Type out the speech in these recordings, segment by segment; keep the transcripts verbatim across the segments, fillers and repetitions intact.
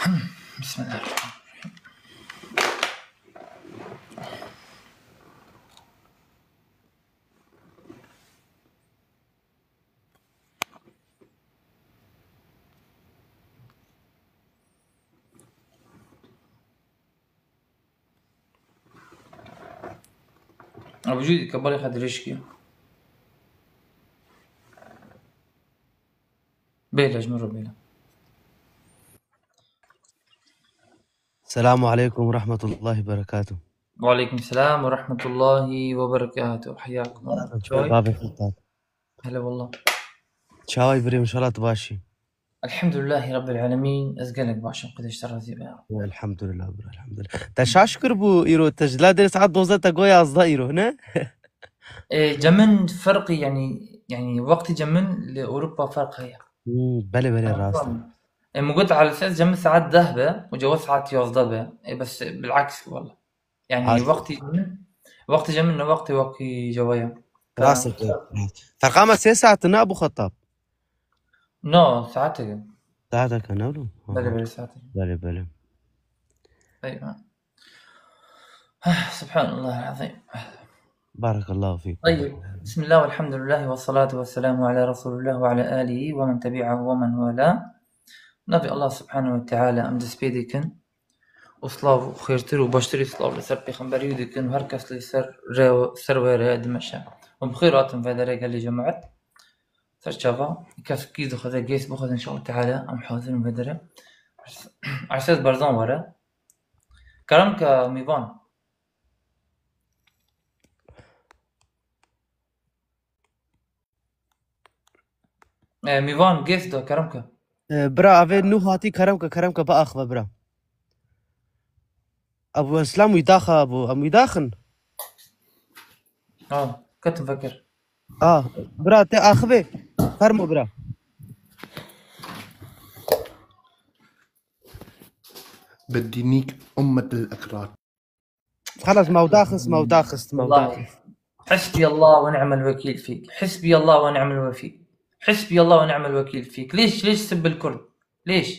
Bismillahirrahmanirrahim. Ebu Cûdî, kebalê xwe dirêj kir. Bêle ji min re bêle. Selamu aleykum ve rahmetullahi ve berekatuh. Ve aleykum selam ve rahmetullahi ve berekatuh. Hayyakum Allah. Bavê Xettab. Hele wallah. Çawa yî birê, inşallah tu baş î. Elhamdülillahi Rabbil Alemin. Ez gelek baş im. Xwedê ji te razî be. Elhamdülillah, bira, elhamdülillah. Te şaş kiribû îro, te ji la derê saet dozdeh te got yazdeh îro, ne? E, cemin ferqî, yani, yani wextê cemin li Ewropa ferq heye. Hmm, belê, belê, rast e. Tamam. E, min got, ala esas cemin saet deh be, û cewa saet yazdeh be. E, bes, e, bilaks, walla. Yani, wextê cemin, wextê cemin ne wextê wekî cewa ye. Rast e. Ferqa me sê saet ne, Abu Xettab? No, saetek e. Saetek e, ne wilo? Belê, belê, saetek e. Belê, belê. Eywa. Subhanallahil azîm. Barakallahu fîk. Tayyib. Bismillah, velhamdülillah, ve salatu ve selamu ala Resulillah ve ala alihi ve men tebi'ahu ve men wala. Navê Allah subhanehu ve teala em dest pê dikin. Û silav û xêrtir û baştirî silav li ser pêxemberî dikin û her kes li ser rê, ser wê rê dimeşe. Û bi xêr hatin vedere gelê cemaet. Ser çava, kes kî dixwaze gês bixwaze, inşallah teala em hazir in vedere. Erses Barzan were. Kerem ke mîvan. E, mîvan gês de, kerem ke. E, bira, avê nû hatî, kerem ke, kerem ke, biaxive, bira. Ebu Eslam wî daxa, Ebu, em wî daxin. Ha, ketim vekir. Ah, bira, tê axivê. Fermo, bira. Bedînîk ummetil ekrar. Xelas, me daxist, me daxist, me daxist. حسبي الله ونعم الوكيل فيك. حسبي الله ونعم الوكيل. حسبي الله ونعم الوكيل فيك. ليش، ليش تسب الكرد؟ ليش؟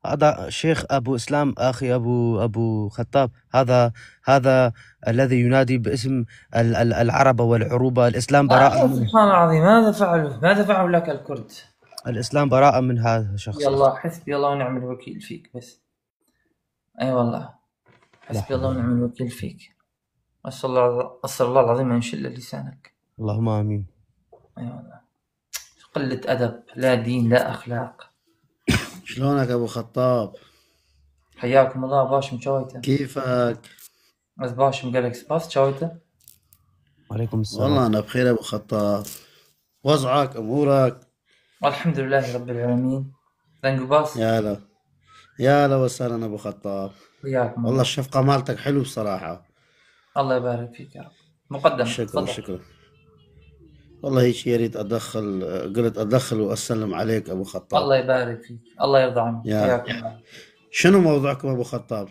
هذا شيخ أبو إسلام، أخي أبو، أبو خطاب، هذا، هذا الذي ينادي باسم ال-، ال-، العرب والعروبة، الإسلام براءة منه. سبحان الله العظيم، ماذا فعلوا؟ ماذا فعلوا لك الكرد؟ الإسلام براءة من هذا الشخص. يلا، حسبي الله ونعم الوكيل فيك بس. اي والله. حسبي الله ونعم الوكيل فيك. اسال الله، اسال الله العظيم ان يشل لسانك. اللهم امين. اي والله. قلة ادب، لا دين لا اخلاق. شلونك ابو خطاب؟ حياكم الله، باش مشايته. كيفك؟ بس باش مقالك سباس شايته. وعليكم السلام. والله انا بخير ابو خطاب. وضعك، أمورك؟ الحمد لله رب العالمين. Thank you, boss. يا هلا. يا هلا وسهلا أبو خطاب. وياكم والله الله. الشفقة مالتك حلو بصراحة. الله يبارك فيك يا رب. مقدم. شكرا، تفضل. شكرا. والله هيك يا ريت أدخل، قلت أدخل وأسلم عليك أبو خطاب. الله يبارك فيك. الله يرضى عنك. يا. حياكم الله. شنو موضوعكم أبو خطاب؟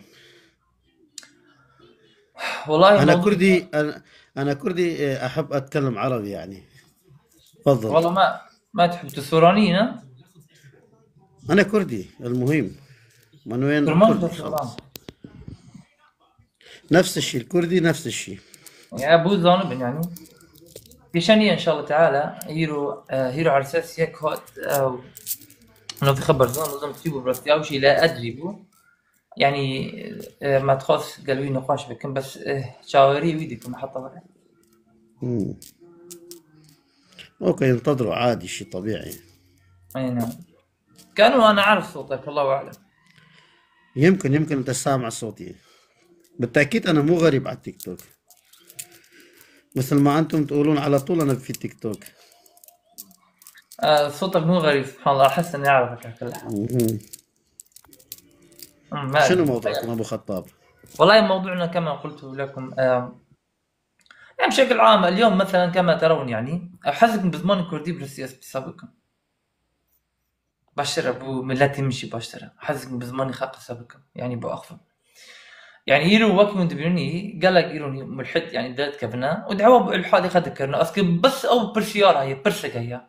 والله أنا موضوع كردي، أنا، أنا كردي، إيه، أحب أتكلم عربي يعني. تفضل. والله ما، ما تحب تسورانينا؟ أنا كردي، المهم. من وين؟ كرمانجة كردي، خلاص. نفس الشيء، الكردي نفس الشيء. يا أبو ظالم يعني. في شنية إن شاء الله تعالى، هيرو، آه، هيرو على أساس يك هوت، آه، إنه في خبر ظالم، ظالم تجيبه براسي، أو شيء لا أدري بو. يعني، آه، ما تخص قلبي نقاش بكم، بس، آه، شاوري ويدكم حتى. مم. اوكي، انتظروا عادي، شيء طبيعي. اي نعم. كانوا انا عارف صوتك، الله اعلم. يمكن، يمكن انت سامع صوتي. بالتاكيد انا مو غريب على التيك توك. مثل ما انتم تقولون على طول انا في تيك توك. آه، صوتك مو غريب، سبحان الله، احس اني اعرفك على كل حال. مهم. مم، ما شنو أدري. موضوعكم أبو خطاب؟ والله موضوعنا كما قلت لكم، آم، يعني بشكل عام اليوم مثلًا كما ترون يعني، حزك بزمان كردي برسي اس بسبكم. باشتر أبو ملتي مشي باشتر. حزك بزمان خاق سبكم. يعني بو أخفى. يعني إيرو وقت من دبيوني، قال لك إيروني ملحد يعني دات كفنا، ودعوة بالحاد خد كرنا. أسكي بس أو برسيارة هي، برسك هي.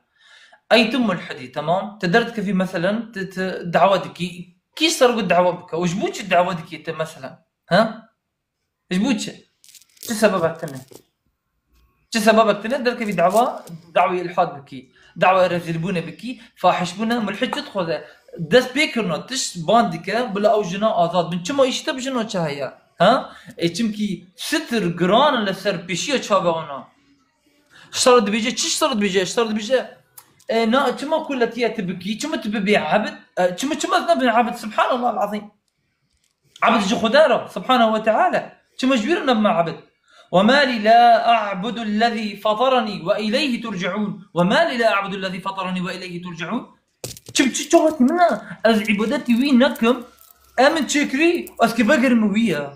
أي تم ملحدي، تمام؟ تقدر تكفي مثلًا ت-، ت-، دعوة دكي Kî ji te re got dawa bike? Û ji bo çi dawa dikî te mesela? Ha? Ji bo çi? Çi sebebek tune? Çi sebebek tune derkevî dawa, dawî ilhad bikî, dawa rezîlbûnê bikî, fahişbûne, mulhid çi dixwaze? Dest pê kirina, tişt ban dike, bila ew jina azad bin. Çima îşte bi jina çi heye? Ha? Ê, çimkî sitir giran e li ser pêşiya çavê wana. Ji te re dibêje, çi ji te re dibêje? Ji te re dibêje, e, na, çima kuletiye tu bikî? Çima tu bibî ebid? E, çima, çima ez nebim ebid? Subhanallah el-azîm. Ebd ji Xuda re, Subhanahu ve Teala. Çima ji wî re nebime ebd? وَمَا لِي لَا أَعْبُدُ الَّذِي فَطَرَنِي وَإِلَيْهِ تُرْجَعُونَ. وَمَا لِي لَا أَعْبُدُ الَّذِي فَطَرَنِي وَإِلَيْهِ تُرْجَعُونَ. Çi, çi, çi hatî min e? Ez îbadetî wî nekim, em min çêkirî, ez kê vegerim wî ye.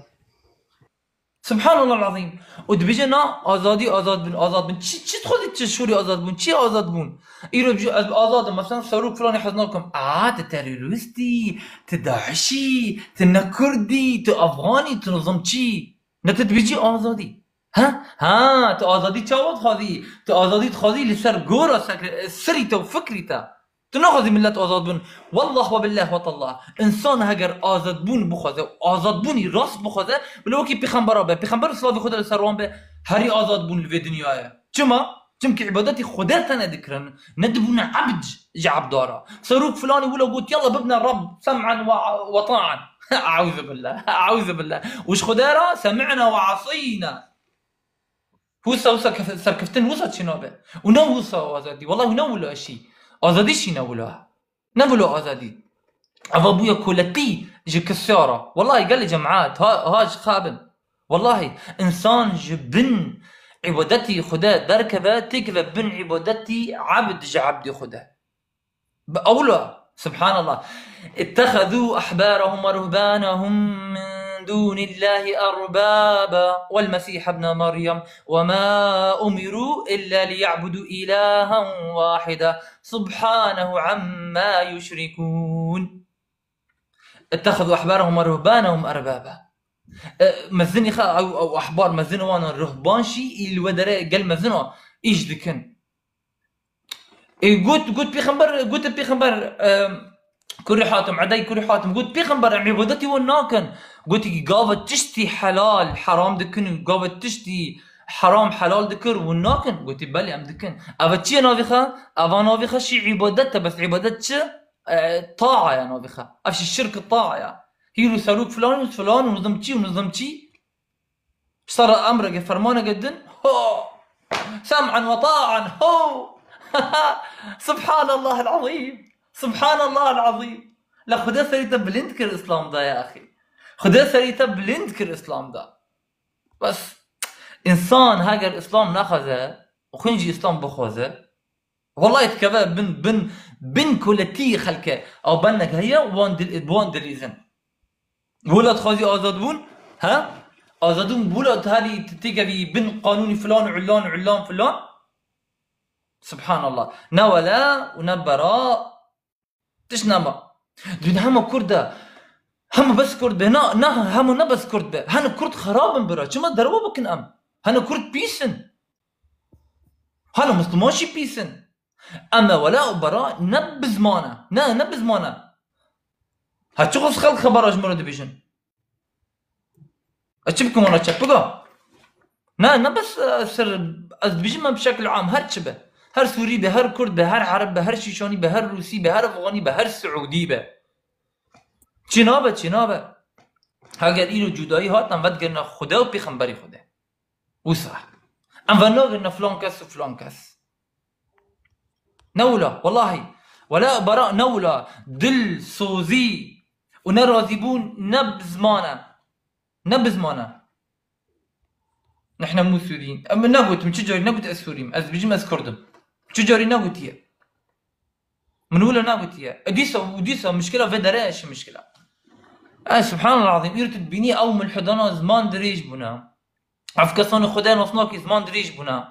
Subhanallah el-azîm. Û dibêje, na, azadî, azad bin, azad bin. Çi, çi dixwazî, çi şorî azad bûn? Çi azad bûn? Îro dibêje, ez azad im, mesela serok filanî hez nakim. A, tu terorîst î, tu DAIŞ î, tu ne Kurd î, tu Afxan î, tu nizam çi? Ne tu dibêjî azadî. Ha? Ha, tu azadî çawa dixwazî? Tu azadî dixwazî li ser gora sekre-, sirî te û fikrî te. Tu naxwazî millet azad bin. Wallah we billah we tallah. Însan heger azadbûn bixwaze û azadbûnî rast bixwaze, bila wekî pêxembera be. Pêxember û silavê Xwedê li ser wan be, herî azad bûn li vê dinyayê. Çima? Çimkî îbadetî Xwedê tene dikirin. Nedibûne ebd ji ebda re. Serok filanî wilo got, yalla bibne Reb, sem'en we, we ta'en. Euzubillah, euzubillah. Û ji Xwedê re, semi'na we asîna. Wisa, wisa kef-, serkeftin wisa çî nabe. Û ne wisa azadî. Wallahî ne wilo eşî. Azadî şî ne wilo. Ne wilo azadî. Eva bûye koletî ji kisiya re. Wallahî gelê cemaat, ha, ha ji xabin. Wallahî, însan ji bin îbadetî Xwedê derkeve, têkeve bin îbadetî ebd ji ebdî Xwedê. Bi ewla, subhanallah. اتخذوا أحبارهم ورهبانهم من دون الله أربابا والمسيح ابن مريم وما أمروا إلا ليعبدوا إلها واحدا سبحانه عما يشركون. اتخذوا أحبارهم ورهبانهم أربابا. E, mezinî xwe, ew, ew ehbar mezin wan ruhban şî, î li we dere gel mezin o, îş dikin. Ê, got, got pêxember, gote pêxember, e, kurî Hatim, Edey kurî Hatim, got pêxember, em îbadetî wan nakin. Gotî, gava tiştî helal heram dikin û gava tiştî heram helal dikir, wan nakin. Gotî, belê, em dikin. Eva çi ye navê xwe? Eva navê xwe şî îbadet e, bes îbadet çi? E, taa ye navê xwe. Ev şî şirk taa ye. Hîr û serok filan û filan û nizam çi û nizam çi. Sara emreke, fermaneke din, ho! Sem'an ve ta'an, ho! Subhanallah el-azîm. Subhanallah el-azîm. La Xwedê serî te bilind kir Îslam da ya axî. Xwedê serî te bilind kir Îslam da. Bes, însan heger Îslam nexwaze, û xwîn jî Îslam bixwaze, Wallahî dikeve bin, bin, bin koletî xelke. Ew benek heye, wan dil-, bi wan dilîzin. Wila dixwazî azad bûn, he? Azad bûn, wila tu herî t-, têkevî bin qanûnî filan, ulan, ulan, filan. Subhanallah. Ne wela û ne bera. Tişt nema. Dibîn hema Kurd e. Hema bes Kurd be. Na, na, hema ne bes Kurd be. Hene Kurd xerab in bira. Çima derwa bikin em? Hene Kurd pîs in. Hene Misliman jî pîs in. Em e wela û bera ne bi ziman e. Ne, ne bi ziman e. Ha çi xwe xelk xebera ji min re dibêjin? Ez çi bikim wana çek biga? Ne, ne bes, e, ser, ez dibêjim em bi şekil am her çi be. Her Sûrî be, her Kurd be, her Ereb be, her Şîşanî be, her Rûsî be, her Efxanî be, her Siûdî be. Çi nabe, çi nabe. Heger îro cudayî hat, em vedigirine Xwedê û Pêxemberî Xwedê. Wisa. Em venagirine filan kes û filan kes. Ne wila, wellahî. Wela bera ne wila. Dilsozî û nerazîbûn ne bi ziman e. Ne bi ziman e. Nihne mû Sûrî. Em negotim, çi carî negot ez Sûrî im. Ez dibêjim ez Kurd im. Çi carî negotiye. Min wilo negotiye. E, dîsa, û dîsa mişkila vê derê eşî mişkila. E, subhanallah azîm, îro tu dibînî ew mulhidana ziman dirêj bûne. Ev kesanê Xwedê nas nakî ziman dirêj bûne.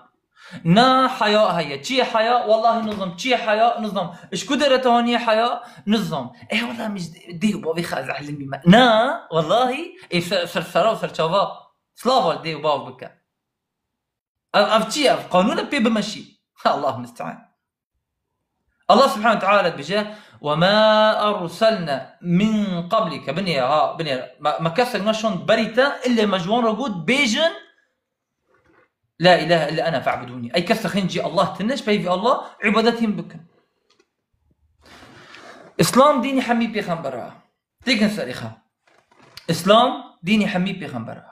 Na heya heye. Çi ye heya? Wallahî nizam. Çi ye heya? Nizam. Ji ku derê te haniye heya? Nizam. Ê, wallahî min ji dê û bavê xwe ez elimî me. Na, wallahî, ê, ser, ser, sera û serçava. Slava li dê û bav bike. Ev, ev çi ye? Ev qanûn e pê bimeşî. Allah musta'an. Allah subhanahu ve teala dibêje, "Ve ma erselne min qablike." Binê ha, binê. Me, me kesek neşand berî te, illê me ji wan re got, "Bêjin, la ilahe illa ene fe'budûnî." Ey kes dixin cî Allah tine, ji peyvî Allah îbadetî min bikin. Îslam dînî hemî pêxember e. Têkin serê xwe. Îslam dînî hemî pêxember e.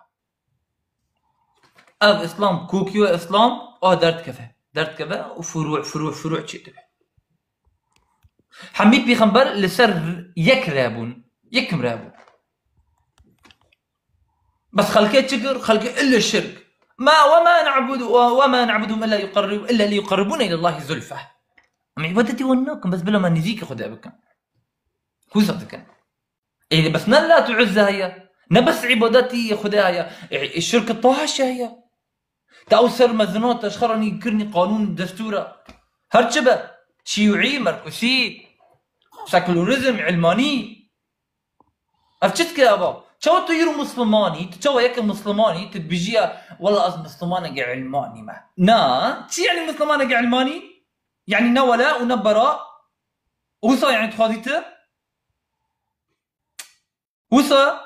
Ev Îslam, kokiyo Îslam, a derdikeve. Derdikeve û furû, furû, furû çêdibe. Hemî pêxember li ser yek re bûn. Yekim re bûn. Bes xelkê çi kir? Xelkê ille şirk. Ma, ve ma na'budu, ve, ve ma na'buduhum illa yuqarrib-, illa liyuqarribuna ilallahi zulfa. Em îbadetî wan nakin, bes bila me nêzîkî Xwedê bikin. Wisa dikin. Ê, bes ne Lat û Uzza heye. Ne bes îbadetî Xwedê heye. Ê, ê, şirk tahaşe heye. Te ew ser mezina te ji xwe re nî kirinî qanûn, destûra. Her çi be. Şîûî, merkûsî, sekûlerizm, ilmanî. Ev çi dike eva? Çawa tu îro Muslimanî? Tu çawa yeke Muslimanî? Tu dibijiya, "Wela ez Muslimaneke ilmanî me." Na, çi yani Muslimaneke ilmanî? Yani ne wela û ne bera. Wisa yani dixwazî tu? Wisa,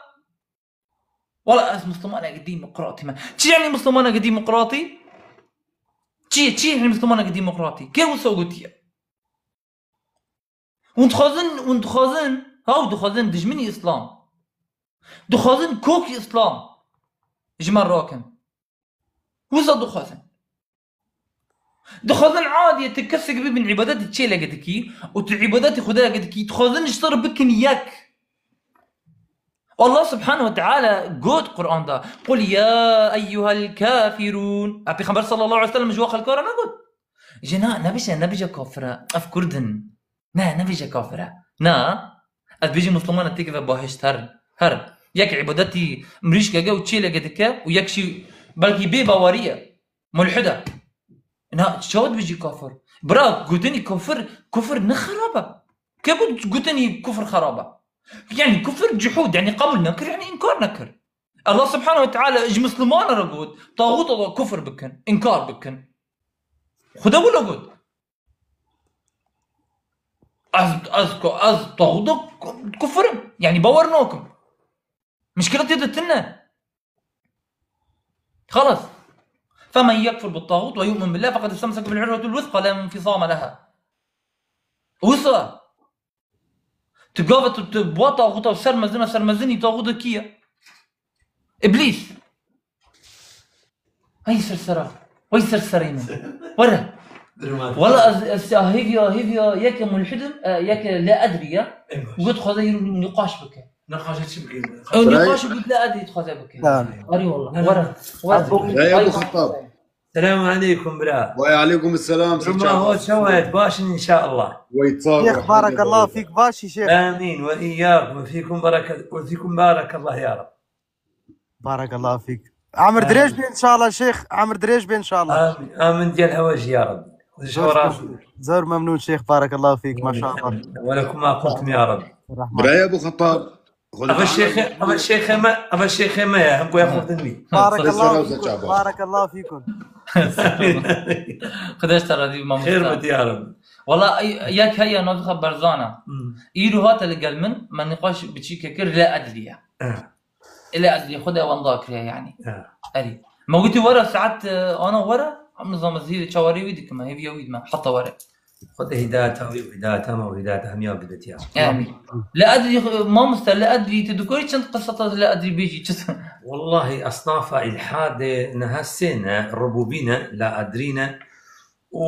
wela ez Muslimaneke demokratî me. Çi yani Muslimaneke demokratî? Çi, çi yani Muslimaneke demokratî? Kê wisa gotiye? Hûn dixwazin, hûn dixwazin, ha, hûn dixwazin dijminî Îslam. Dixwazin kokî Îslam ji me rakin. Wisa dixwazin. Dixwazin adiyê tu kesek bibin îbadetî çêleke dikî û tu îbadetî Xwedayeke dikî, dixwazin ji te re bikin yek. Allah subhanahu ve teala got Qur'an da, "Qul ya eyyuhel kafirun." A Pêxember sallallahu aleyhi ve sellem ji wa xelka re negot. Ji na, nebije, nebije kafir e. Ev Kurd in. Ne, nebêje kafir e. Na, ez bêjim Musliman e, têkeve bahişt her, her. Yek îbadetî mirîşkeke û çêleke dike û yek jî belkî bê bawerî ye. Mulhid e. Na, çawa dibêjî kafir? Bira, gotinî kafir, kufir ne xerab e. Ke got gotinî kufir xerab e? Yani kufir cuhud, yani qebûl nekir, yani inkar nekir. Allah subhanahu ve teala ji Musliman re got, taxûta da kufir bikin, inkar bikin. Xuda wilo got. Ez, ez, ez taxûta ku-, kufirim. Yani bawer nakim. Mişkila tê de tune. Xelas. فَمَنْ يَكْفُرْ بِالطَّاغُوتِ وَيُؤْمِنْ بِاللّٰهِ فَقَدِ اسْتَمْسَكَ بِالْعُرْوَةِ الْوُثْقَى لَا انْفِصَامَ لَهَا. Wisa. Tu gavê tu, tu bi wa taxûta û ser mezina, ser mezinî taxûta kî ye? Îblîs. Hey sersera. Wey serserê min. Were. Wala ez, ez hêviya, hêviya yeke mulhid im, e, yeke lê edrî ye. Got dixwaze îro nîqaş bike. Nîqaşê çi bike? Ew nîqaş got lê edrî dixwaze bike. Tamam. Arî wala. Ne, ne, were. Ne. Were. Rey Ebu Xettab. Selamun aleykum bira. Ve aleykum selam. Rima ho çawa ye? Baş in inşallah. Wey sağ ol. Şêx, barakallahu fîk, baş î şêx. Amîn. Ve iyyakum. Fîkum bereket, ve fîkum barakallah ya Rab. Barakallahu fîk. Emir dirêj be inşallah şêx. Emir dirêj be inşallah. Amîn. Amîn. Gel hewe jî ya Rab. Zor memnûn. Zor memnûn şêx. Barakallahu fîk. Maşallah. Ve lekum ma qultum ya Rab. Birayê Ebu Xettab. Eva şêxê, eva şêxê me, eva şêxê me ye, hem goya xwe din bî. Barakallahu fîkum, barakallahu fîkum. Xwedê ji te razî be, mamoste. Xêr be, ya Rabbi. Wala, ey, yek heye, navê xwe Berzan e. Hmm. Îro hate li gel min, me nîqaş biçîkê kir, lê edlî ye. Eh. Lê edlî, Xwedê wenda kiriye, yanî. Eh. Erî. Me gotî were, saet, e, ana were, em nizam ez hîrê çawarê wî dikim, hêviya wî dime, heta were. Xwedê hidayeta wî û hidayeta me û hidayeta hemiya bidetiya. Amîn. Li Edrî, mamoste, li Edrî tu dikorî çend qiseta li Edrî bêjî, çi? Wallahî esnafa îlhadê niha sê ne, rubûbî ne, la edrî ne û,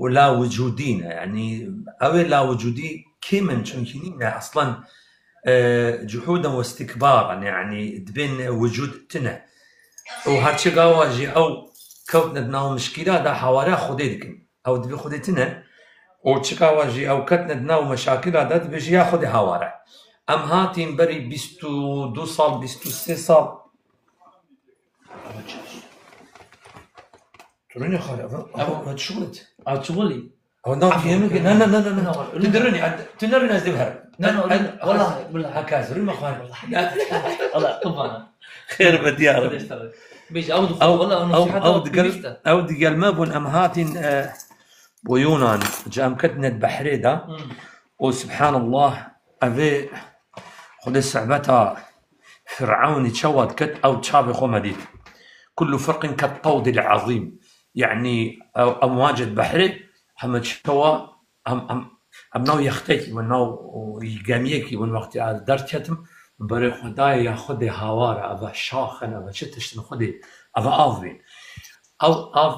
û la wicûdî ne. Yanî ew ê la wicûdî kêm in, çunkî nîne eslan, e, cuhûd in û istikbar in, yanî dibên wicûd tune. Û her çi gawa jî ew kewtine di nav mişkîla de hawara Xwedê dikin. Ew divê Xwedê tune û çika wa jî ew ketine di nav meşakila de dibêje ya Xwedê haware. Em hatîn berî bîst û du sal, bîst û sê sal. Tu rûnê xwe, ev, ev, ev çi şixulit? Ev çi xulî? Ew nav diyê min ki, ne, ne, ne, ne, ne. Tu dirûnî, tu nerûnî ez dê biherim. Ne, ne, wallahî, wallahî. Heka ez rûnî xwe. Allah, qurbana. Xêr be diyar. Bêje, ew dixwe, wallahî, ew, ew, ew digel, ew digel me bûn, em hatîn, e, û Yunan, ca em ketine di behrê de. Hmm. Û subhanallah, evê Xwedê sebeta Fir'ewnî çawa diket, ew çavê xwe me dît. Kullu firqin ket tawdil azîm. Yanî, ew, ew mace di behrê, heme çawa, em, em, em nav yextekî bûn, nav gemiyekî bûn, wextê ez derketim, berê xwe dayê ya Xwedê hawar e, eve şax in, eve çi tişt in Xwedê, eve av bîn. Ew av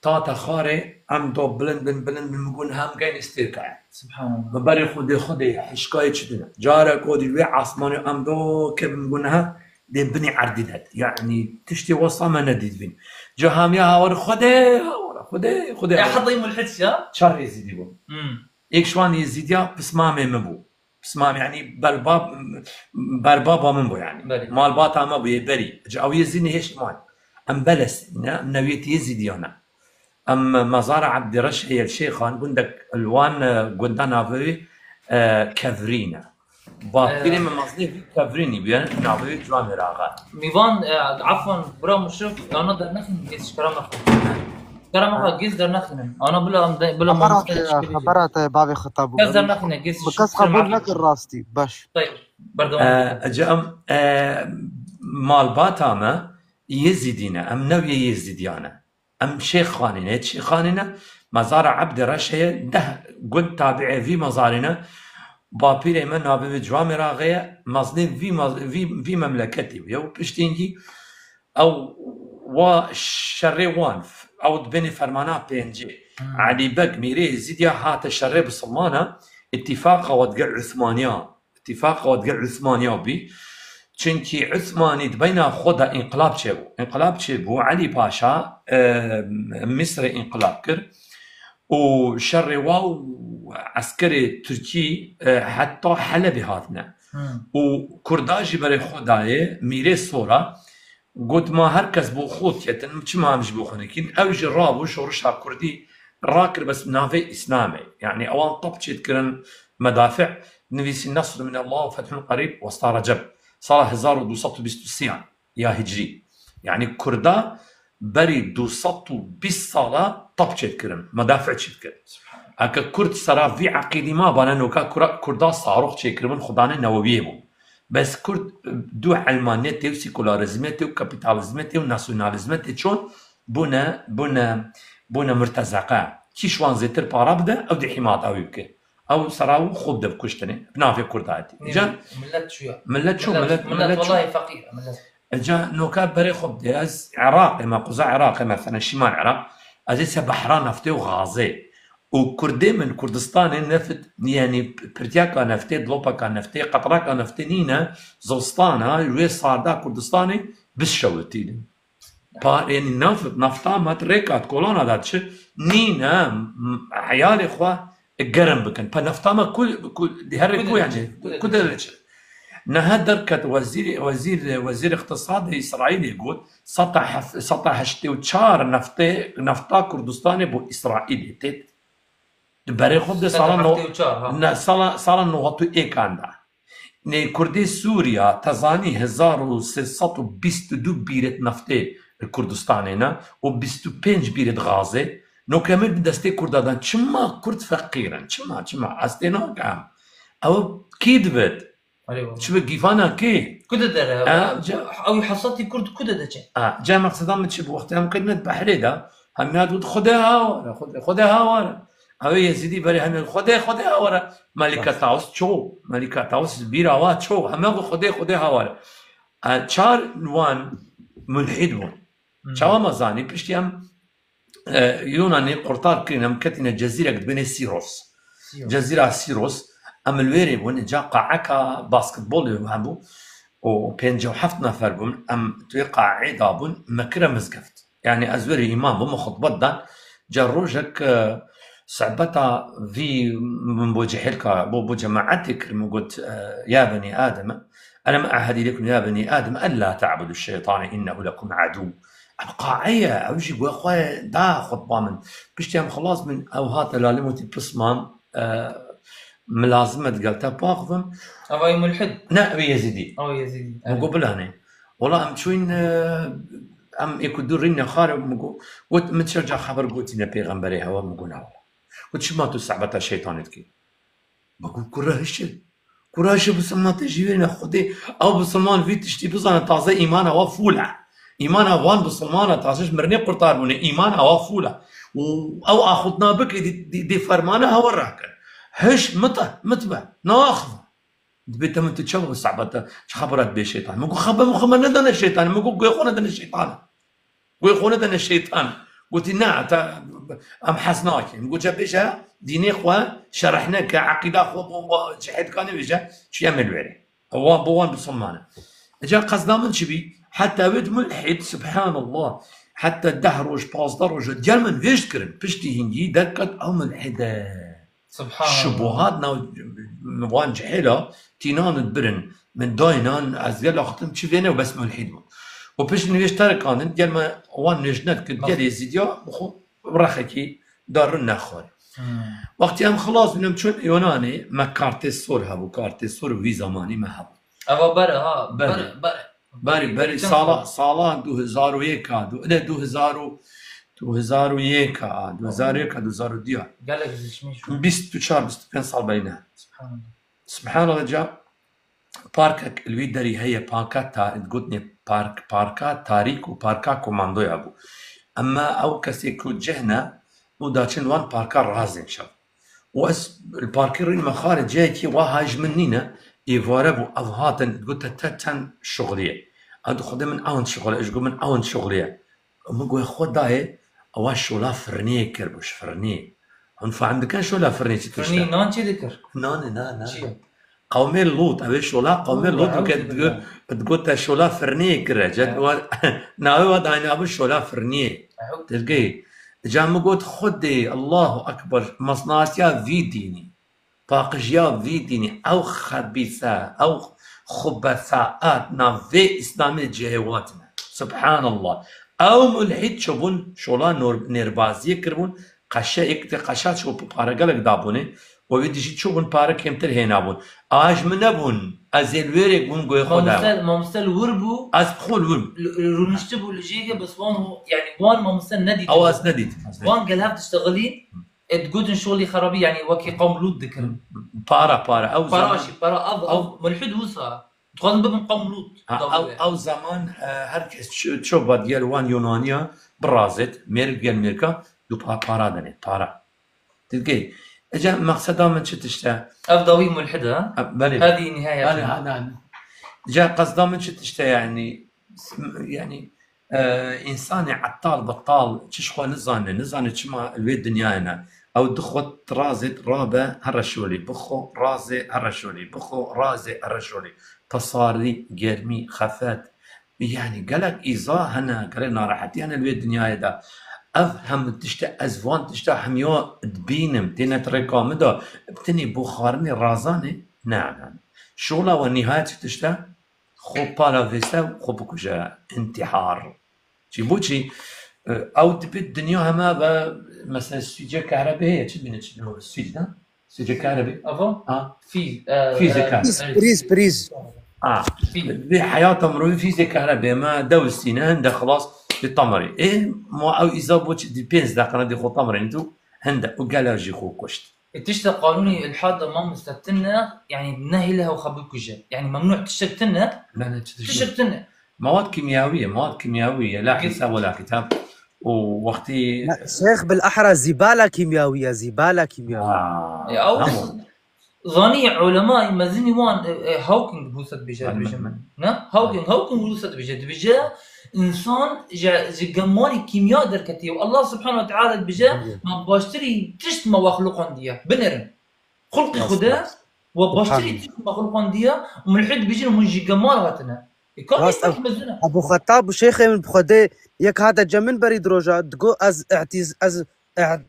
tate xwarê, em do bilind bin, bilind bin, min got niha em geyne stêrkayê. Subhanallah. Min berê Xwedê, Xwedê, hişkayê çi tune. Carek o dî wê asmanê em do kevin, min got niha dê binê erdî de. Yanî tiştê wesa me nedît bîn. Ca hamiya hawar, Xwedê, hawar, Xwedê, Xwedê, Ya hawar. Heta mulhid ya? Çar Êzîdî bûn. Hmm. Yek ji wan Êzîdiya pismamê min bû. Pismam, yanî berbab-, berbaba min bû yanî. Belê. Malbata me bû yê berî. Ji ew yê zî nihêşt mal. Em belesî ne, em newiyetî yê zîdiya ne. Em mezara Ebdîreşê yê Şêxan, gundek li wan, e, gunda navê wî, e, Kevrî ne. Bapîrê Ee, min mezinê vî Kevrînî bûye, navê wî Ciwan Miraxa. Mîvan, e, afwan, bira Muşrif, ana dernexin, gêz şikara me xwe. Şikara me xwe, gêz dernexin. Ana bila em de, bila Xebera me te, xebera te bavê xwe te bû. Kes dernexin, gêz Bi kes şikara me qebûl xwe. Nekir rastî, baş. Tayeb, berdewam Ee, bike. Ece em, e, malbata me Yezîdî ne, em newiyê Yezîdiyan e. Em Şêxanî ne, Şêxanî ne, mezara Ebdîreşê ye, deh gund tabiê vî mezarî ne. Bapîrê me navê wî Ciwan Miraxê ye, mezinê vî mez-, vî, vî memleketî bûye û piştî hingî ew wa şerê wan, ew dibênê fermana pêncê. Hmm. Elî Beg, mîrê Êzîdiya hate şerê bisilmana, îtîfaqa wa digel Usmaniya. Îtîfaqa digel Usmaniya bî. Çunkî Usmanî di beyna xwe de înqilab çêbû. Înqilab çêbû, Elî Paşa, e, Misrê înqilab kir û şerê wa û eskerê Tirkî, e, heta Helebê hatine. Hmm. Û Kurda jî berê xwe dayê Mîrê Sora, got, ma her kes bo xwe diketin, çima em ji bo xwe nekin? Ew jî rabû şorişa Kurdî rakir, bes navê Îslamê. Yanî ewan tap çêdikirin, medafi nivîsî Nasr min Allah û Fethun Qarîb westa Receb, sala hezar û du sed û bîst û sê ya Hicriî. Yanî Kurda berî du sed û bîst sala tap çêdikirin, medafi çêdikirin. Heke Kurd sera vî eqîdî mabane, noka Kura-, Kurda sarox çêkiribin, xwedane newewiyê bûn. Bes Kurd du elmaniyetê û sekularîzmetê û kapîtalîzmetê û nasyonalîzmetê çon bûne, bûne, bûne murtezeqe. Kî ji wan zêtir para bide, ew dê hîmata wî bike. Ew sera wî xwe bide bi kuştinê, bi navê Kurdatî. Îca Millet çû ya. Millet çû, millet, millet, millet çû. Wellahî feqîr e, millet. Îca noka berê xwe bide, ez Iraqê me, quza Iraqê me, mesela şimal Iraq, ez ê se behra neftê û gazê. Û Kurdê min Kurdistanê neft, yanî pirtiyaka neftê, dilopeka neftê, qetraka neftê nîne, zivistana, wê sarda Kurdistanê bişewitînin. Pa-, yanî neft, nefta me di rêka di kolana de çi nîne, m-, heyalê xwe germ bikin. Pa nefta me ku, ku, di herê ku, yanî, ku derê çi? Neha derket wezîrê, wezîr, wezîr îqtisadê Îsraîlê got, seta hef-, seta heştê û çar neftê, nefta Kurdistanê bo Îsraîlê têt. Di berê xwe de sala no-, Seta heftê û çar, ha. Ne, sala, sala newet û êkan de. Nê Kurdê Sûriya, te zanî hezar û sê sed û bîst û du bîret neftê li Kurdistanê ne û bîst û pênc bîret gazê. Noke me di destê Kurda de. Çima Kurd feqîr in? Çima, çima? Ez tê nakem. Ew kî dibit? Erê wele. Çi bi gîvana kê? Ku de dere? Ha, ca- Ew hesatî Kurd ku de deçe? Ha, ca meqseda min çi bû? Wextê em ketine di behrê de, hemiya dibû Xwedê hawar e, Xwedê, Xwedê hawar e. Ew ê Yezîdî berê hemiya Xwedê, Xwedê hawar e. Melîka Bas. Tawus ço, Melîka Tawus ji bîra wa ço, heme bû Xwedê, Xwedê hawar e. E, çar wan mulhîd bûn. Hmm. Çawa me zanî? Piştî em e, Yunanê qurtar kirin, em ketîne cezîrek dibênê Sîros. Sîros. Cezîra Sîros, em li wêrê bûn, ca qaeka basketbolê hebû û pêncî û heft nefer bûn, em di wê qaê de bûn, me kire mizgeft. Yanî ez wêrê îmam bûm, xutbet dan, ca rojek, e, sebeta vî min bo cihêlka, bo, bo cemaetê kir, min got, e, ya benî Adem, elem ahedî lekum ya benî Adem, ella te'budu şeytane innehu lekum aduw. Ev qaê ye, ew jî got, xwe da xutba min. Piştî em xilas bin, ew hate lalê min, wotî, pismam, e, min lazim e digel te pax bim. Ev ay mulhid? Ne, ew Yezîdî. Ew Yezîdî. Min got, bilanê. Wela em çûyîn, e, em ê ku dû rîne xare, min got, got, min çer ca xeber gotîne pêxemberê hewa, min got, ne wela. Got, çima tu sebeta şeytanê dikî? Ma got, kura hişê. Kura hişê bisilman tê jî wê ne Xwedê. Ew bisilman vî tiştî bizane taze îmana wa fûl e. Îmana wan bisilmana taze ji mirinê qurtar bûne. Îmana wa fûl e. Û ew axutina bike dî, dî, dî fermana hewe rakin. Hiş mit e, mit be. Naxve. Dibê te min tu çawa bi sebeta çi xebera dibê şeytan? Min got, xebe min xwe me nedane şeytanê. Min got, guhê xwe nedane şeytanê. Guhê xwe nedane şeytan. Gotî, ne, te, em hez nakin. Got, ca bêje, dînê xwe şerh neke, eqîda xwe bo, bo cihê dika nebêje, çi em ê li wêrê. Wan, bo wan bisilman e. Ca qezda min çi bî? Heta wê di mulhid, subhanallah, heta deh roj, pazdeh roj, gel min vêj kirin. Piştî hingî derket ew mulhid e. Subhanallah. Şubuhat nav wan cihêla tînan û birin. Min daynan ez gel axtim çi vêne û bes mulhîd bûn. Û pişt min vêj terikandin, gel me wan nêj nedikir, gel êzîdiya bi xwe rexekî darin nexwarî. Hmm. Wextî em xilas bûn, em çûn Yunanê, me kartê sor hebû, kartê sor û vîza manî me hebû. Eva bere ha, bere, bere. Berî, berî, sala, sala du hezar û yek a, du, ne, du hezar û, du hezar û yek a, du hezar û yek a, du hezar û du a. Gelek zişmiş. Bîst û çar, bîst û pênc sal beyne. Subhanallah. Subhanallah, ca parkek li wî derî heye, parka ta-, gotinê park, parka tarîk û parka komandoya bû. Ema ew kesê ku cih ne, û daçin wan parka razên şev. Û ez li parkê rûnime xwarê, cihekî wa hay ji min nîne, êvare bû, ev hatin, gote, te çend şixuliyê? Ew di Xwedê min ewin şixule, ji got min ewin şixuliyê. Min got, Xwedayê, ewa şola firniyê kir bû, ji firniyê. Hûn fehm dikin şola firniyê çi tişt e? Firnî nan çi dikir? Nanê, na, na. Çi ye? Qewmê Lût, ew ê şola qewmê Lût bike, digo-, digot te şola firniyê kire. Ca wa, navê wa dayna bû şola firniyê. Tirkî. Ca min got, Xwedê, Allahu Ekber, mesnatiya vî dînî, paqijiya vî dînî, ew xebîse, ew xubesaat, nav vê Îslamê cihê watine. Subhanallah. Ew mulhîd çûbûn, şola nor-, nêrbaziyê kiribûn, qeşe, êk tê qeşa çû pare gelek dabûnê, û wê dijî çûbûn pare kêmtir hênabûn. A ji min nebûn, ez ê li wêrê bûn goyê xwe da. Mamoste, mamoste li wir bû. Ez bi xwe li wir bûm. Li, li rûniştibû li jêge, bes wan ho-, yani wan mamoste nedîtibû. Ew ez nedîtim, ez nedîtim. Wan gel hev diştexilîn, ê digotin şolî xerabî, yani wekî qewm Lût dikirin. Para, para, ew para zaman, jî, para, ev, ev, ev mulhid wisa. Dixwazin bibin qewm Lût. Ha, ew, ew zaman, e, her kes ço-, çoba digel wan Yunaniya birazêt, mêrik digel mêrika, du pa-, para denê, para. Tirkî. Eca meqseda min çi tişt e? Ev dawî mulhid e. E, belê. Hevî nihayet. Belê, ha, na, na. Eca qesda min çi tişt e, yani, yani, e, însanê etal, betal, çi ji xwe nizane, nizane çima li vê dinyayê ne. Ew dixwet razê rabe here şolî, bixwe razê here şolî, bixwe razê here şolî. Tesarî, germî, xefet. Yani gelek îza hene, gelek narehetî hene li vê dinyayê de. Ev hem tişte ez van tişta hemiya dibînim, têne di rêka min de, bi tenê bo xwarinê razanê ne, yani. Şola we nihayet çi tişte? Xwe pala vêse û xwe bikuje. Întîhar. Çi bo çi? E, ew dibê dinya heme ve, mesela, sûcê kehrebê heye, çi dibîne, çi dibîne sûc de? Sûcê kehrebê. Ava? Ha? Fîz, e, fîzê e, kehrebê. Prîz, evet. Prîz, prîz. Ha. Fîz. Vê heyata mirovî fîzê kehrebê me dewistîne, hinde xilas bi temirê. Ê, ma ew îza bo çi di pênc deqine di xwe temirê tu, hinde û gela jî xwe kuşt. E, tişta qanûnê îlhad de mamoste tune, yani nehêle hew xwe bikuje. Yani memnû tiştek tune. Ne, ne, çi tiştek? Tiştek tune. Mewad kîmyawî ye, mewad kîmyawî ye. La hîsab we la kitab. Û wextî... Şêx bil ehra zîbala kîmyawî ye, zîbala kîmyawî. Ha, e, ew tamam. Zanî ulemay mezinî wan, e, e, Hawking wisa dibêje, dibêje min. Ne? Hawking, Hawking wisa dibêje, dibêje însan ji, ji gemarî kîmya derketiye. Û Allah Subhanahu ve Teala dibêje, ma baştirî tişt me wexluqandiye. Binêrin. Xulqî Xwedê we baştirî tişt me xulqandiye û mulhid dibêjin hûn ji gemar hatine. E, ka Rast, mezin e. Ebu Xettab û şeyxê min bi Xwedê yek hate cem min berî di roja, digo ez îtiz-, ez î-,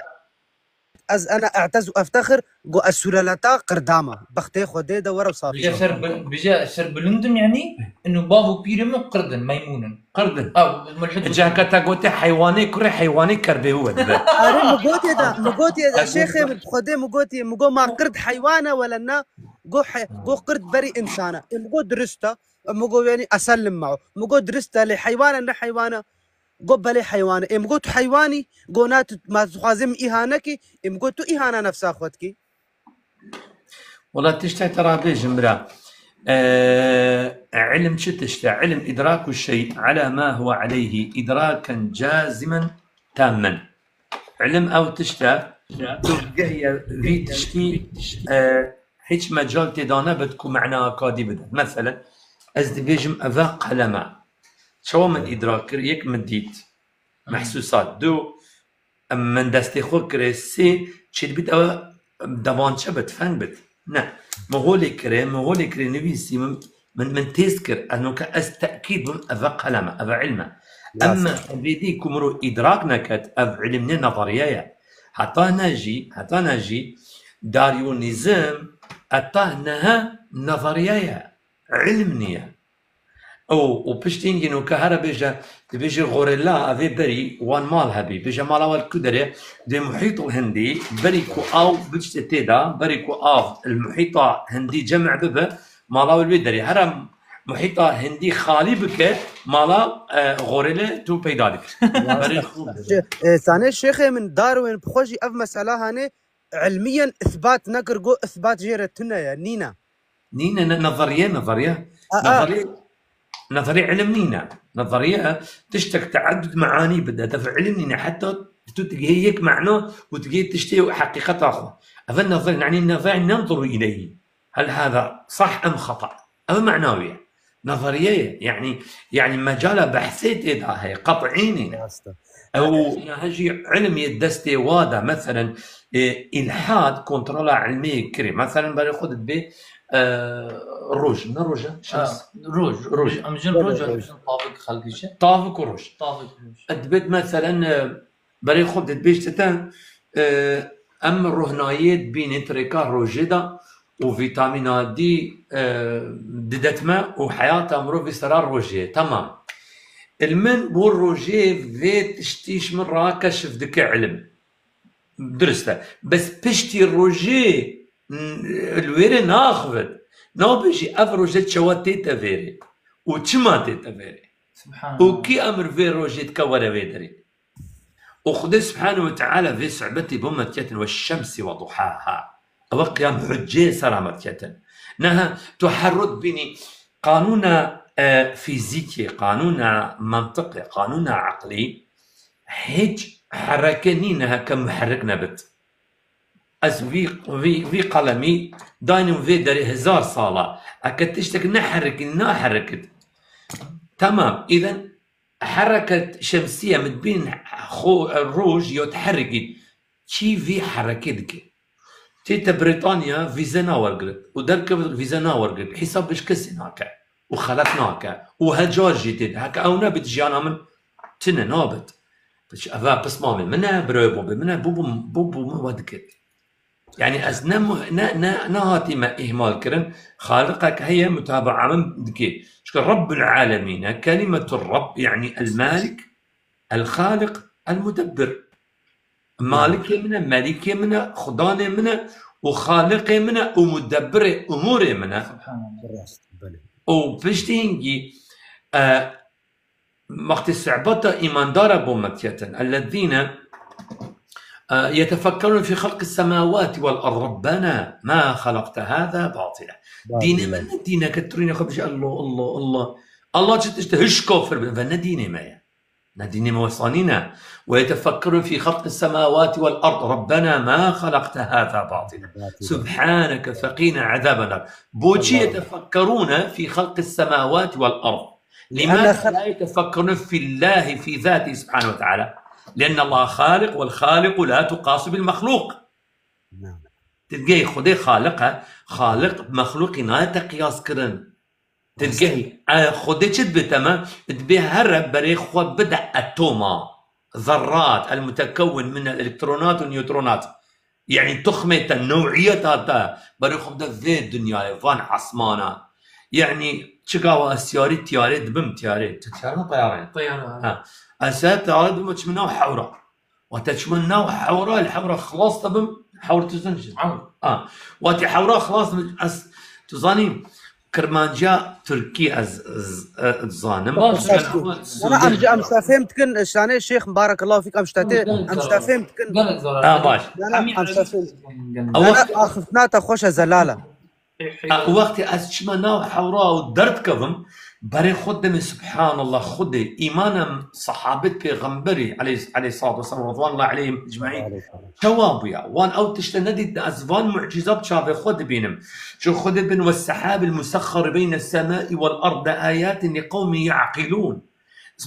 ez ene îtez û eftexir, go ez sûreleta qirda me. Bextê Xwedê de were û sabî. Bije ser bil-, bije ser bilindim, yani, inu bav û pîrê min qirdin, meymûnin. Qirdin. Ew, mulhid. Cihka te gotê heywanê kurê heywanê kerbê we dibe. Erê, mi gotê de, mi gotê de, şêxê min, bi Xwedê mi gotê, mi go ma qird heywan e wele na, go he-, go qird berî însan e. E, mi go dirist e. E, mi go, yani, esellim ma. Mi go dirist e, lê heywan e, ne heywan e. Go belê heywan e. Êm go tu heywanî, go na tu ma dixwazê min îhane kî, êm go tu îhana nefsa xwe dikî. Wala tiştek te ra bêjim bira. Ee, ilim çi tişt e? İlim idraku şey ala ma huwa aleyhi idraken cazimen tammen. İlim ew tişt e, tu gehiye vî tiştî, e, hiç mecal tê da nebit ku mena kadî bide. Meselen, ez dibêjim eve qelem e. Çawa min îdrak kir? Yek min dît. Mehsûsat. Du, em min destê xwe kirê. Sê, çêdibît ew devançe bit, feng bit. Ne. Min holê kirê, min holê kirê nivîsî, min, min, min têz kir. Ez noke ez tekîd bim, eve qelem e, eve ilm e. Rast. Emme evêdî ku miro îdrak neket, ev ilim ne, nezariye ye. Heta ne jî, heta ne jî, Daryonîzm, heta nehe nezariye ye. Ilm niye. Û, û piştî hingî noke here bêje, dibêje gorilla evê berî wan mal hebî. Bêje mala we li ku derê? Dê muhît û hindî, berî ku av biçte tê de, berî ku av li muhîta hindî cem bibe, mala we li wê derê. Here muhîta hindî xalî bike, mala, e, gorille tu peyda dike. Berî Şê-, e, Sanê şêxê min Darwin bi xwe jî ev mesela hane ilmiyen îsbat nekir, got îsbat jê re tune ye, nîne. Nîne, ne, nezeriye, nezeriye. A, a. Nezeriye, nezeriye ilim nîne. Nezeriye tiştek teaddud meanî bide. Dev ilim nîne. Heta tu digihê yek mena û digihê tiştê û heqîqeta xwe. Ev nezeriye, yani nezeriye nenzuru ileyhi. Hel hada sah em xata? Ev mena wî ye. Nezeriye ye. Yani, yani mecala behsê tê de heye. Qet'î nîne. Rast e. Ew niha jî ilm yê destê wa de, meselen, e, îlhad kontrola ilmê kirê. Meselen, berê xwe dibê, e, roj. Ne roj e? Şems. Ha, roj. Roj. Em jin Belê, roj, em roj. Jin tavik xelkî jî. Tavik û roj. Tavik roj. E, dibêt, meselen, e, berê xwe dibêjte te, e, em rohnayê dibînê di rêka rojê de û vîtamîna D, e, didet me û heyata mirovî sera rojê ye. Temam. Il min bo rojê vê tiştî ji min re keşif dike ilim. Dirist e. Bes piştî rojê, n-, li wê re naxivit. Nabêjî ev roje çawa tête vêrê û çima tête vêrê. Subhanallah. Û kî emir vê rojê dike were vê derê. Û Xwedê Subhanahu ve Teala vê sohbetê bo me diketin, "Ve şemsi ve duhaha." Ew qiyam hüccê sera me diketin. Neha tu her rot bînî qanûna, e, fîzîkê, qanûna mantiqê, qanûna eqlî hiç hereke nîne heke muherrik nebit. Ez vî, vî, vî qalemî daynim vê derê hezar sala. Eke tiştek neherikî, naherikit. Tamam, îden hereket şemsiye min dibîn xo roj yo diherikî. Kî vî herekê dike? Tête Brîtanya vîze nawergirit û derkevit vîze nawergirit. Hîsab bi ji kesî nake û xelet nake û hecar jî tê de. Heke ew nebit jiyana min tune nabit. Piç, eva pismamê min e, birayê bobê min e, bû bû, bû bû min we dikit. Yani ez ne mu-, ne, ne, nehatîme îhmal kirin. Xaliqek heye, mutabaa min dike. Çunke Rabbul Alemîn e, kelimetur Rabb, yani el Malik, el Xaliq, el Mudebbir. Malikê min e, Melikê min e, Xudanê min e û Xaliqê min e û Mudebbirê umûrê min e. Subhanallah. Rast, belê. Û piştî hingî, e, wextê sohbeta îmandara bo me diketin. Ellezîne, e, yetefekkerûn fî xelqis semawati vel erd. Rabbena ma xelaqte hâzâ batila. Dînê me ne dîneke tu rûnê xwe bijî Allah, Allah, Allah. Allah çi tişt e, hiş kafir bin. Ve ne dînê me ye. Ne dînê me wesa nîne. Ve yetefekkerûn fî xelqis semawati vel erd. Rabbena ma xelaqte hâzâ batila. Subhaneke feqîna ezâben nar. Boçî yetefekkerûne fî xelqis semawati vel erd. لماذا لا يتفكرون في الله، في ذاته سبحانه وتعالى؟ لأن الله خالق، والخالق لا تقاس بالمخلوق. Naam. Dilgehî Xwedê Xaliq e, Xaliq bi mexlûqî nayete qiyas kirin. Dilgehî, e, Xwedê çi dibê te me? Dibê here berê xwe bide etoma, zerrat, el mutekewwin min el elektronat û newtronat. Yani tuxmê te, newiyeta te, berê xwe bide vê dinyayê, van esmana. Yani çi gava ez tiyarî, tiyarê dibim, tiyarê. Tu tiyarê mi teyarê? Teyarê, ha. Ha. Ez tiyarê dibim, çi min nav hewra. Wate çi min nav hewra, li hewra xilas dibim, hewr tu zin jî. Hewr. Ha. Wate hewra xilas dibim, ez, tu zanî, Kirmanciya Tirkî ez, ez, ez dizanim. Baş. Şikena xwe Ana em ji em ji te fêm dikin, şanê Şêx Mubarekallahu fîk, em ji te tê, em ji te fêm dikin. Gelek zor. Ha, baş. Ana em ji te fêm dikin. Ew Ana wext axiftina te xweş e zelala. A, wextê ez çima nav hewra û derdikevim, berê xwe demê, subhanallah, Xwedê, îmana sahabet pêxemberî, aleyh-, aleyhissalatu vesselam, radwanullah aleyhim ecmaîn, çawa bûya? Wan ew tişte nedît, ez van mucîza bi çavê xwe dibînim. Çi Xwedê bin, "Wes-sehabil musexxeri beyne semai vel ard le ayatin li qewmin yaqilûn."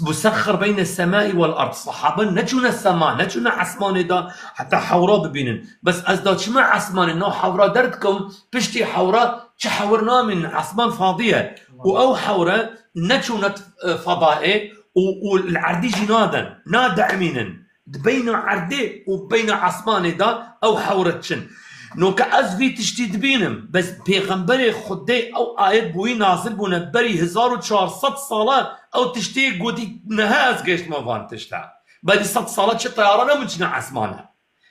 Musexxer beyne semai vel ard. Sahabe neçûne sema, neçûne esmanê de heta hewra bibînin. Bes ez da çime esmanê nav hewra derdikewim, piştî hewra çi hewr namînin, esman fadî ye. Û ew hewre neçûne, e, fedaê û, û li erdî jî naden, nade'mînin. Di beyna erdê û beyna esmanê de ew hewre çin. Noke ez vî tiştî dibînim, bes pêxemberê Xwedê ew ayet bi wî nazil bûne berî hezar û çar sed sala ew tiştê gotî, niha ez gehiştime van tişta. Berî sed sala çi teyara ne min çine esmane.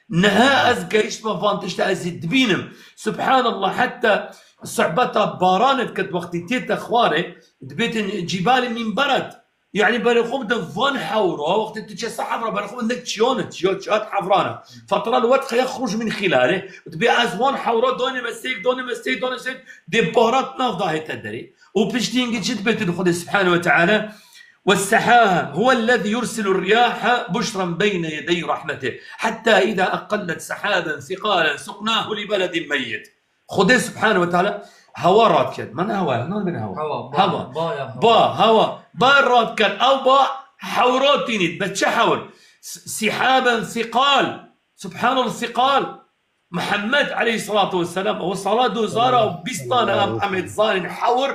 Niha ez gehiştime van tişta ez ê dibînim. Subhanallah, heta sohbeta baran diket wextî tête xwarê, dibêtin cîbalê mînberet. Yani berê xwe bide van hewra, wextê tu çe ser hewra, berê xwe bide çiyan e, çiya, çiya hewran e. Fatira li wet xeye xuruj min xilale. Dibê ez van hewra danê me sêk, danê me sêk, danê sêk, dê barat nav dahête derê. Û piştî hingî çi dibêtin Xwedê Subhanahu ve Teala? والسحاب هو الذي يرسل الرياح بشرا بين يدي رحمته حتى إذا أقلت سحابا ثقالا سقناه لبلد ميت. Xwedê Subhanahu ve Teala hewa radiket. Mana hewa, ne bine hewa? Hewa, ba, Hewa. Ba ya hewa. Ba, hewa. Ba radiket. Ew ba hewra tînît. Be çi hewr? S-, sihaben sikal. Subhanallah, sikal. Muhammed aleyhissalatu vesselam. O sala du hezar û bîst tane em, em ê dizanin hewr.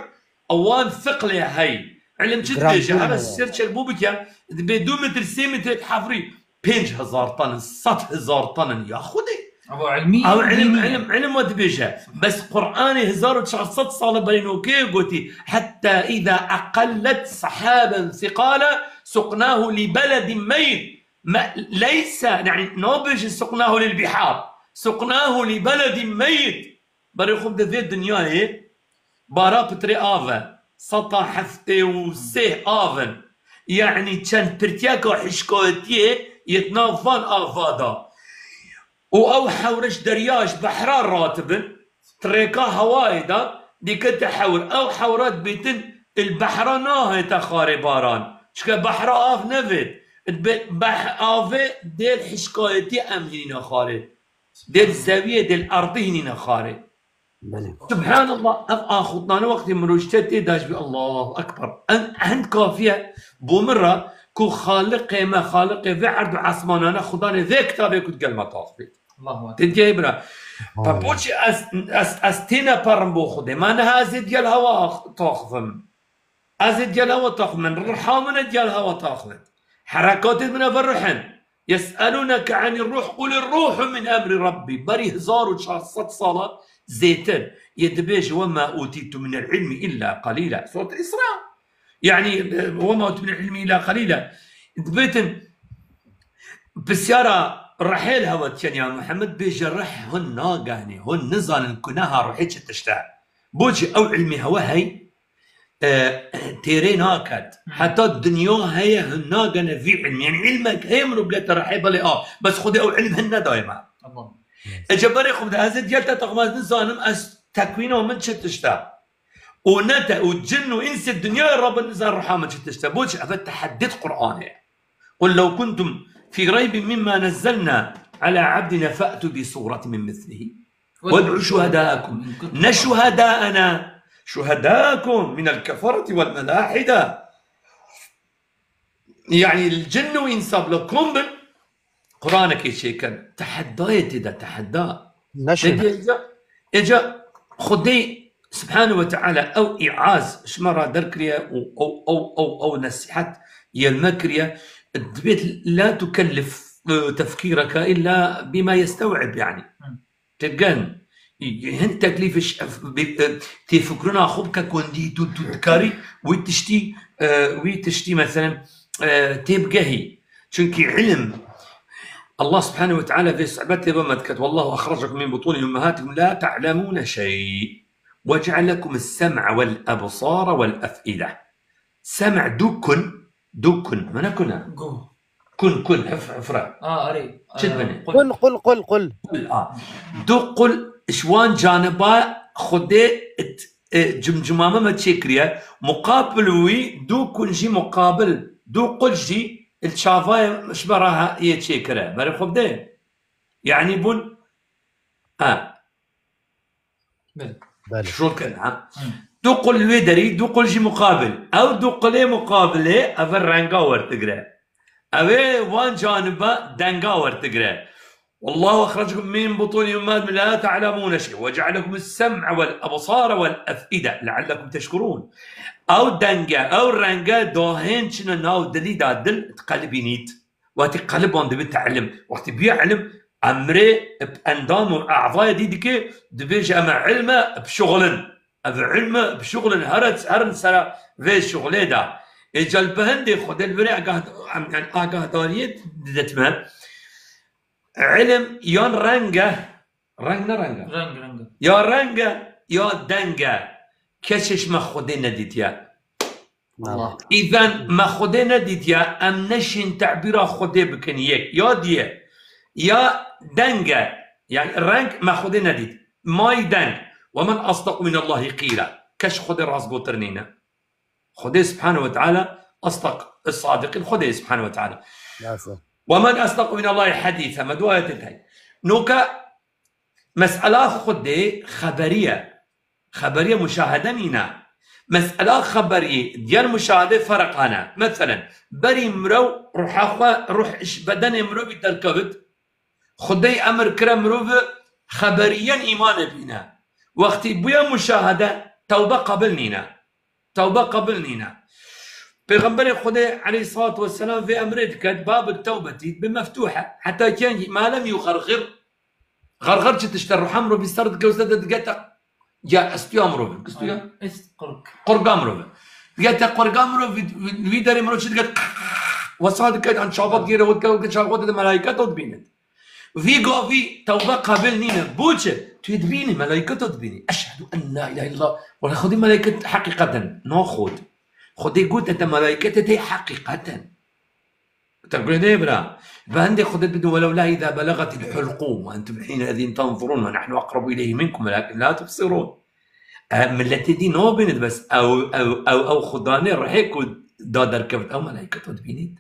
Ewan fiqlê hey. Elim çi dibêje? Hera search bû bike. Dibê du metr, sê metr hevri. Pênc hezar tanin, sed hezar tanin. Ya Xwedê. Ama ilmi Ew ilim, dini. ilim, ilim we dibêje. Bes Qur'anê hezar û çar sed sala berî nokê gotî, "Hatta iza aqallet sahaben siqala suqnahu li beledin meyyit." Me, leysa, yani, nabêje suqnahu lil bihar. Suqnahu li beledin meyyit. Berê xwe di vê dinyayê bara pitrê av e. Seta heftê û sê av in. Yani çend pirtiyeka hişkayetiyê yê di nav van ava da. Û ew hewre ji derya, ji behra ratibin, tirêka hewayê de dikete hewr. Ew hewra dibêtin, il behra nahête xarê baran. Çike behra av nevêt. Dibê beh-, avê dêl hişkayetî em hînîne xarê. Dêl zewiyê, dêl erdî hînîne xarê. Belê. Subhanallah, ev axutnane wextê mirov ji te tê de ji bî, Allahu Ekber. Em, hind kafiye bo min re ku Xaliqê me, Xaliqê vê erd û esmanane, Xudanê vê kitabê ku digel me tax bêt. Allahu Ekber. Te diyayê bira. Pa boçî ez, ez, ez têne perim bo Xudê. Ma niha ez ê digel hewa ax-, taxivim. Ez ê digel hewa taxivim. Ruha min ê digel hewa taxivit. Herekatê min eve ruh in. Yes'elûneke anî ruh, qulî ruhu min emrî Rabbî. Berî hezar û çar sed sala zêtir. Yê dibêje, "Ve ma utîtu minel ilmi illa qalîla." Suret Îsra. Yani, e, "Ve ma utîtu minel ilmi illa qalîla." Dibêtin, pisyara rihê li hewe dikin ya Muhammed, bêje rih hûn nagehnê, hûn nizanin kuneha ruhê çi tişt e. Boçî ew ilmî hewe hey, e, têrê naket. Hı. Heta dinya heye, hin nagene vî ilmî. Yani ilmek heye mirov bigete rihê, belê a. Bes Xwedê ew ilm hin nedaye me. Tamam. Ece berê xwe bide, ez ê digel te taxim, ez nizanim ez tekwîna min çi tişt e. Û ne te, û cin û insê dinyayê Rabbin nizan ruha min çi tişt e. Boçi eve teheddî di Qur'anê ye. قل لو كنتم في ريب مما نزلنا على عبدنا فأتوا بسورة من مثله وادعوا شهداءكم. Ne şuhedâena, şuhedâkum minel kefereti vel melâhide. Yani cin û însan bila kom bin, Quranekê çêkin. Teheddayê tê de, tehedda. Ne Te şuhedâ. Dê êca, êca Xwedê Subhanahu ve Teala ew îaz ji me re derkiriye û ew, ew, ew, ew nesîhet yê li me kiriye. Dibêt la tukellif, e, tefkîreke illa bima yestew'ib yani. Hı. Têbgen, hin teklîf iş, bi, e, têfikrina xwe bike ku hindî tu, tu dikarî wî tiştî, e, wî tiştî, meselen, e, têbigehî. Çunkî ilim, Allah Subhanahu ve Teala vê sohbetê ve me diket, "Wallahu ahrajakum min butuni ummahatikum la ta'lemune şey." وجعل لكم السمع والأبصار والأفئدة. سمع, du kun, du kun, mana kuna? Guh. Kun, kun, hif-, hifra. A, arê. Çi dibine? Qul, qul, qul, qul. Qul, a. Du qul, ji wan caniba Xwedê it-, e, cimcimame me çêkiriye. Muqabil wî, du kun jî muqabil, du qul jî li çavayê ji me re ha-, yê çêkire. Berê xwe bidê. Yanî bûn, ha. Belê. Belê. Şol kin, ha. Hı. Du qul li wê derî, du qul jî muqabil. Ew du qulê muqabilê, ev renga werdigire. Ew ê wan caniba denga werdigire. والله أخرجكم من بطون أمهاتكم لا تعلمون شيئا وجعل لكم السمع والأبصار والأفئدة لعلكم تشكرون. Ew denge, ew renge dahên çine nav dilî de, dil diqelibînît. Wextî qelib wan dibe te ilim. Wextî bûye ilim, emrê bi endam û evayê dî dike, dibêje, em e ilme bişuxulin. Ev ilme bişuxulin, herin, herin sera vê şuxulê de. Ê ca li bi hindê Xwedê li virê agah-, em, yani agahdariyê didetime. Ilim yan reng e, reng ne reng e? Reng, reng e. Ya reng e, ya deng e. Kesê ji me Xwedê nedîtiye. Allah. Îzen me Xwedê nedîtiye, em neşên tebîra Xwedê bikin yek. Ya diye, ya deng e. Yani reng me Xwedê nedît. May deng. ومن أصدق من الله قيلا. Kes Xwedê rastgotir nîne. Xwedê Subhanahu ve Teala asdaq, sadiqîn Xwedê Subhanahu ve Teala. Nasıl? ومن أصدق من الله حديثا. Me dua ayetê tey. Noka mesela Xwedê xeberiye. Xeberiye muşahede nîne. Mesela xeberî diğer muşahede ferqane. Meselen, berî mirov ruha xwe, ruh ji bedenê mirovî derkevit, Xwedê emir kire mirov xeberiyen îmanê bîne. Wextî bûye muşahede, tewbe qebil nîne. Tewbe qebil nîne. Pêxemberê Xwedê aleyhissalatu vesselam vê emrê diket, bab tewbetî bi meftûh e. Heta kengî ma lem yuxerxir. Xerxer çi tişt e? Ruha mirovî ser dike û ser de dige te ya estuya mirovî. Estuya? Est qurg. Qurga mirovî. Dige te qurga mirovî, wî derê mirov çi dike? Wesa dike, an çavat gêre, wot ke, wot ke çavat de melayîket ot bîne. Vî gavî tewbe qebil nîne. Bo çi? Tu yê dibînî, melayîket ot dibînî. Eşhedû en la ilahe illallah. Wala Xwedê melayîket heqîqeten. Na Xwed. Xwedê gote te melayîket te heqîqeten. Te guh nê bira. Bi hindê Xwedê bidin, "ولولا إذا بلغت الحلقوم وأنتم حينئذ تنظرون ونحن أقرب إليه منكم ولكن لا تبصرون." E, miletê dî nabînit bes ew, ew, ew, ew xudanê rihê ku da derkevit, ew melaiket dibînît.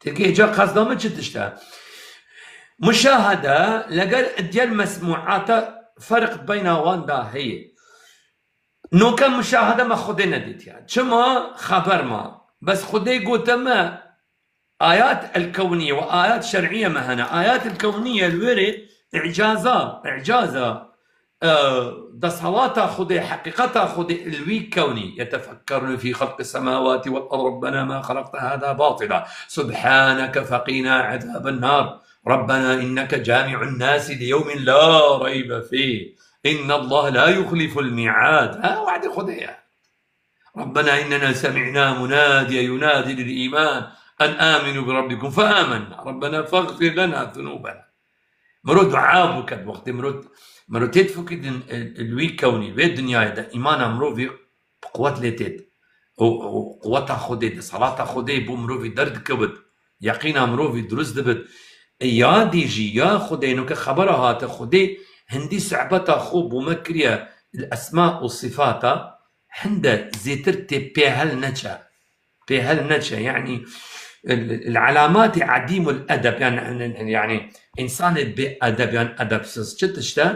Tirkiyê ca qesda min çi tişt e? Muşahede legel diğer mesmuata ferq beyna wan da heye. Noke muşahede me Xwedê nedîtiya. Çima? Xeber ma. Bes Xwedê gote me ayat el-kewniye ve ayat şer'iye me hene. Ayat el-kewniye li wêrê i'caza, i'caza, e, desthilata Xwedê, heqîqeta Xwedê li wî kewnî. يتفكرون في خلق السماوات والأرض ربنا ما خلقت هذا باطلا سبحانك فقنا عذاب النار ربنا إنك جامع الناس ليوم لا ريب فيه إن الله لا يخلف الميعاد. Ha, we'dê Xwedê ye. ربنا إننا سمعنا مناديا ينادي للإيمان أن آمنوا بربكم فآمنا ربنا فاغفر لنا ذنوبنا. Miro dua biket wextê miro, miro têt fikirîn, e, e, li wî kewnî, vê dinyayê de îmana mirovî bi quwet lê têt. Û, û quweta Xwedê, desthilata Xwedê bo mirovî derdikevit. Yeqîna mirovî dirust dibit. E, ya dî jî, ya Xwedê, noke xebera hate Xwedê hindî suhbeta xwe bo me kiriye li esma û sifata, hinde zêtir tê pêhel neçe. Pêhel neçe, yanî, el, el alamati adîmul edeb, yanî, yanî, însanê bê edeb yan edebsiz çi tişt e?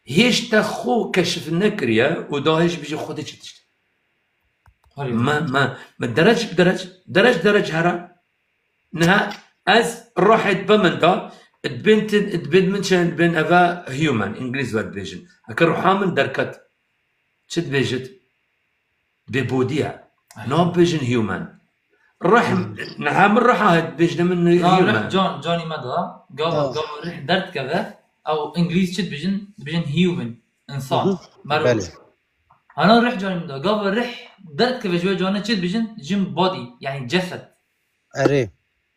Hêj te xwe keşif nekiriye û da hêj bêje Xwedê çi tişt e. Harî. Me, me, me derec bi derec, derec derec here. Niha ez ruhê dibe min da, dibên ti, dibên min çi, dibên eve human, îngilîz ve dibêjin. Heke ruha min derket, çi dibêjit? Bêbodî ye. Nabêjin human. Ruh, Hmm. niha min ruha heye, dibêjine min Na, human. Ruh can, canî me da. Gava, Ha. gava ruh derdikeve, ew îngilîz çi dibêjin? Dibêjin human, însan. Hı hı. Merû. Belê. Hana ruh canî min da. Gava ruh derdikeve ji wê canê çi dibêjin? Jin body, yanî cesed. Erê.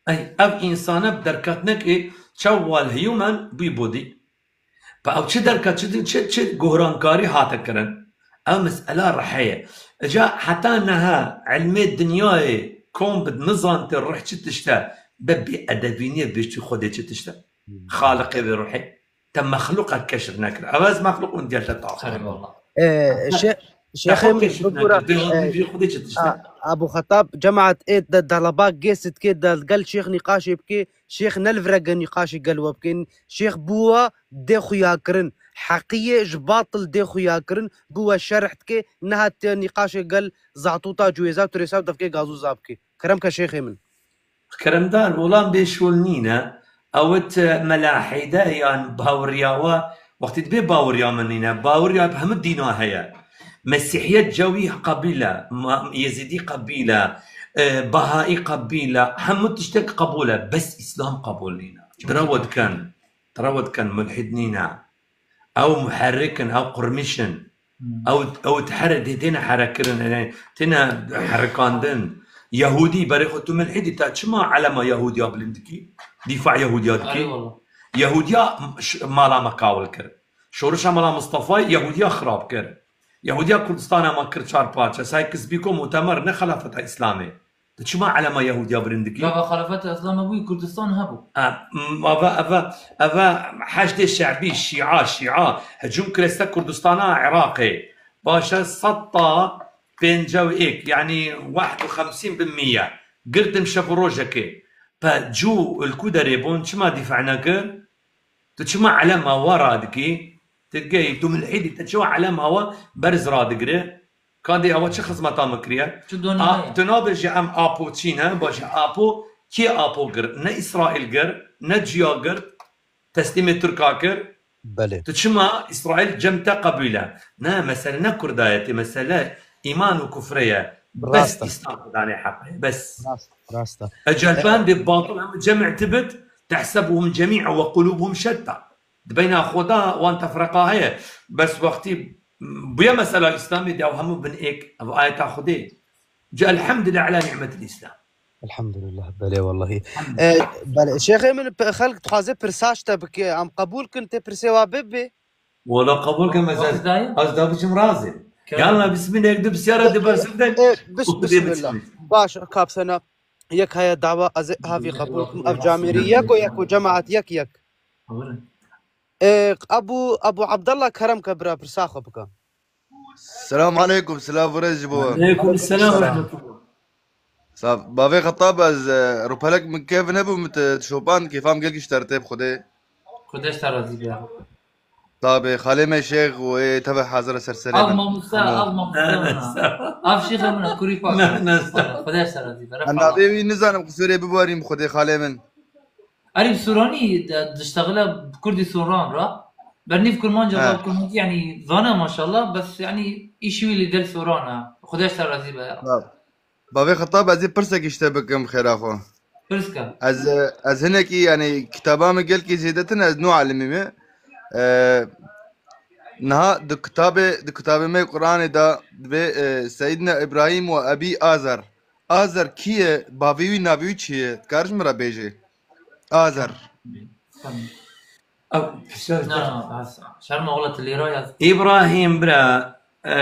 Ey, ev însane bi derket nekê, çawa li human bî bodî. Pa ew çi derka, çi, çi, çi gorankarî hate kirin? Ew mesela rihê ye. Îca heta niha ilmê dinyayê kom bi nizante rih çi tişt e, be bêedebîniyê bêjtî Xwedê çi tişt e. Xaliqê vê ruhê. Te mexluqa keşif nekir. Ev ez mexluq û gel te taxir. Eyvallah. Ee, Şe-, Şêxê min keşif bigura, nekir. Dê ee, Xwedê çi tişt e. A-, Abu Xetab, cemaat ê de dalaba gê sitkê de gel Şêx nîqaşê bikê, Şêx ne li vir e gel nîqaşê gel we bikên. Şêx bûwa dê xuya kirin. Heqiyê ji batil dê xuya kirin. Bûwa şerh dikê, nehat tê nîqaşê gel zatûta cuêza turêsa û devkê gazûza bikê. Kerem ke Şêxê min. Keremdar, ola bê şol nîne. Ewit, e, melahîde yan baweriya we, wextî dibê baweriya min nîne. Baweriya bi hemû dîna heye. Mesîhiyet cewî qebîl e, ma-, Yezîdî qebîl e, e, Bahaî qebîl e, hemû tiştek qebûl e. Bes Îslam qebûl nîne. Tira we dikin, tira we dikin, mulhîd nîne. Ew muherrik in, ew qurmîş in. Hmm. Ew, ew dihere-, tê-, têne herekirin, yani, têne herikandin. Yehûdî, berê xwe tu milhîdî, te çima elema Yehûdiya bilind dikî? Dîfa Yehûdiya dikî? Erê wala. Yehûdiya ş-, mala me kawil kir. Şorişa Mala Mistefayê Yehûdiya xirab kir. Yehûdiya Kurdistana me kir çar parçe. Say kisbîko mutemer ne xelafeta Îslamê. Tu çima elema Yehûdiya bilind dikî? Gava xelafeta Îslamê bûyî Kurdistan hebû. E, m-, eve, eve, eve heşdê şe'bî, şîa, şîa, hicûm kireste Kurdistana Iraqê. Baş e, sed ta pêncî û yek, yanî wehd û xemsîn bi mîye. Girdim şev û rojekê. Pe cû li ku derê bûn, çima dîfa nekir? Tu çima elema wa radikî? Tu geyî, tu milhîdî, te çawa elema wa berz radigire? Ka dê ewa çi xizmeta min kiriye? Çi donî A, heye? Tu nabêjî em Apo çî ne, baş e, Apo, kê Apo girt? Ne Îsraîl girt, ne ciya girt, teslîmê Tirka kir. Belê. Tu çima Îsraîl cem te qebûl e? Ne, mesele ne kurdayetê, mesele îman û kufre ye. Bes Rast e. Îslam danê heqê, bes. Rast, rast e. Ecel E, ben de batil em cem tibit, tehsebuhum cemî'a ve qulûbuhum şetta. Di beyna xwe de wan tefreqa heye. Bes wextî bûye mesela Îslamê de ew hemû bin êk. Ev ayeta Xwedê. Ci elhamdülillah ala ni'metil Îslam. Elhamdülillah, belê wellahî. Elhamdülillah. E, belê. Şêxê min pe-, xelk dixwaze pirsaş te bike. Em qebûl kin tê pirsê wa bibê? Wala qebûl kin, ez, Wextî dayê? Ez da biçim razê. Kerem. Yallah, bismillah, ek du bisyara di bersiv de. E, bis-, Xwedê bismillah. Biçim. Baş, kapsena. Yek heye dawa, ez ê havî qebûl kim. Ev camêrî yek û yek û cemaat yek yek. Ee, Abu, Abu Abdallah, kerem ke bira pirsa xwe bike. Selam aleykum, silav û rêz ji bo we. Aleykum selam ve rahmetullah. Sav, bavê Xetab ez, e, rûpelek min kêf nebû, min te şopan, kêfam gelkî ji te re tê bi Xwedê. Xwedê ji te razî be. Tabê, xalê me şêx û ê teve hazir e ser serê Av min. Mamoste, Hemû. Av mamoste Ne, ne, min e. Av şêxê min e, kurî pak. Ne, ne, Xwedê ser razî be. Em navê wî nizanim, qisûrê bibarîm, Xwedê xalê min. Erî bi Sûranî de diştexile bi Kurdî Sûran re. Bernîv Kurmanca He. Ve Kurmancî, yanî zane maşallah, bes yanî îşî wî li gel Sûran e. Xwedê ser razî be ya. Sağ ol. Bavê Xetab, ez ê pirsekî ji te bikim xêra xwe. Pirs ke. Ez, ez hinekî, yanî, kitaba min gelkî zêdetin, ez nû alimî me. E, niha di kitabê, di kitabê me Qur'anê de dibê, e, Seyyidina Îbrahîm ve Ebî Azer. Azer kî ye? Bavê wî navê wî çi ye? Dikar ji min re bêjê? Azer. Tamam. Ew, pirsiyar Na, bas. Şerma wala tu lêra ya. Îbrahîm bira, e,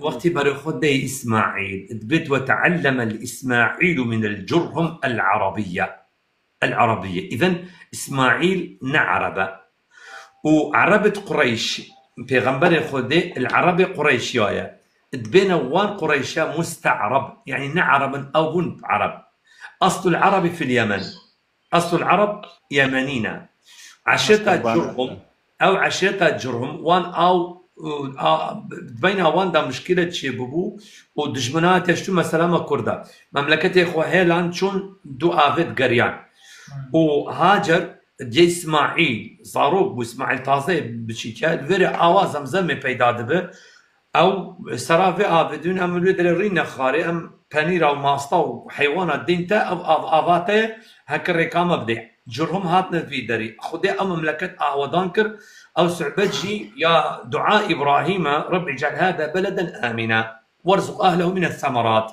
wextî berê xwe dey Îsmaîl, dibêt ve te'ellemel Îsmaîlu minel Curhum el Arabiyye. El Arabiyye. Îzen Îsmaîl ne Ereb e. Û Ereb it Qureyş, pêxemberê Xwedê il Erebê Qureyşiya ye. Dibêne wan Qureyşe muste'reb, yanî ne Ereb in, ew bûn Ereb. Aslul Erebi fil Yemen. Eslul Ereb Yemenî ne. Eşreta Curhum, ew eşreta Curhum, wan aw, a, beyna wan de mişkîlet çêbûbû û dijminayetê ji tu mesela me Kurd e. Memleketê xwe hêlan çûn du avê digeriyan. Hmm. Û Hacer dê Îsmaîl, zarok bû, Îsmaîl tazeyê biçîk e, li vêrê awa Zemzemê peyda dibe. Ew sera vê avê dûn, em li wê derê rîne xarê, em penîra û masta û heywana dîn te, ev av, ava te ye, heke rêka me bidê. Curhum hatine vî derî. Xwedê ew memleket awedan kir, ew suhbet jî ya dua Îbrahîm e, Rebbi ec'el hâdâ beleden âmîna, werzuq ehlehu mines semerât,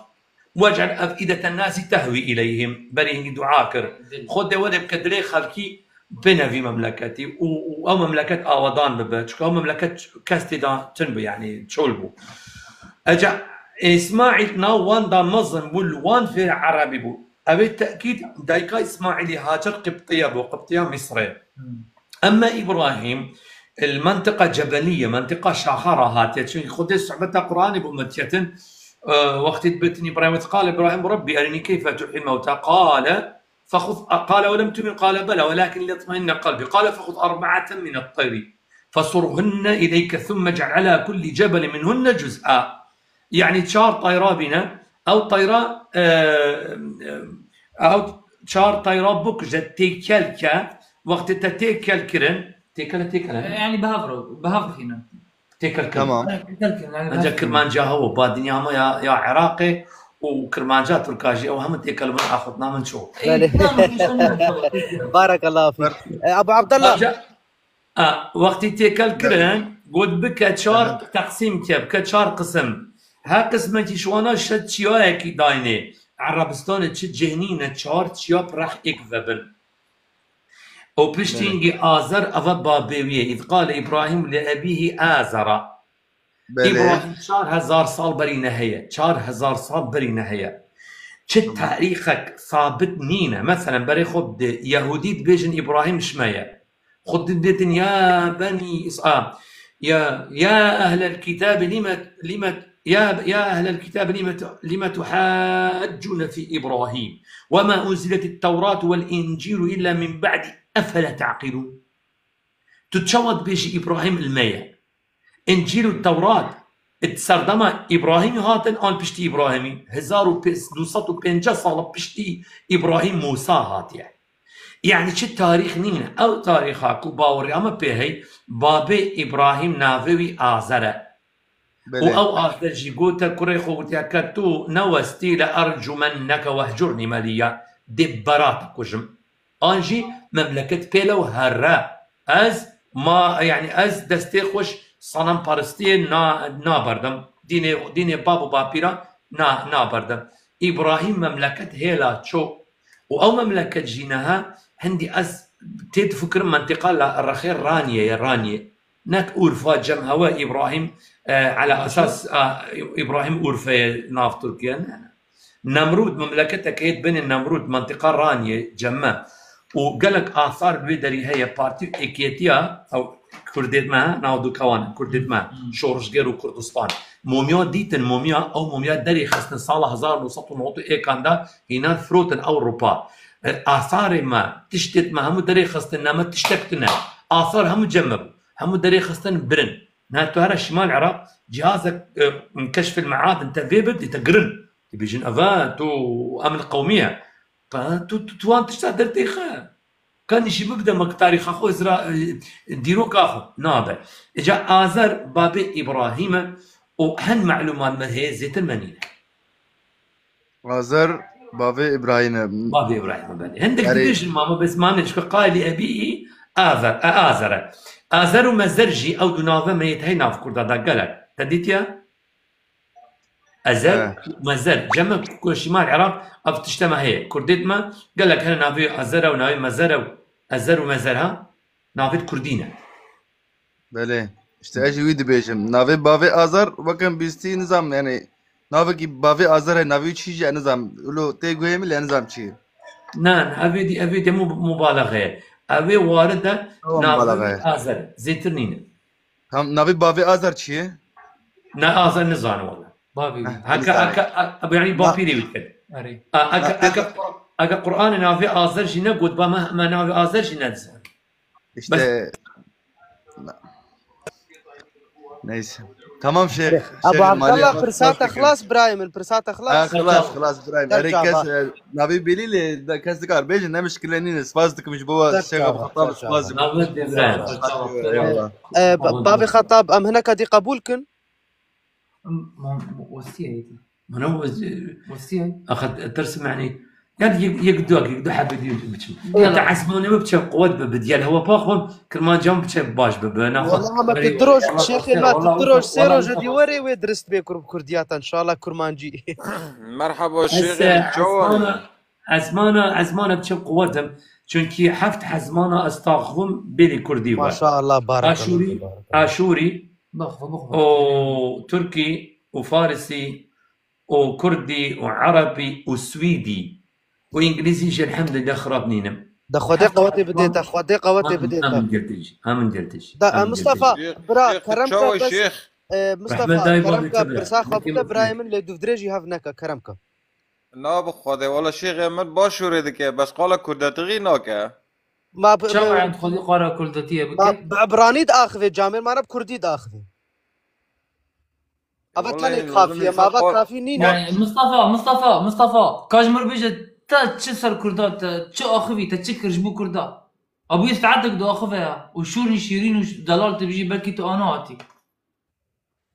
wec'el ef'îdeten nâsî tehwî ileyhim. Berî hînî dua kir. Xwedê welê bike dilê xelkî bêne vî memleketî û, û ew memleket awedan bibe. Çunka ew memleket kes tê de tun bû, yanî çol bû. Eca Îsmaîl nav wan da mezin bû, li wan fêr erebî bû. Ev ê tekîd dayika Îsmaîlî Hacer qibtiye bû, qibtiya Misrê. Emme Îbrahîm, li mentiqa cebelî ye, mentiqa şaxa re hatiye. Çunkî Xwedê sohbeta Qur'anê bû me diketin, e, wextê dibêtin Îbrahîm, وإذ قال إبراهيم رب أرني كيف تحيي الموتى قال فخذ، قال أولم تؤمن؟ قال بلى ولكن ليطمئن قلبي قال فخذ أربعة من الطير فصرهن إليك ثم اجعل على كل جبل منهن جزءا. Yanî çar tayra bîne, ew tayra, e, e, ew çar tayra bikuje, têkel ke, wextê te têkel kirin, têkel e, têkel e. Yani bi hev re, bi hev dixîne. Têkel kirin. Tamam. Têkel kirin, yani bi hev dixîne. Ancak Kirmanca hewo, ba dinya me ya, ya Iraqê û Kirmanca Tirka jî, ew hemû têkel bin axutna min ço. Belê. Tamam, inşallah. Barakallahu fik. E, Abu Abdallah. Ancak A, wextî têkel kirin, got bike çar teqsîm ke, bike çar qisim. Her qismekî ji wana şe çiyayekî daynê. Erebistanê çi cih nîne çar çiya bi rex êk vebin. Û piştî hingî Azer eve babê wî ye. إذ قال إبراهيم لأبيه آزر. Belê. Îbrahîm çar hezar sal berî ne heye. Çar hezar sal berî ne heye. Çi tarîxek sabit nîne. Meselen, berê xwe bi Yehûdî dibêjin Îbrahîm ji me ye. Xwe dibêtin ya benî Îsa-, ya, ya ehlel kitâbi lime, lime, ya, ya ehlel kitâbi lime tu-, lime tuhaccûne fî Îbrahîm. Wema unziletît tewratu wel încîlu îlla min ba'dî efele ta'qilûn. Tu çawa dibêjî Îbrahîm li me ye? Încîl û Tewrat di serdema Îbrahîmî hatin an piştî Îbrahîmî? Hezar û pênc sed û pênceh sala piştî Îbrahîm Mûsa hatiye. Yanî çi tarîx nîne. Ew tarîxa ku baweriya me pê hey, babê Îbrahîm navê wî Azer e. Û Belê. Ew Azer jî gote kurê xwe, gotiye ke tu newestî le ercumenneke wehcurnî melîya, dê bera te kujim. An jî memleket pêle û herre. Ez ma, yanî ez destê xwe ji sanamparistiyê na, naberdim. Dînê, dînê bab û bapîra na, naberdim. Îbrahîm memleket hêla ço. Û ew memleket jî niha hindî ez tê difikirim mentiqa la rexê Raniyê ye, Raniyê. Nek Urfa cem hewe Îbrahîm, e, ala esas, e, Îbrahîm Urfeyê nav Tirkiye, ne, ne. Nemrûd, memleketek hê dibênê Nemrûd, mentiqa Raniyê, cem me. Û gelek asar bi wê derî heye, partî û êkiyetiya, ew Kurdêt me, nav du kewan, Kurdêt me, Hmm. Şorişger û Kurdistan. Momiya dîtin, momiya, ew momiya derê xistin sala hezar neh sed û newid û êkan de hînan firotin Ewropa. E, asarê me, tiştêt me hemû derê xistin, ne me tiştek tune. Asar hemû cem me bû. Hemû derê xistin birin. Na tu here şimal Iraq, cihazek, e, keşfil meadin te vê bir, dê te girin. Dibêjin, eve, tu emil qewmiye. Pa, tu, tu, tu wan tişta dertêxe. Ka nîşî bibide me tarîxa xwe, zira, e, dîroka xwe. Nabe. Îca Azer babê Îbrahîm e û hin melûmat me heye, zêtir me nîne. Azer bavê Îbrahîm e. Bavê Îbrahîm e, belê. Hindik Erê. Dibêjin ma me bes ma ne, çika qailî ebî Azer, e, Azer e. Azer û Mezer jî ew du nave me yê hey nav kurda da gelek. Te dîtiye? Ezer, He. Mezer. Cem me ku şimal Iraq ev tişte me heye. Kurdêt me gelek hene navê Azer e û navê Mezer e û Ezer û Mezer ha. Navêt kurdî ne. Belê. İşte ez jî wî dibêjim. Navê bavê Azar, wekin bîstî nizam, yani, navekî bavê Azar heye, navê wî çi jî nizam. Ulo tê guhê min lê nizam çi ye. Na, na, ev ê dî, ev ê dê mu-, mubalaxe ye. Ev ê warid e, Tamam, navê mubalaxe ye. Azar. Zêtir nîne. Tam navê bavê Azar çi ye? Na, Azar nizane wala. Bavê wî. Heh, Haka, nizane. Haka, a-, a-, yani Na- bapîrê wî dikir. Erê. A, aka, Na- aka, aka Qur'anê navê Azar jî ne got, ba me, me navê Azar jî nedizan. İşte, neyse. Tamam Şeyh. Abu Şeyh, Abdallah, malî, pirsata xlas, birayê min, pirsata xlas. Ha, xlas, xlas, birayê min. Erê kes, e, navê belî lê, de kes dikar bêjin, ne mişkile nîne, spas dikim ji bo Şeyh Xetab, spas dikim. Eyvallah. E, ba-, bavê Xetab, em hineka dî qebûl kin? Em, ma, ma, westiye yê te. Mana westiye. Westiye. Axa, ters yani. Yani yek, yek du, yek du hebe diyor biçim. Eyvallah. Yani esmanê me biçe quwet be, bi diyal hewa pa xwe, Kirmancan biçe baş be, be, na xwe. Vallahi me Eyvallah. Tu roj, Eyvallah. Şêxê me, Vallahi, tu roj, sê vallahi, roj, vallahi. Dî werê wê dirist bê kur-, kurdiyatan, inşallah kurmancî. Merhaba, Şêxê, çawa? Esmana, esmana, esmana biçe quwet em. Çunkî heft hezmana ez taxivim bêlî kurdî we. Maşallah, barakallah, Aşûrî, barakallah. Aşûrî, Bak, bak, bak. û Tirkî, û Farisî, û Kurdî, û Erebî, û Swîdî, û Îngilîzî jî elhamdulillah xirab nînim. Da Xwedê Heft qewetê hezmana bidê te, Xwedê qewetê Em, bidê em te. in girtij, em in girtij, Da, em e, in Mustafa, girtij. Şêx, bira, Şêx, kerem çawa ke bes, Şêx? e, Mustafa, Rehmet dayê kerem babê ke te bira. pirsa xwe Nekê bike, bira. birayê min lê dûvdirêjî hev neke, kerem ke. Na bi Xwedê, wala Şêxê min baş şûrê dike, bes qala kurdetigî nake. Ma bi, Çawa bi, em xwedî qara kurdetiyê ma bikin? bi ibranî diaxivê, camêr ma re bi kurdî diaxivê. Ava Wala tenê en kafî ye, azından ma ava qal- kafî nîne. Yani Mustafa, Mustafa, Mustafa, ka ji mir bêje, te çi ser kurda, te çi axivî, te çi kir ji bo kurda? Abû yê saetek diaxive ya. Û şûrî şîrîn û delal tu bijî, belkî tu ana hatî.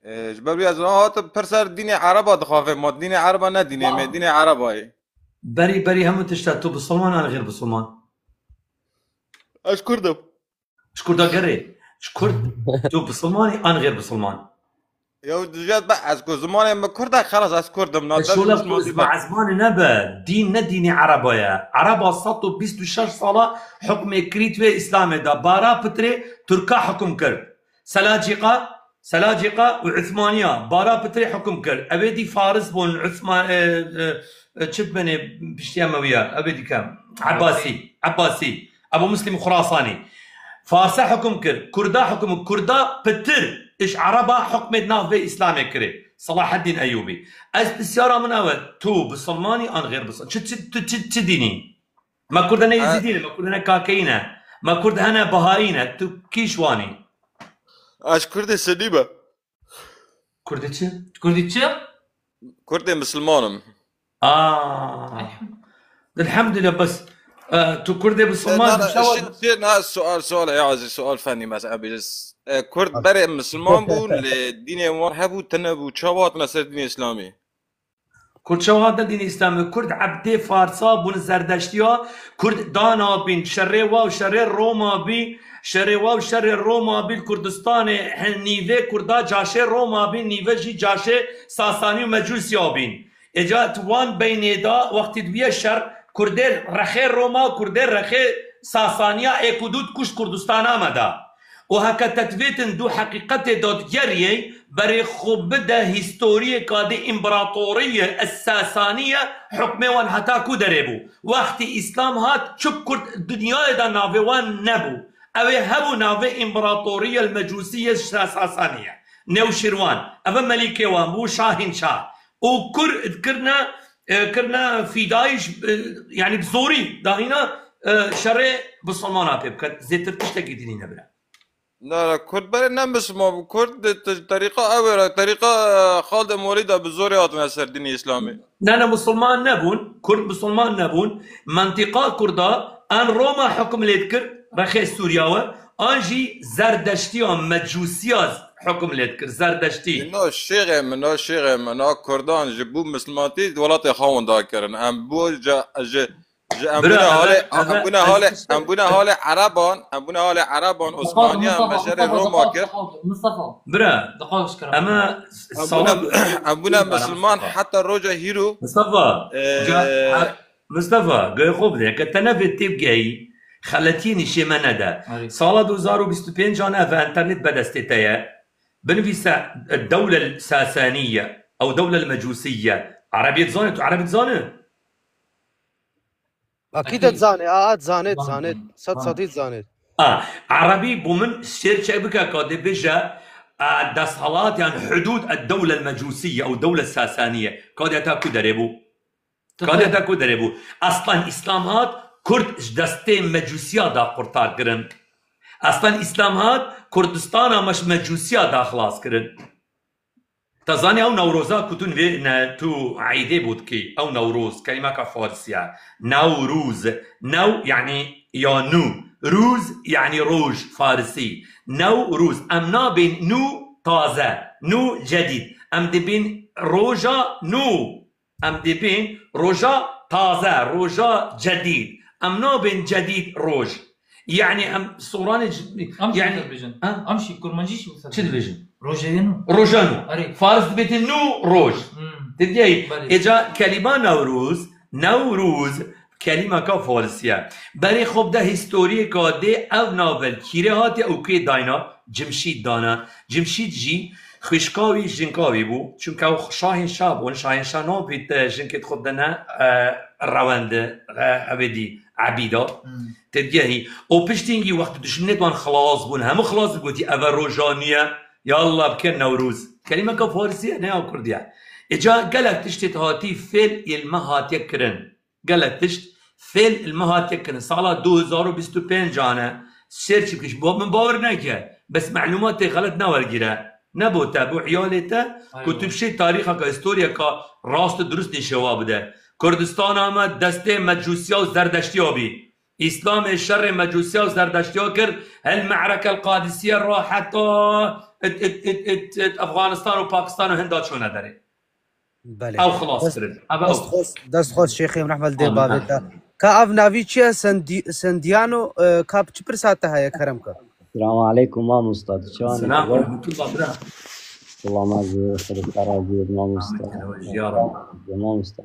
Ee, ji ber wî ez niha hatim pir ser dînê Ereba dixafe, ma dînê Ereba ne dînê me, Wow. dînê Ereba ye. Berî, berî hemû tişta tu bisilman an xêr bisilman? Ez Kurd im. Ji Kurda gerê. Ji Kurd tu bisilmanî an xêr bisilman? Ya dijat be ez ku zimanê min Kurd e, xelas ez Kurd im. Na Ez te şola bisilman ku be. Ezmanê nebe. Dîn ne dînê Ereba ye. Ereba sed û bîst û şeş sala hukmê kirît vê Îslamê de. Bara pitirê Tirka hukum kir. Selacîqa, Selacîqa û Uthmaniya bara pitirê hukum kir. Evê dî Faris bûn, Uthman, e, e, e, çi dibênê piştî Emewiya, evê dî ke Ebasî, Ebasî, Ebu Muslim Xurasanî. Farsa hukum kir, Kurda hukum, Kurda pitir iş Ereba hukmê di nav vê Îslamê kirê. Selahaddin Eyûbî. Ez pisyara min ew e, tu bisilmanî an xêr bisilman? Çi, çi, tu çi, çi dînî? Me Kurd ne Êzidî ne, me Kurd ne Kakeyî ne, me Kurd hene Bahayî ne, tu kî ji wan î? Ez Kurdê Sunî me. Kurdê çi? Kurdê çi? Kurdê Misilman im. Aa. Elhamdulillah, bes, e, tu Kurdê Misilman E, na, na, çawa şi-, şi-, na, sual, sual, ya Ezîz, sual fenî, mesela, biz, e, Kurd berê Misilman bûn, lê dînê wan hebû, tune bû, çawa hatine ser dînê Îslamî? Kurd çawa hatine dînê Îslamê? Kurd ebdê Farsa bûn, Zerdeştiya, Kurd dana bîn, şerê wa û şerê Roma bî, şerê wa û şerê Roma bî, Kurdistanê he-, nîvê Kurda caşê Roma bîn, nîve jî caşê Sasanî û Mecûsiya bîn. Êca tu wan beynê da, wextî dibiye şer, Kurdê rexê Roma, Kurdê rexê Sasaniya ê ku dû dikuşt Kurdistana me da. Û heke te divêtin dû heqîqetê dadigeriyê, berê xwe bide hîstoriyê ka dê împaratoriyê Sasaniye hukmê wan heta ku derê bû. Wextî Îslam hat, çi Kurd dinyayê de navê wan nebû. Ew ê hebû navê împaratoriyê Mecûsiyê Sasaniye. Newşîrwan, ev e melîkê wan bû, Şahîn Şah. Û Kurd kirine, e, kirine fîdayî ji, e, yani bi zorî dahîna, e, şerê bisilmana pê biket. Zêtir tiştekî dînî nebire. Na, na, Kurd berê ne Misliman bû. Kurd di te-, terîqa ew e, terîqa, e, Xaldê Molî de bi zorê hatine ser dînê Îslamê. Ne, ne, Misilman nebûn. Kurd Misilman nebûn. Mentiqa Kurda an Roma hukm lê dikir, rexê Sûriya we, an jî Zerdeştiya, Mecûsiya hukm lê dikir. Zerdeştî. No şêxê min, no şêxê min, no Kurdan ji bo Misilmantî di welatê xwe winda kirin. Em bo ji, ji Ji em Bira, bûne halê, eve, eve, em bûne ez halê, tiştek em bûne halê Ereban, em bûne halê Ereban, Mustafa, Osmaniyan, Mustafa, meşerê Mustafa, Roma Mustafa, kir. Mustafa, Mustafa. Bira, Daqaş kira. Em bûne, Em bûne, salam. Em bûne Bira, Misilman Mustafa. Heta roja hîro. Mustafa, Ee, ca-, ha, Mustafa, guhê xwe bide. Ke te nevê tê bigehî, xeletiyê nîşê me nede. Erê. Sala du hezar û bîst û pênc an ev internet be destê te ye. Binivîse, e, dewle Sasaniye, ew dewle Mecûsiye. Erebiyê dizanê, tu Erebî dizanê? Akîd et zanê, a, et zanê, zanê, sed sedî zanê. A, Erebî bo min şêr çek bike ka dê bêje, a, desthilat yan hudûd ed dewle mecûsiye ew dewle sasaniye. Ka dê heta ku derê bû? Ka dê heta ku derê bû? Aslan Îslam hat, Kurd ji destê mecûsiya da qurtar kirin. Aslan Îslam hat, Kurdistana me ji mecûsiya da xilas kirin. Te zanî ew Newroza ku tu nivê-, ne, tu eydê bo dikî, ew Newroz, kelîmeka farsî ye. Newrûz. New, yanî ya nû. Rûz, yanî roj, farisî. Newrûz. Em nabên nû taze, nû cedîd. Em dibên roja nû. Em dibên roja taze, roja cedîd. Em nabên cedîd roj. Yani em soranê c-, Em şî yani, dibêjin. Ha? Em şî kurmancî şî wisa Çi dibêjin? Rojê nû. Roja nû. Erê. Faris dibêtin nû roj. Hmm. Didiyayî. Belê. Êca kelîma Newroz, Newroz, Kelîmeka farisî ye. Berê xwe bide hîstoriyêka dê ev navel kîrê hatiye û kê dayna? Cimşîd dana. Cimşîd jî xwişka wî jinka wî bû. Çunke ew şahînşah bûn. Şahînşah nabît, e, jinkê xwe dene, e, rewende, e, evê dî ebîda. Hmm. Têdgehî. Û piştîngî wextî duşminê wan xilas bûn. Hemû xilas bûn, gotî, eve roja nû ye. Yallah bike Newroz. Kelîmeka farisî ye, ne ya kurdî ye. Îca gelek tiştê hatî fêl ilme hatiye kirin. Gelek tişt fêl ilme hatiye kirin. Sala du hezar û bîst û pênc ane. Search bikiş. Bo min bawer neke. Bes melûmatê xelet newergire. Ne bo te, bo iyalê te, ku tu bişê tarîxaka, historiyeka rast û durust nîşewa bide. Kurdistana me destê Mecûsiya û Zerdeştiya bî. Îslamê şerê Mecûsiya û Zerdeştiya kir, hel me'rekel Qadisiye ra heta it, it, it, it, it, Afganistan û Pakistan û Hinda çûne derê. Belê. Ew xilas Dest, kirin. Ev ew. Dest xweş, dest xweş Şêxê, min rehmet dê Amin, bavê te. Amin. Ka ev navî çi ye? Sendi-, Sendiano, e, ka çi pirsa te heye, kerem ke? Selamu aleykum mamosta. Tu çawan Selam, rehmetullah bira. Selam ez Xwedê te razî bê mamosta. Amin, ya Rabbi. Mamosta.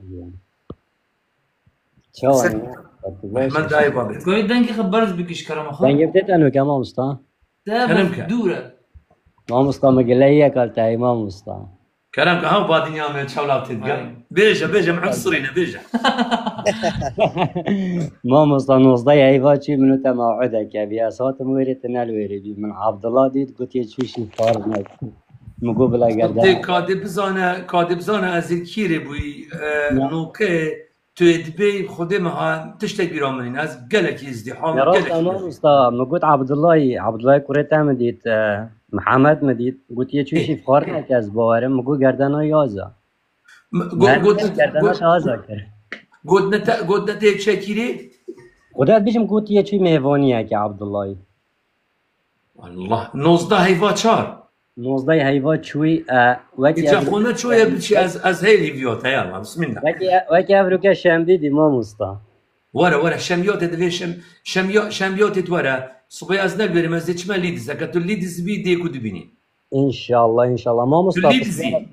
Çawan Sen- e? Tu baş Rehmet dayê babê. Goyê dengê xwe berz bikiş kerema xwe. Dengê te tenu ke mamosta. Te Kerem bes ke. Dûr e. Mamosta me gileyê ye kal te mamosta. Kerem ke, ha, ba dinya me çewla têdge. Aynen. Bêje, bêje, me sirîne, bêje. Mamosta nozdeh heyva çû min û te mew'idek hebî. Ez hatim wêrê, tu ne li wêrê bî. Min Abdullah dît, gotiye çû şî far ne. Min got bila gerdana. Tê kadê bizane, kadê bizane ez ê kîrê bûyî, e, Ya. Noke, tu ê dibê Xwedê me ha, tiştek bîra min nîne. Ez gelekî izdîham, Ya rast gelekî ama izdîham. Usta, min got Abdullahî, Abdullahî kurê te min dît, e, Mihemed min dît. Gotiye çû Ê. Şî far neke ez bawerim. Min got gerdana yaza. M-, go-, Nerede? Gotine, gerdana got-, şaza kir. Gotine te, gotine tê çekîrê? Xwedê ez bêjim gotiye çû mêvaniyeke Abdullahî. Allah, nozdeh heyva çar. Nozdeh heyva çûyî, e, wekî Îca ev-, xwe ne çûye biçî ez, ez heyl hîviya te ya, bismillah. Wekî, wekî evroke şembî dî mamosta. Were, were, şembiya te divê şem-, şembiya, şembiya te were. Sibê ez ne li wêrê me, ez dê çime Lîdiz. Eke tu Lîdiz bî, dê ku dibînî. Înşallah, înşallah. Mamosta, tu Lîdizî?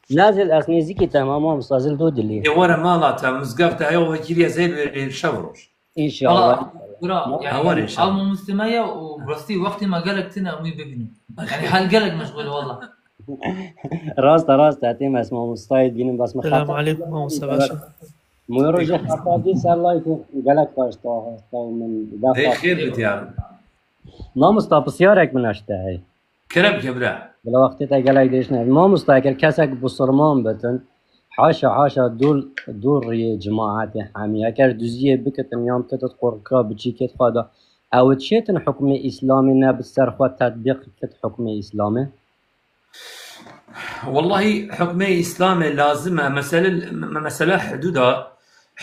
Nazil ez nêzîkî te ma, mamosta, ez li Dodilî. Ê were mala te, mizgefte heya wekîrî ez heyl wêrê şev roj. Înşallah. Valla, bira, yani, Hawan inşallah. Al mamoste me ya û rastî wextê me gelek tune em wî bibînin. Yani hal gelek meşgul e valla. Rast e, rast e, têm ez mamostayê dibînim, bes min Selamun xeta aleykum, mamoste, baş e. Min rojê xeta dî ser layk gelek taş da, hasta û min Ey, defa. Xêr bit ya. Mamosta, pisyarek min eşte hey. Kerem ke bira. Bila wextê te gelek dirêj ne. Mamosta, eger kesek bisilman bitin, haşa, haşa, dûr, dûr riyê cemaetê hemî. Eger duziyê bikitin, yan bikitin qorka biçîkêt xwe de, ew çêtin hukmê Îslamê ne bi ser xwe tetbîq kit hukmê Îslamê? Wellahî hukmê Îslamê lazim e. Mesele, me-, mesela hudûda,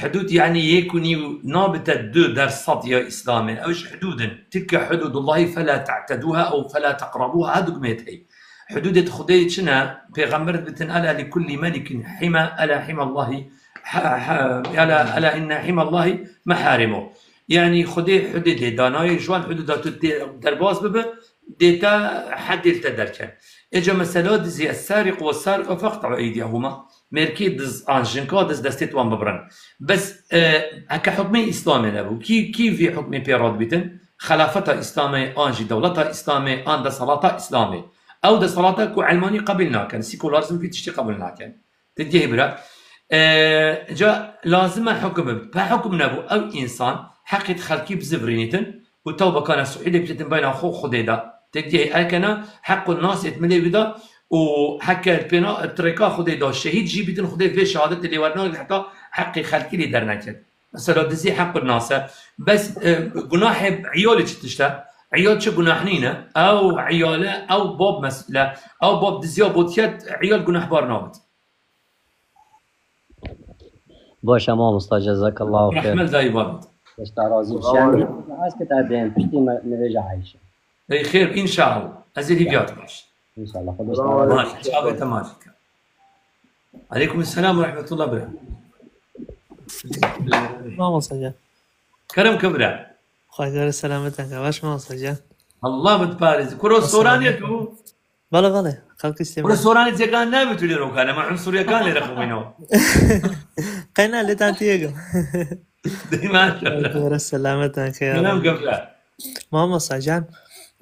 hudûd yani yek û nîv nabite du der sed ya Îslamê. Ew ji hudûd in. Tilke hududullahî fela te'teduha ew fela teqrabuha. Hudûd mê tey. Hudûdê Xwedê çi ne? Pêxember dibitin, "Ela li kullî melikin hîme, ela hîmallahî, ha, ha, ela, ela inne hîmallahî meharimo." Yani Xwedê hudûdê danayê, ji wan hudûda tu tê derbas bibe, dê te hedê li te derken. Êca mesela dizî, "Es-sariqu wes-sariqetu feqta'u eydiyehuma." Mêrkê diz an jinka diz destê wan bibirin. Bes, e, heke hukmê Îslamê nebû, kî, kî vî hukmê pê radibîtin? Xelafeta Îslamê an jî dewleta Îslamê an desalata Îslamê. Ew desalata ku elmanî qebîl nakin, sekularizm vî tiştî qebîl nakin. Te dihê bira. E, ca lazim e hukum bibit. Pe hukum nebû, ew însan heqê xelkî bizivirînîtin û tewbeka nesuhî lê bikitin beyna xwe û Xwedê de. Te dihê erkena heq û nasê milê wî de û heke pêna tirêka Xwedê de şehîd jî bitin, Xwedê vê şehadetê lê wernagre heta heqê xelkî lê derneket. Mesela dizî heq û nas e. Bes, e, gunahê iyalê çi tişt e? Iyal çi gunah nîne? Ew iyale, ew bab mesûl e. Ew bab diziya botiyet, iyal gunahbar nabit. Baş e mamosta, cezakallahu xêr. Rehmet dayî babit. Beşta razî Selamun şen. Aleyküm. Ez ki te dêm, piştî me, me vêja Ayşe. Ey xêr, înşallah. Ez ê hîviya te baş. Înşallah. Xwe Selamun beşta aleyküm. Baş, çavê te maç bike. Aleyküm selam ve rahmetullah bira. Mamosta can. Kerem ke bira. Xwedê selamet ke. Baş mamosta can. Allah min parêz. Kuro Soranê tu. Bale, bale. Xelk îstê. Kuro Soranê cekan ne bi tu lê rokane. Ma him Suryekan lê rexwîno. Qeyna lê tan tiyegim. Dî maşallah. Dore selametan xeyal. Selam Gevra. Mamosta can,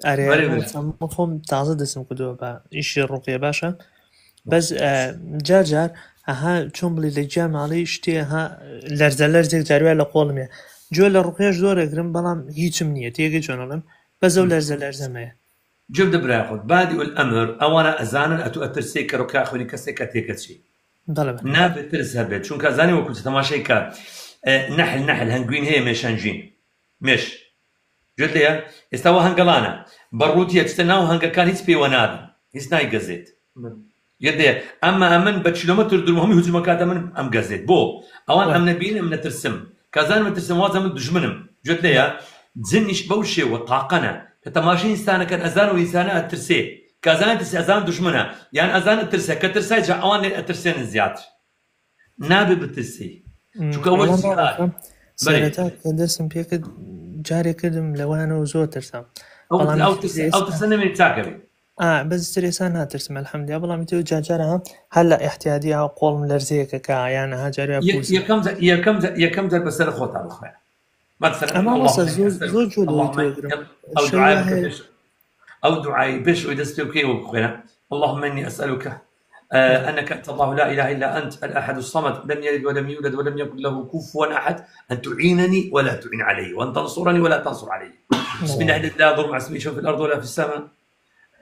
erê, Berê, berê. Çend xom taze desim kudo be, îşê ruqye baş e. Bes, e, car car, aha, çon bilî li cem alî, işte, aha, lerze lerzek car wê li qolim ye. Cû li ruqye ji zor egirim, belam hiçim niye, têgê çon alim. Bes ew lerze lerze me ye. Cû de biraya xwe, badî ul emr, ewana ezanin, etu etirsê ke ruqya xwînî kesê ke têke çî. Bele, bele. Nabe tirs hebe, çunka zanî wekû temaşeyka, e, nehl, nehl, hengwîn heye mêşencîn. Mêş. Cû de ye, êsta wa hengelana. Berrûtiye, tişte nav hengekân hiç pê we nabin. Hiç nayê gezêt. Hı. Cû de ye, emma em in be kilometr durum hemî hücum kate min em gezêt. Bo, ewan Hı. em nebîn, em netirsim. Kazan me tirsim, waza min dijmin im. Cû de ye, cin îş bew şêwe, taqe ne. Ke temaşe însaneke ezan û însane etirsê. Kazan etirsê, ezan dijmin e. Yan ezan etirsê, ke tirsay ca ewan lê etirsênin ziyad. Nabe bitirsî. Hmm, Çunka we Ela zî Mamosta, Berê. Sereta ke destim pê kir, carê kirdim lewana û zor tirsam. Ew, Belam ew işte tirse, ew tirse nemê çak e. A, bez stresa natirsim, elhamdülillah. Belam îte car cara ha, hala ihtiyadi ha, qolim lerzeyeke ka, yani ha, carê Ye-, pûs. Yekem car, yekem car, yekem car be ser xwe ta bixwe. Mesela, Ama Allahümme masa inni zor, es'eluke, zor cû Allahümme duydu. Ew Şöyle duayê he- bike. Ew duayê pêş wê dest pê bikê û bixwêne. Allahümme inni es'eluke, e, enneke entallahu la ilahe illa ent, el ehedus samed, lem yelid ve lem yulad ve lem yekun lehu kufuven ehed, en tu'ineni ve la tu'in aleyhi, ve en tansureni ve la tansur aleyhi. Bismillahillezî la yedurru ma'ismihi şey'un fil ardı ve la fis sema.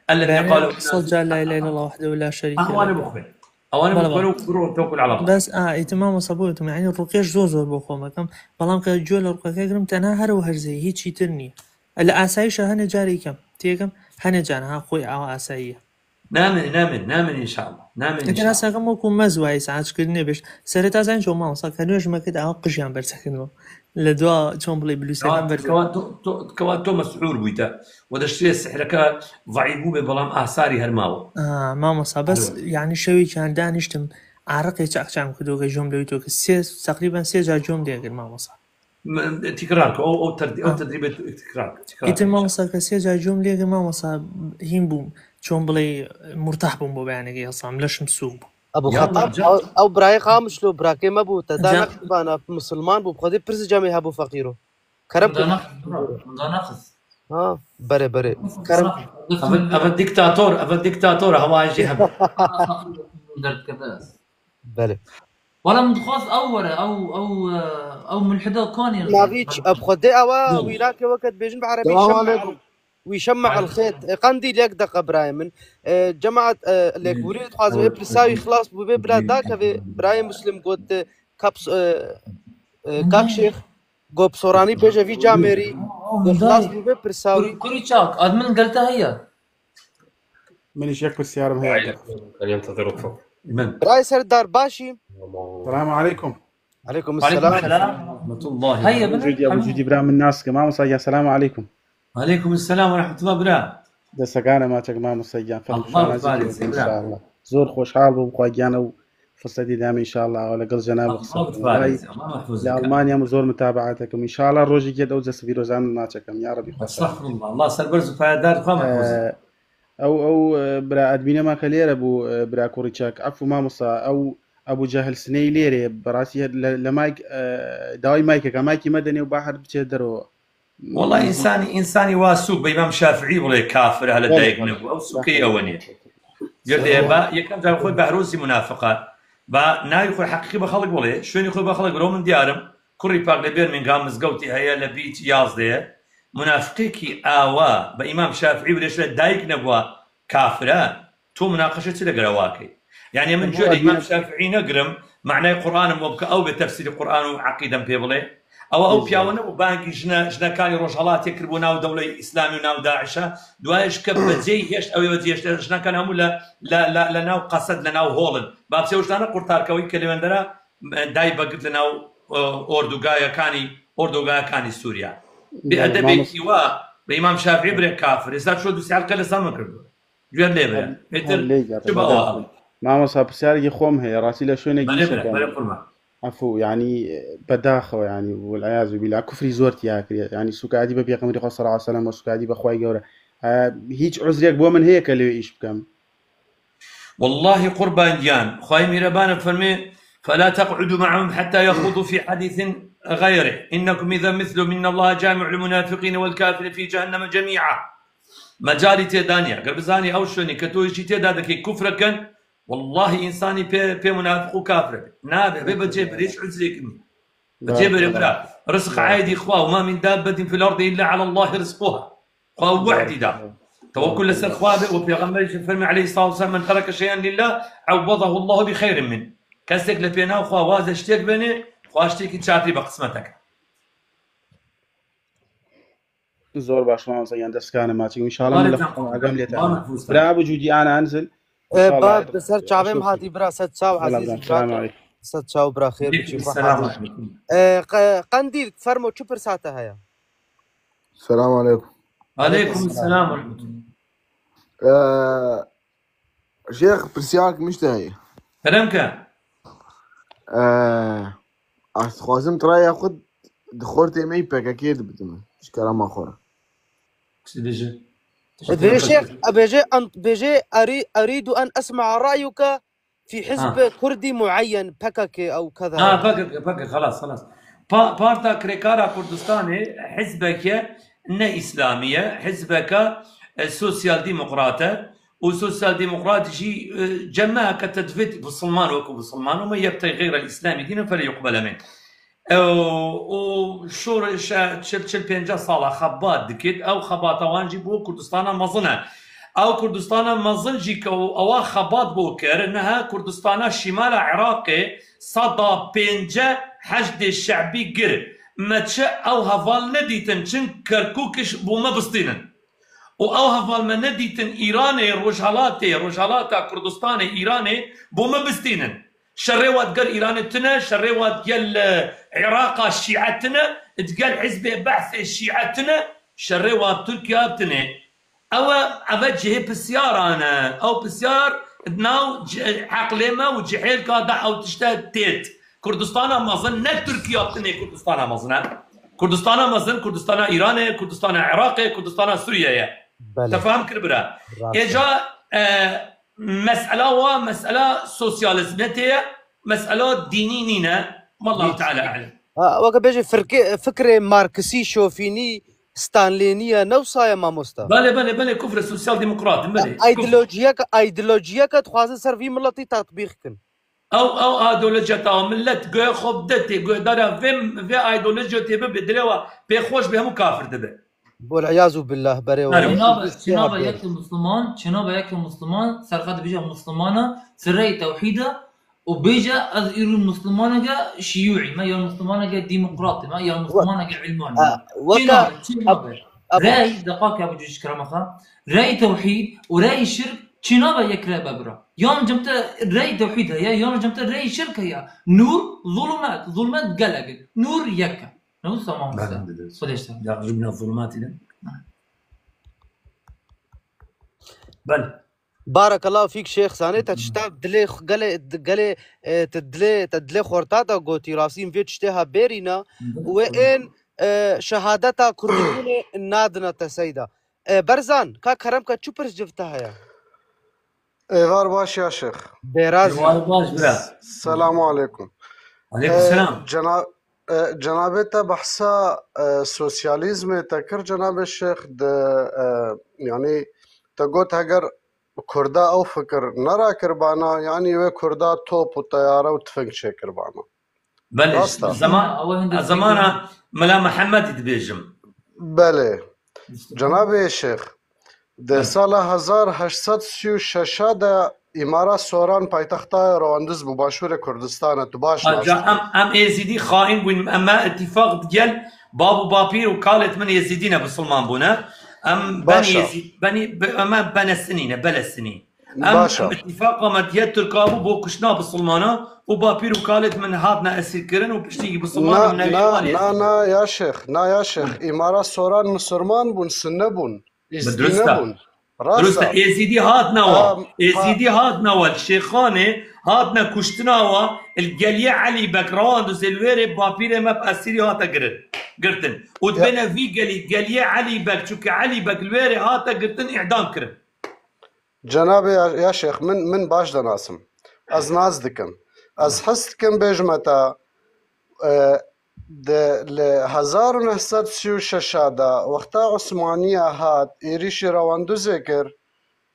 Ellezî Yani, qâle sal ca la ilahe illallah vahdehu la şerîke Ewana leh. Bixwên. Ewana Bala bixwên bala. û biro tewkul ala Allah. Bes, a, îtimam û sabû îtim. Yani, ruqye zor zor bo xwe mekem. Belam ke cû li ruqyeke girim, tenha her û her zey, hiç çîtir nî. Li asayîşa hene carê kem. Têkem, hene can, ha, xwe awa asayî ye. Namin, namin, namin inşallah. Namin Eke inşallah. Rasa kem wekû mez wayî saetkirinê bêş. Sereta zen ço mamosta, ke nû ji me kit awa qijiyan bersekirino. Li dua çon bilê bilûse Kewa, kem berze. kewa to, to, kewa to mes'ûr bûyte. We de şirê sihreke zayîf bû be, belam asarî her mawo. Ha, mamosta, bes, Alo. yani şewî kan daniştim, arıqê çak çam kudo ke jom lewî to ke sê, teqrîben sê car jom diye gir mamosta. M-, tikrar ke, o, o terdi-, o Ha. tedrîbê tu tikrar ke, tikrar Îtir ke. mamosta ke sê car jom lê gir mamosta hîn bûm. Çon bilê murtah bûm bo beyanê ke yasam, leşim sûk bû. Ebu Ya Xetab, Allah, can- ew, ew birayê Qamişlo, birakê me bû, te da Can- nexist bana, misilman bû, bi Xwedê pirs camê hebû feqîro. Kerem Min da kir. nexist, bira, min da nexist. Ha, berê, berê. Kerem. Ev, ev diktator, ev diktator, hewayê jê hebe. Derdikeve ez. Belê. Wala min dixwast ew were, ew, ew, e, ew mulhida kanê. Navî ç-, bi Xwedê ewa Yok. wînake weke dibêjin bi erebî Selamun şemme aleyküm. el-, wî şemme Aleyküm. el-xêt. E, Qendîl yek deqa birayê min. E, cemaet, e, lêkbûrî dixwazim, ê pirsa wî xilas bû, vê bila dakeve birayê Muslim got, e, kaps-, e, e, Kak Şêx, got bi soranî bêje vî camêrî, got xilas bû vê pirsa wî. Kurî çak, ad min gel te heye. Min îş yek pirsiyarım heye. Yentezir ufuk. Min. Birayê Serdar, başî? Selamu aleykum. Aleykum Aleykum selam. selam. Rahmetullahi. Heye, Abu bine. Cudi, Abu Cudi bira min nas ke. Mamosta ya, selamu aleykum. Aleykum selam ve rahmetullah bira. Destekane maçek mamosta ya. Fel Allah şanazi bibarek, inşallah. Zor xoşhal bûm xwe giyane û fırsatî dame inşallah. Wala gel cenab Allah bibarek, Allah mahfuz Li bike. Almanya min zor mutabaat ekim. İnşallah rojî ged ew cesivî rozan naçekim. Ya Rabbi. Estağfurullah. Allah ser berz û payedar xwe mahfuz. Ee, Ew, ew, e, bira admîne ma ke lêre bû, e, bira kurî çak. Efû mamosta, ew Ebû Cehil sineyî lêrê, bi rastî le, le mayk, e, dawî maykeka, maykî me denê û bahir biçe dero. Wela însanî, însanî wa sûk be Îmam Şafiî bile kafir e, hele Belê, dayik belê. nebû. Ew sûkê Belê. ew e. Gerdê, Sebû. ba, yekem car xwe Behrozî munafiq e. Ba navî xwe heqîqî be xelk bile, şûnî xwe be xelk bile, min diyarim. Kurî pak li Birmingham mizgewtî heye, li Beach yazdeh ye. Munafiqekî awa be Îmam Şafîî û lê şûre dayik nebûwa kafir e, tu munaqeşe çi legere wa key? Yani min Ama cûre Îmam Şafîî negirim, manayê Qur'anim we bike, ew bê tefsîrî Qur'an û eqîdem pê bile. Ewa ew Güzel. piyawe nebû, bangî jine, jinekanî Rojhelatê kiribû nav dewleyê Îslamî û nav DAIŞ'e. Duayê ji kef be cêyî hêşt, ew ê ve cêhêşt, jinekan hemû le, le, le, le nav qesed, le nav hol in. Ba bi çewştane qurtarke wî kelewendera, dayî be girt li nav, e, ordugayekanî, ordogayekanî Sûriya. Bi Belê, edebekî mamosta. wa, be Îmam Şafîî bire kafir. Êsta ço du sê helqe li ser min kirdo. Guer lê bire. Her, Bêtir her lê çi gere, be bela awa. Mamosta, pisyareke xwe min heye, rastî le şûnekî Belê bire, şekem. belê qurban. Efû, yanî, e, bedaxew, yanî, wel'eyazu billah, kufrî zor tiya kiriye. Yanî, sûka edî be Pêxemberî xwe sallallahu aleyhi ve sellem û sûka edî be Xwedê Gewre. E, hîç uzrek bo min heye ke lê wê îş bikem? Wellahî qurban giyan, Xwayê Mîreban e fermê, فلا تقعدوا معهم حتى يخوضوا في حديث غيره إنكم إذا مثلهم إن الله جامع المنافقين والكافرين في جهنم جميعا. Mecalî tê daniye. Ger bizanî ew şonî ke tu jî tê de dikî kufrekin, wallahî însanî pê, pê munafiq û kafir e. Nabe, bê bi cê birê hiç uzrêk nî. Bi cê birê bira. Rizq aidî xwe, وما من دابة في الأرض إلا على الله رزقها. Xwe wehdî da. Tewekkul li ser xwe be û Pêxemberê jî fermî aleyhissalatu vesselam, "Men tereke şey'en lillah, awwedahu Allahu bi xeyrin min." Kesek li pênav xwe waze ştêk benê, xwe ştêkî çatirî be qismeteke. Zor baş, mamosta, yan destkanê ma çî. Înşallah min li xwe agam lê te. Bira Abu Cudî, ana enzil. E, ba, bi ser çavê min hatî bira, set çav ezîz. Selam aleyküm. Set çav bira, xêr biçî, xwe hatî. E, qe-, Qendîl, fermo, çi pirsa te heye? Selam aleyküm. Aleyküm selam ve rahmetullah. Ee, Şêx, pirsiyarek min ji te heye. Kerem ke. Ee, ez dixwazim raya xwe di xortê me yî P K K dibitime. Ji kerema xwe re. Çi dibêje? Dibêje Şêx, bêje, an, bêje, "Erî-, erîdu en esma'a ra'yuke fi hizb kurdî muayyen, P K K ew keza." Ha, P K K, P K K, xelas, xelas. Pa-, Parta Kirêkara Kurdistanê hizbeke ne îslamî ye, hizbeke, e, sosyal demokrat e û sosyal demokrat jî, e, cemeheke te divêt bisilman wekû bisilman û me yebtey xeyrel îslamî dînen fele yuqbele min. Ew, û şoreşe çil, çil pênceh sala xebat dikit. Ew xebata wan jî bo Kurdistana mezin e. Ew Kurdistana mezin jî ke ew, ewa xebat bo kir, niha Kurdistana şîmala Iraqê seda pênceh heşdê şebî gir. Me çi ew heval nedîtin, çin Kerkûkiş bo me bistînin. Û ew heval me nedîtin Îranê, Rojhelatê, Rojhelata Kurdistanê Îranê bo me bistînin. Şerê wa digel Îranê tune, şerê wa digel, e, Iraqa Şîe tune, digel Hizbê Behsê Şîe tune, şerê wa Tirkiye tune. Ew e, ev e cihê pisyaran e. Ew pisyar di nav ci-, eqlê me û cihêlka de ew tişte têt. Kurdistana mezin ne Tirkiye tune Kurdistana mezin e. Kurdistana mezin, Kurdistana Îranê, Kurdistana Iraqê, Kurdistana Sûriye ye. Belê. Te fam kir bira. Êca, e, Mesela wa, mesela sosyalizm ne tê ye, mesela dînî nîne. Wallahu Teala alem. Ha, weke bêjî firke-, fikrê Marksî, şofînî, Stanlênî ye, ne wisa ye mamosta? Belê, belê, belê, kufre sosyal demokrat in, belê. Aydolojiyeke, aydolojiyeke dixwazin ser vî miletî tatbîq kin. Ew, ew aydolojiyeta millet guhê xwe bide tê, guhdara vê, vê aydolojiyê tê bibe, dilê we pê xweş be, hemû kafir dibe. Wal iyazu billah, berê we. Çênabe, çênabe yekê Musliman, çênabe yekê Musliman, serxwe dibêje Muslimana, sirreyê tewhîd e, û bêje, "Ez îro Muslimaneke şiyûî me, ya Muslimaneke demokratî me, ya Muslimaneke ilmanî me." Çênabe, çênabe. Rey, deqake bu cüş kerema xwe. Rey tewhîd û rey şirk çênabe yek re be bira. Yan cem te rey tewhîd heye, yan cem te rey şirk heye. Nur, zulumet, zulumet gelek e. Nur yek e. Ne wisa mamoste? Belê, belê. Xwedê ji te. Ya, jumla zulumati de. Ha. Belê. Barekallahu fîk Şêx, zanê te tişta dilê xwe gelê, gelê, e, te dilê, te dilê xorta te gotî, rastî vê tiştê ha bêrîna, wê ên, e, şehadeta kurdî nadina te seyda. E, Berzan, ka kerem ke çi pirs civ te heye? Êvar baş ya Şêx. Bêraz. Êvar baş bira. Selamu aleykum. Aleykum selam. E, cena-, e, cenabê te behsa, e, sosyalîzmê te kir cenabê Şêx de, e, yanî te got heger Kurda ew fikir nerakirbana, yanî wê Kurda top û teyare û tifing çêkirbana. Belê, rast e. Zaman, ew hindek ez zamana Mela Mihemedî dibêjim. Belê. Cenabê Şêx, di sala hezar heşt sed sî û şeş de Îmara Soran paytexta Rewandiz bû, Başûrê Kurdistanê, tu baş nas dikî. Em, em Êzîdî xaîn bûn, em me îtîfaq digel bab û bapîr û kalêt min Êzîdî ne, bisilman bûne. Em ben Êzîd, benî, be-, em bene Sinî ne, bele Sinî. Em, em îtîfaqa me diye Tirka bû bo kuştina bisilmana û bapîr û kalêt min hatine esîrkirin û piştî bisilman bûne. Na, na, na, ya Şêx, na, ya Şêx. Îmara Soran misilman bûn, Sinne bûn. Êzîdî nebûn. Rast e. Êzîdî hatine wa. Êzîdî hatine wa. Li Şêxanê hatine kuştina wa. Li Geliyê Elî Bek, Rewandizê, li wêrê bapîrê me bi esîrî hate girin, girtin. Û dibêne vî gelî, Geliyê Elî Bek, çunke Elî Bek li wêrê hate girtin, îdam kirin. Cenabê ya, ya Şêx, min, min baş denasim. Ez nas dikim. Ez hez dikim bêjime te, e, di, li hezar û neh sed sî û şeş de wexta Osmaniya hat êrîşî Rewandûzê kir,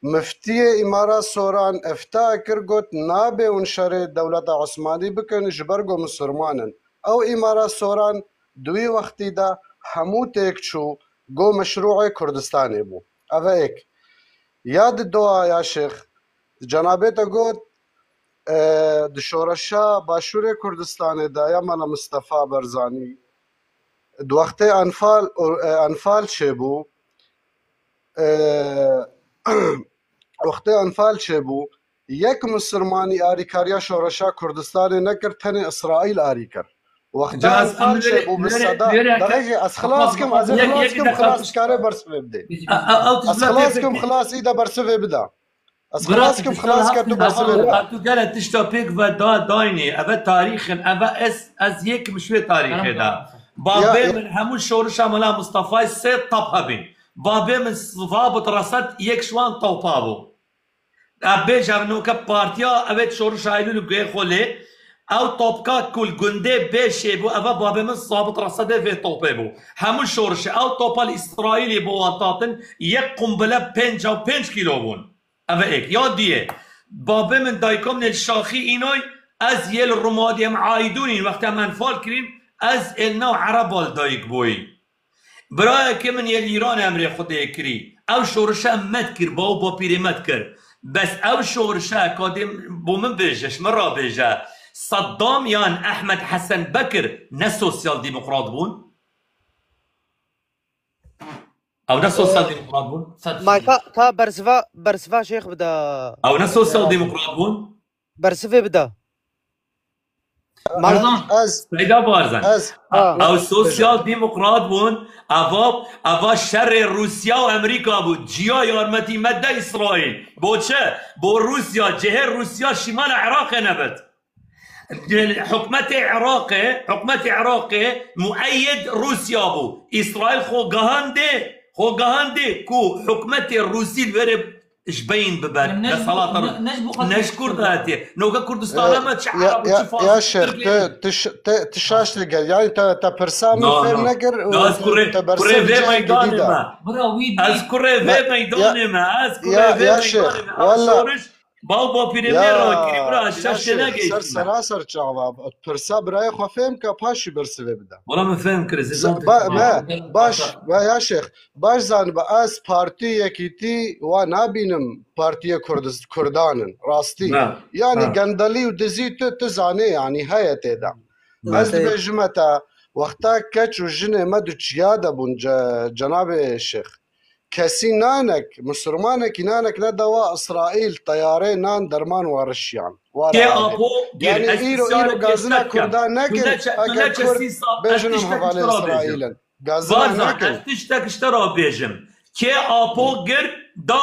miftiyê Îmara Soran ifta kir, got, nabe hûn şerê dewleta Osmanî bikin, ji ber ku misilman in. Ew Îmara Soran di wî wextî de hemû têk çû, got, meşrûê Kurdistanê bû. Ev e yek. Ya di doa ya Şêx, cenabê te got, e, di şoreşa Başûrê Kurdistanê de ya Mela Mistefa Barzanî, di wextê Enfal, e, Enfal çêbû, e, wextê Enfal çêbû, yek misilmanî arîkariya şoreşa Kurdistanê nekir, tenê Îsraîl arî kir. Wexta Enfal çêbû, bi seda, daqîqê, ez xilas kim, ez ê xilas kim, xilas dikare bersivê bidê. Ez xilas kim, xilas î de bersivê bida. Ez xilas kim, xilas ke tu bersivê bida. Tu gere tişta pêk ve da daynê, eve tarîx in, eve ez, ez yek kim şûyê tarîxê de. Babê min hemû şorişa Mela Mistefayê sê tap hebîn. Babê min zabit resed yek ji wan topa bû. Ev bêje, ev noke partiya, ev ê şorişa Eylûl û guhê xwe lê, ew topka ku li gundê bê çêbû, eve babê min zabit resedê vê topê bû. Hemû şorişê, ew topa li Îsraîlê bo wan tatin, yek qumbile pênca û pênc kîlo bûn. Ev e êk. Ya duyê, babê min dayika min ê li Şaxî înay, ez yê li Rumadî em aîdûnîn, wextê em enfal kirîn, ez ê li nav Ereba li dayik bûyî. Birayekê min yê li Îranê emrê Xwedê kirî. Ew şorişe me dikir, baw bapîrê me dikir. Bes ew şorişe ka dê bo min bêje, ji min re bêje. Seddam yan Ehmed Hesen Bekir ne sosyal demokrat bûn? Ew ne sosyal demokrat bûn? May ka, ka bersiva, bersiva Şêx bide. Ew ne sosyal demokrat bûn? Bersivê bide. Barzan, ez, Seyda Barzan. Ez, ha. Ew sosyal demokrat bûn, eva, eva şerê Rûsya û Amerîka bû. Ciya yarmetî me de Îsraîl. Bo çi? Bo Rûsya, cihê Rûsya şimala Iraqê nebit. Hikûmetê Iraqê, hikûmetê Iraqê mueyed Rûsya bû. Îsraîl xwe gihandê, xwe gihandê ku hikûmetê Rûsî li wêrê ji beyin bibe. Em ne ji bo, desalata ne, ne ji bo xwe ne ji Kurd hatiye. Noke Kurdistana me çi Ereb û çi Fars, ya Şêx, Tirk tu, tu ş-, te, tu şaş digel. Yani te, te pirsa min fêr nekir û te bersivê cihê gidî da. Bira wî dî. Ez kurê vê meydanê me, ez kurê vê meydanê me. Ev şoriş Bal bapîrê me rakirî bira, şaş têne geyîştî me. Ser seraser çava. Pirsa birayê xwe fêm ke, paşî bersivê bide. Wala min fêm kir, ez zan ba-, me, baş, ba-, ya Şêx, baş zanibe, ez partî yekîtî wa nabînim, partiyê Kurdist-, Kurdan in, rastî. Yani gendelî û dizî tu, tu zanê, yani heye tê de. Ez dibêjime te, wexta keç û jinê me du çiya de bûn, ce-, cenabê Şêx. Kesî nanek, misilmanekî nanek neda wa Îsraîl, teyarê nan derman warişiyan. Kê apo gir, yani îro, îro gazina Kurda nekir, eger Kurd bêjin em hevalê Îsraîl in. Gazina nekir. Ez tiştek ji te re bêjim. Kê apo gir da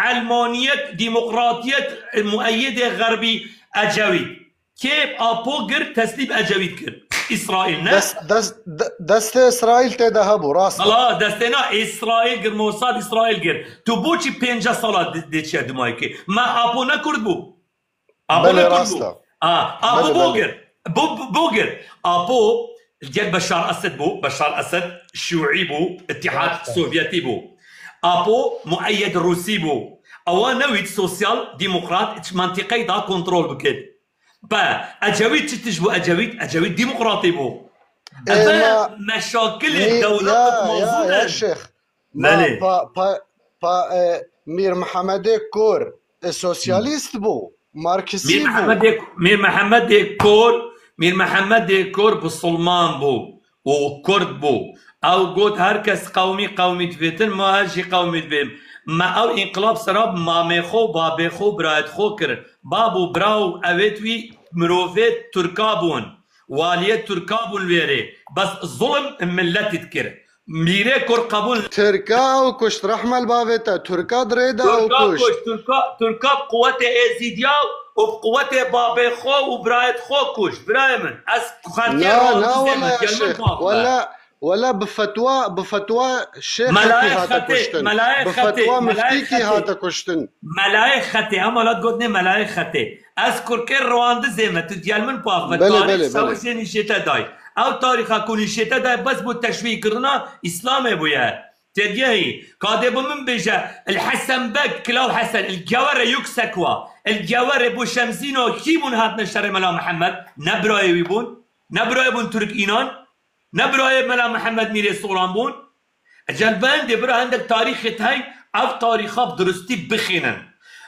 elmaniyet, demokratiyet, mueyedê xerbî Ecewît. Kê Apo gir, teslîm Ecewît kir. Îsraîl ne? Dest, dest, de-, destê Îsraîl tê de hebû, rast e. Hala destê na Îsraîl gir, Mossad Îsraîl gir. Tu boçî pênceh sala di-, dê çiye dimayê kê? Me Apo ne Kurd bû? Apo ne Kurd bû? Belê, rast e. A, Apo bo gir. Bo, bo, bo gir. Apo gel Beşar Esed bû. Beşar Esed Şûî bû, Îtîhad Sovyetî bû. Apo mueyed Rûsî bû. Ewa newît sosyal demokrat, hiç mentiqeyê da kontrol bikir. Be, Ecewît çi tişt bû Ecewît? Ecewît demokratê bû. Eve meşakilê dewletek mezûn in. Şêx. Belê. Pa, pa, pa, e, Mîr Mihemedê Kor, e, sosyalîst bû, marksî bû. Mîr Mihemedê, Mîr Mihemedê Kor, Mîr Mihemedê Kor bisilman bû. û Kurd bû. Ew got, her kes qewmî qewmî divêtin, ma ez jî qewmî divêm. Me ew înqilab sera mamê xwe, babê xwe, birayet xwe kir. Bab û bira û ewêt wî mirovê Tirka bûn. Waliyê Tirka bûn wêrê. Bes zulm miletî dikir. Mîrê Kurd qebûl. Tirka ew kuşt, rehme li bavê te. Tirka dirê de ew kuşt. Tirka, Tirka bi quwetê Êzîdiya û bi quwetê babê xwe û birayet xwe kuşt. Birayê min, ez xelkê razî zênim, gel min bavê. Wele, Wela bi fetwa, bi fetwa şêxekî Melayê hate xetê, kuştin. Melayê Bi xetê, fetwa melayê miftîkî xetê. hate kuştin. Melayê xetê, em welat gotinê melayê xetê. Ez kurkê Rwandizê me, tu diyel min pax be. Belê, Tarîx belê, belê. Sewicê nîşê te day. Ew tarîxa ku nîşê te day bes bo teşwîh kirina Îslamê bûye. Têgihî, ka dê bi min bêje, il Hesen Beg, Kilaw Hesen, il gewere yüksek wa, il gewere bo Şemzîno kî bûn hatine şerê Mela Mihemed? Ne birayê wî bûn? Ne birayê bûn Turk Înan? Ne birayê Mela Mihemed Mîrê Soran bûn? Ecel bendê bira hindek tarîxê te hey, ev tarîxa bi durustî bixînin.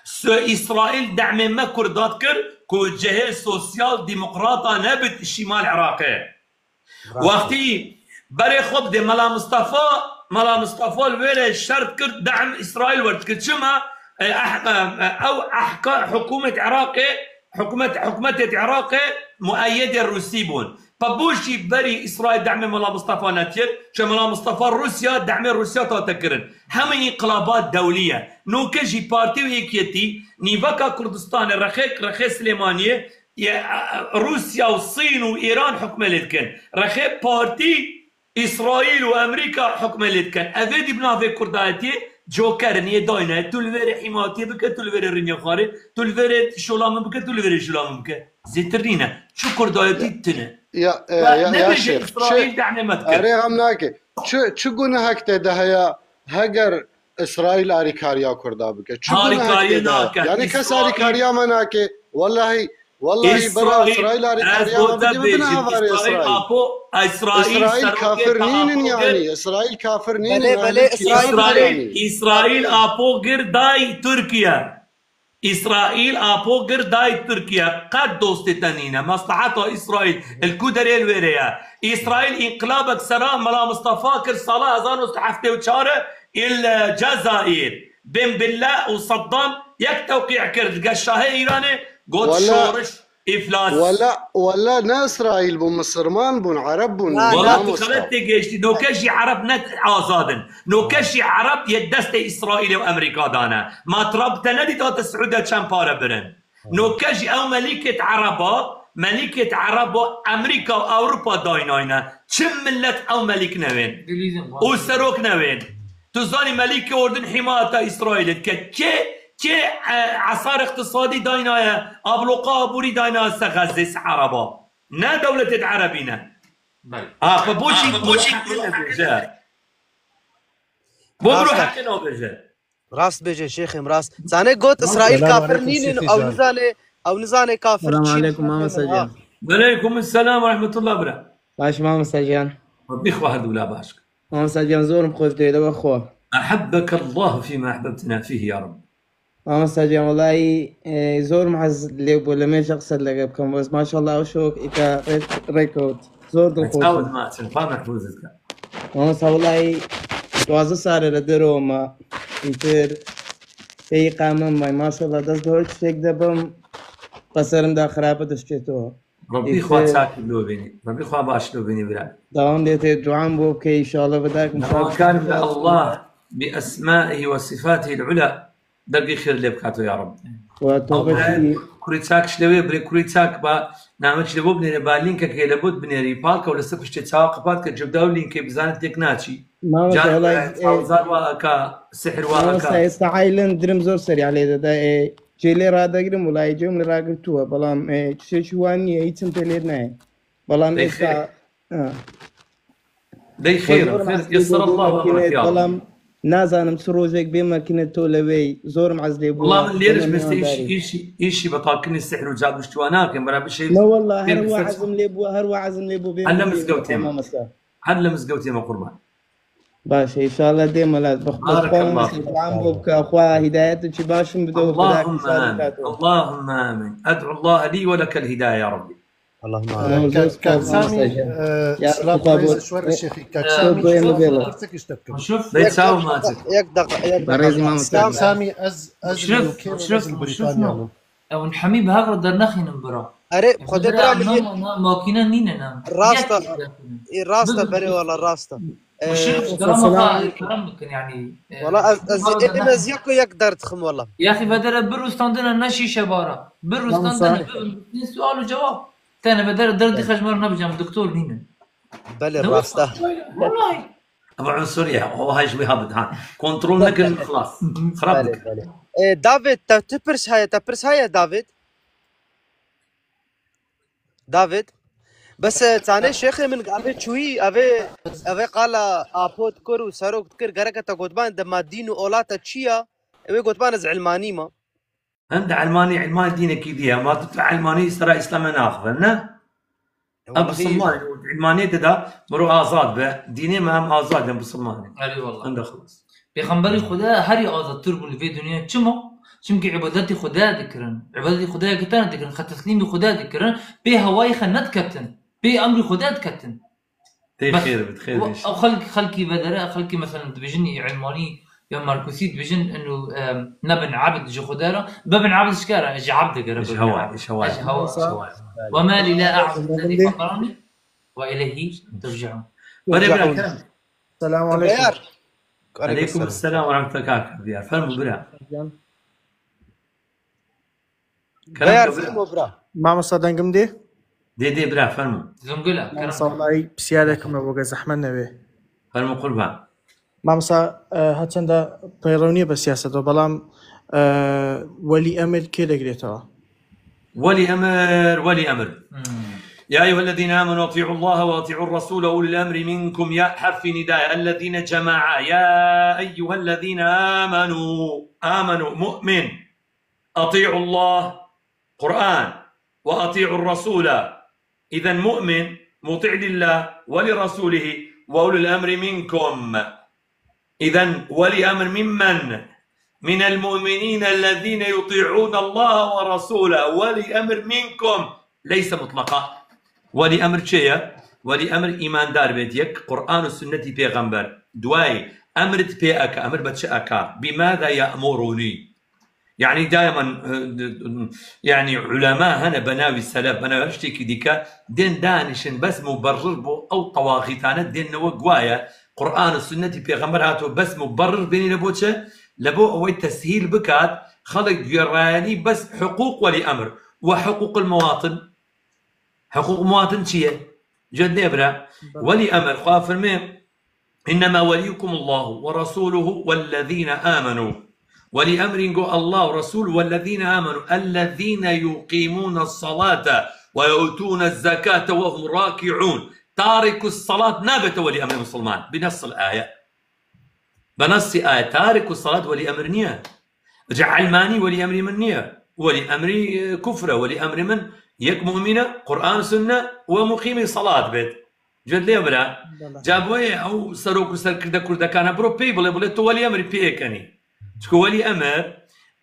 Su Îsraîl demê me Kurda dikir ku cihê sosyal demokrata nebit şîmal Iraqê. Rast. Wextî berê xwe bidê Mela Mistefa, Mela Mistefa li wê re şert kir, dem Îsraîl werdikir. Çima? E, eh, e, e, ew ehka-, hikûmet Iraqê, hikûmet, hikûmetê Iraqê mueyedê Rûsî bûn. Pe bo jî berî Îsraîl demê Mela Mistefa netiye, çe Mela Mistefa Rûsya, demê Rûsya tate kirin. Hemî înqilaba dewlî ye. Noke jî partî û yekiyetî, nîveka Kurdistanê, rexê, rexê Silêmaniyê, Ye, e, e, Rûsya û Sîn û Îran hukme lê dikin. Rexê partî Îsraîl û Amerîka hukme lê dikin. Ev ê dî bi navê Kurdayetiyê coker in, yê dayne. Tu li vê rê hîmatiyê bike, tu li vê rê rinya xwarê, tu li vê rê şola min bike, tu li vê rê şola min bike. Zêtir nîne. Çi Kurdayetî tune. Ya, e, Ve ya, ya nebêje şêx. Îsraîl Çi? Demê me dikir. Erê, em nake. Çi, çi gunehek tê de heye? Heger Îsraîl arîkariya Kurda bike. Çi gunehek Arîkariyê tê de? Nake. Yani kes Îsraîl arîkariya me nake. Wellahî, wellahî bira Îsraîl, Îsraîl ez arîkariya me gote bike, bêjim, bine havarê Îsraîl Îsraîl. Apo, Îsraîl Îsraîl serokê kafir te nînin Apo yani. Gir. Îsraîl kafir nînin. Belê, belê, Îsraîl Îsraîl, yani. Îsraîl Apo Gir day Tirkiye. Îsraîl Apo Gir day Tirkiye. Qet dostê te nîne. Mesleheta Îsraîl li ku derê li wê rê ye. Îsraîl înqilabek sera Mela Mistefa kir sala hezar neh sed heftê û çar il Cezayir. Bin Bella û Saddam yek tewqî kir. Dige şahê Îranê got Wala, şoriş, îflas. Wala, wala ne Îsraîl bûn, Misirman bûn, Ereb bûn. Na, Wala na. Tu Mamosta. Xelet tê gêştî. Noke jî Ereb ne azad in. Noke jî Ereb yê destê Îsraîlê û Amerîka dane. Ma Trump te nedît hate Siûdiya çend pare birin. Noke jî ew melîkêt Ereba, melîkêt Ereba Amerîka û Ewropa daynayne. Çi millet ew melîk newên. Û serok newên. Tu zanî melîkê Urdun hîmayeta Îsraîlê dike. Kê, kê, e, esar iqtisadî daynaye, abloqa aborî daynaye se Xezzê, se Ereba. Ne dewletêt Erebî ne. Belê. A, xwe bo çî, bo çî nabêje. Bo biro Rast e. Heqê nabêje. Rast bêje şêxê min, rast. Zanê got Îsraîl Selam kafir aleykum nînin, şêxê ew can. Nizane, ew nizane kafir Selam çi aleykum, nizane mamosta ha. Can. Weleykum selam ve rahmetullah bira. Baş mamosta can. Rabbî xwe her dûla baş kir. Mamosta can, zor im xweş dê de xwe. Ehebbekallahu fîma ehbebtena fîhî ya Rabb. Mamosta can, wellahî, e, zor im hez lê bû, lemê ji qised lege bikim, bes maşallah ew şok îta rê-, rêkewt. Zor dilxweş Sağ ol im. Maçin, xwe mehfûz dike. Mamosta, wellahî, duwazdeh sal e li dero me. Îtir têyî qamim may. Maşallah, dest di her tiştek de bim, qeserim da xirabe dişkê to. Rabbî Îtir xwe çak lo bînî. Rabbî xwe baş lo bînî bira. Dawam dê tê duam bo bike, înşallah, vidakim Dawakar be Allah bi esmaihi ve sifatihi ula. Dergî xêr lê bikato ya Rab. Wa to Aw, bes bre, kurê çak şlewê, bre kurê çak ba, name çi lebo binêre, ba linkek hê lebo binêrî, palka û li ser piştê çawa qepat ke, cevda û linkê bizane têk naçî. Mamosta, Can wala, bre, e, çawzar wa aka, sihir wa aka. Mamosta, êsta aylin dirim zor serî alê de, de, e, cêlê radegrim, wala, e, cem li ragirtuwa, belam, e, çi çi wan niye, hiçim pê lê nayê. Belam Bê êsta, xêr. Ha. Dey xêr, Zor xêr, mezlê yesser bû Allah ve bêmekîne, barak ya. Belam nazanim çi rojek bêmekîne to lewey, zor mezlê bû. Wala min lêr ji mestê îşî, îşî, îşî betalkirinê sihr û cadu ji wan nakin, bera bi şey. Ne wala, her wazim lê bû, her wazim lê bû bêmekîne. Her li mizgewtê me. Her li mizgewtê me qurban. Baş, înşallah dê milat. Barakallah. Bixwe duam bo bike, xwe hidayet û çi başim bide û Allahümme amin. Allahümme amin. Ed'u Allah li ve lekel hidaye ya Rabbi. Allahümme amin. Kak Samî, e, silav, rêz ji we re şêxî. Kak Samî, pirsek ji te bikim. Bê çaw maçik. Yek deqa, yek deqa. Kak Samî, ez, ez li U K me, ez li Brîtanya me. Ew hemî bi hev re dernexînin bira. Erê, xwedê bira min yê. Makîne nînin em. Rast e. Rast e, berê wala rast e. Ee, Muşrif, selam. Kerem bikin, yani, e, wala ez, ez, ez yek û yek derdixim wala. Yaxî vedere bir rûstandine ne şîşe bara. Bir rûstandine, bir sual û cevap. Tene vedere derdî xejmar nebicem, doktor nînin. Belê, rast e. Ev unsur ya, o hay ji wê ha bidhan. Kontrol nekin, xlas. Xirab dikin. Belê, belê. E, David, te tu pirs heye, te pirs heye, David? David? Bes, e, tanê şêxê min, avê çûyî, avê, avê qala apo dikir û serok dikir, gereke te gotban de ma dîn û ola te çi ya? Ew ê gotban ez ilmanî me. Hem de ilmanî, ilmanî dînekî dî ye. Ma tu, tu ilmanî sera Îslamê naxive, ne? E, Ev wellahî. Bisilman, ilmaniyê de da miro azad be. Dînê me hem azad in bisilmanê. Erê wallah. Hem de xilas. Pêxemberî Xuda herî azadtir bûn li vê dinyayê. Çima? Çimkî îbadetî Xuda dikirin. Îbadetî Xuda kitana dikirin. Xwe teslîmî Xuda dikirin. Pê hewayê xwe nediketin. Pê emrî Xuda diketin. Tê xêr bit, xêr bit. Ew xelk, xelkî vedere, xelkî, meselen, dibêjin î ilmanî ya Markusî, dibêjin inu, em, nebin ebd ji Xuda re, bibin ebd ji ke re, ji ebd gere bibin ebd. Ji hewa, ji hewa. Ji hewa, ji hewa. Ve ma li la a'budu lezî feteranî ve ileyhî turcaun. Berê bira, kerem. Selamun aleyküm. Beyar. Aleyküm selam ve rahmetullah kaka biyar. Fermu bira. Kerem bira. Fermu bira. Mamosta dengim dê? Dê, dê bira, fermu. Zungula, kerem. Mamosta, wellahî pisyarek me bo ge zehmet nebe. Fermu qurban. Mamosta, e, herçende peyrewniyê be siyaset o, belam, e, welî emir kê degirêtewa? Welî emir, welî emir. Hmm. يا أيها الذين آمنوا أطيعوا الله وأطيعوا الرسول وأولي الأمر منكم. يا حرف نداء، الذين جماعة. يا أيها الذين آمنوا، آمنوا، مؤمن. أطيعوا الله، قرآن، وأطيعوا الرسول. إذن مؤمن مطيع لله ولرسوله وأولي الأمر منكم. إذن ولي أمر ممن؟ من المؤمنين الذين يطيعون الله ورسوله. ولي أمر منكم ليس مطلقا. Welî emir çê ye? Welî emir îmandar bêt, yek Qur'an û sunnetî pêxember. Duayê, emrit pê eka, emir be çi eka? بماذا يأمرني؟ Yani daima, e, d-, d-, yani ulema hene benavî selef, benavî her tiştekî dike, dên danişin bes muberrir bo ew tewaxîtane dên newe guaye. Qur'an û sunnetî pêxember hato bes muberrir bênî le bo çi? Le bo ewey teshîl bikat, xelk guêrayelî bes hiqûq welî emir ve hiqûqil muwatin. Hiqûq muwatin çi ye? Ced nêbire. Belê. Welî emir, xwe firmê, إنما وليكم الله ورسوله والذين آمنوا. Welî emrîn go Allah û Resul, والذين آمنوا، الذين يقيمون الصلاة ويؤتون الزكاة وهم راكعون. تارك الصلاة nabête welî emrê misilman. بنص الآية. Bi nesî ayet, tariku salat welî emir niye. Ca ilmanî welî emrî min niye. Welî emrî, e, kufr e, welî emrî min yek mumîne, Qur'an, sunne ve muqîmî salat bêt. Ced lê bira. Bela. Ca boye ew serok û serkirde kurdekane biro pey bile, bile tu welî emrî pê kenî. Çiko welî emir,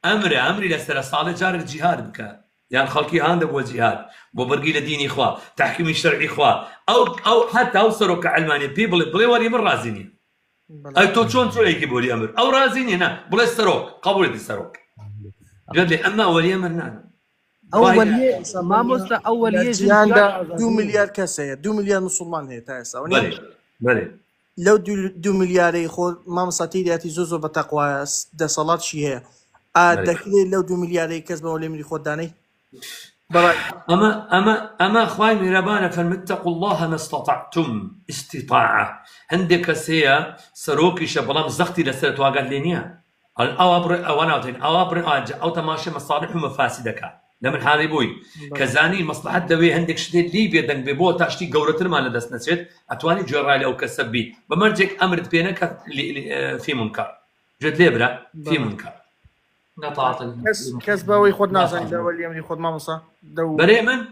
emr e, emrî le sere sale carek cihad bike. Yan xelkî hande bo cihad. Bo birgî li dînî xwe, tehkîmî şer'î xwe. Ew, ew heta ew seroka ilmanî pê bile, bile welî min razî niye. Belê. Ay to çon ço yekî bolî emir. Ew razî niye, ne. Bile serok. Qebûl edî serok. Ced lê emma welî emir ne. Ew weliyê, mamosta, ew weliyê jin ciyan da du milyar kes heye. Du milyar musulman heye ta êsta. Belê. Belê. Lew du, du milyarê xwe mamosta têdiyatî zor zor beteqwa ye, s-, deselat şî heye. A, belê, dekirê lew du milyarê kes be welê mirî xwe daney? Bala. Ama, ama, ama Xway Mîrebane fermi, "Ittaqullaha mastata'tum", istita'a. Hindê kes heye, serokî şe, belam zextî li ser tu agah lê niye. Al-, awa bire, awa navtên, awa bire, awa ce, ew temaşe mesalih û mefasîd deke. Li min harî bûy. Belê. Ke zanî meslehet de wê hindek şidê lî bê deng bê, bo ta ştî gewretir man li dest neçêt, etwanî cû rayê ew kese bî. Bi mercek emr di pê neke lî, lî, e, fî munkar. Cû lê bire, fî munkar. Ne tatil. Kes, kes be wî xwe nazanî, be welî emrî xwe mamosa. Dew. Berê min?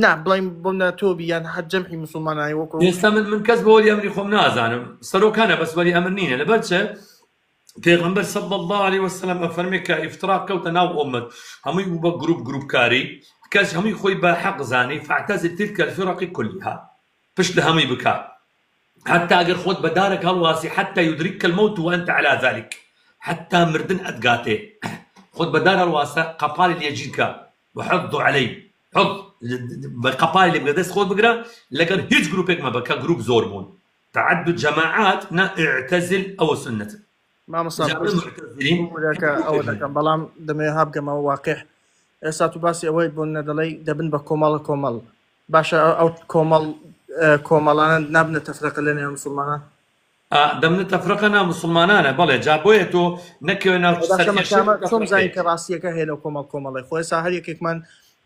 Na, bilayim bom ne to bî, yan her cemhî musulmanayê wekî. Êsta min, min kes be welî emrî xwe nazanim. Serokane bes welî emr nîne. Li ber çi? Pêxember sallallahu aleyhi ve sellem efermê ke îftira kewte nav ummet. Hemû bû be grup, grupkarî. Kes hemû xwe be heq zanî. Fe'tezil tilkel firaqî kulliha. Pişt li hemî bike. Heta eger xwe bi darek helwasî, heta yudrikkel mewt ve ente ala zalik. Heta mirdin et gatê. Xwe bi dar helwase, qepalê lê cî ke. Ve huddu aleyh. Hud, bi qepalê lê bike, dest xwe bigire, leger hiç grupek me bike, grup zor bûn. Teaddud cemaat, ne i'tezil, ew sunnet. Mamosta, Cem pişt Mu'tezilî. Ew deke, ew deke, belam demê ha bigeme waqih. Êsta tu basî ewê bûn ne diley, debin be komal komal. Baş e, ew, ew komal ئە، کۆمەڵانە نابنە تەفرەقە لە نێو موسڵمانان؟ ئا، دەمنە تەفرەقە ناو موسڵمانانە، بەڵێ، جا بۆیە تۆ نەکەوێ ناو باشە، سەرکێشی مەکامە چۆن تەفرەقەی. زانین کە ڕاستیەکە هەیە لەو کۆمەڵ کۆمەڵی؟ خۆی سا هەر یەکێکمان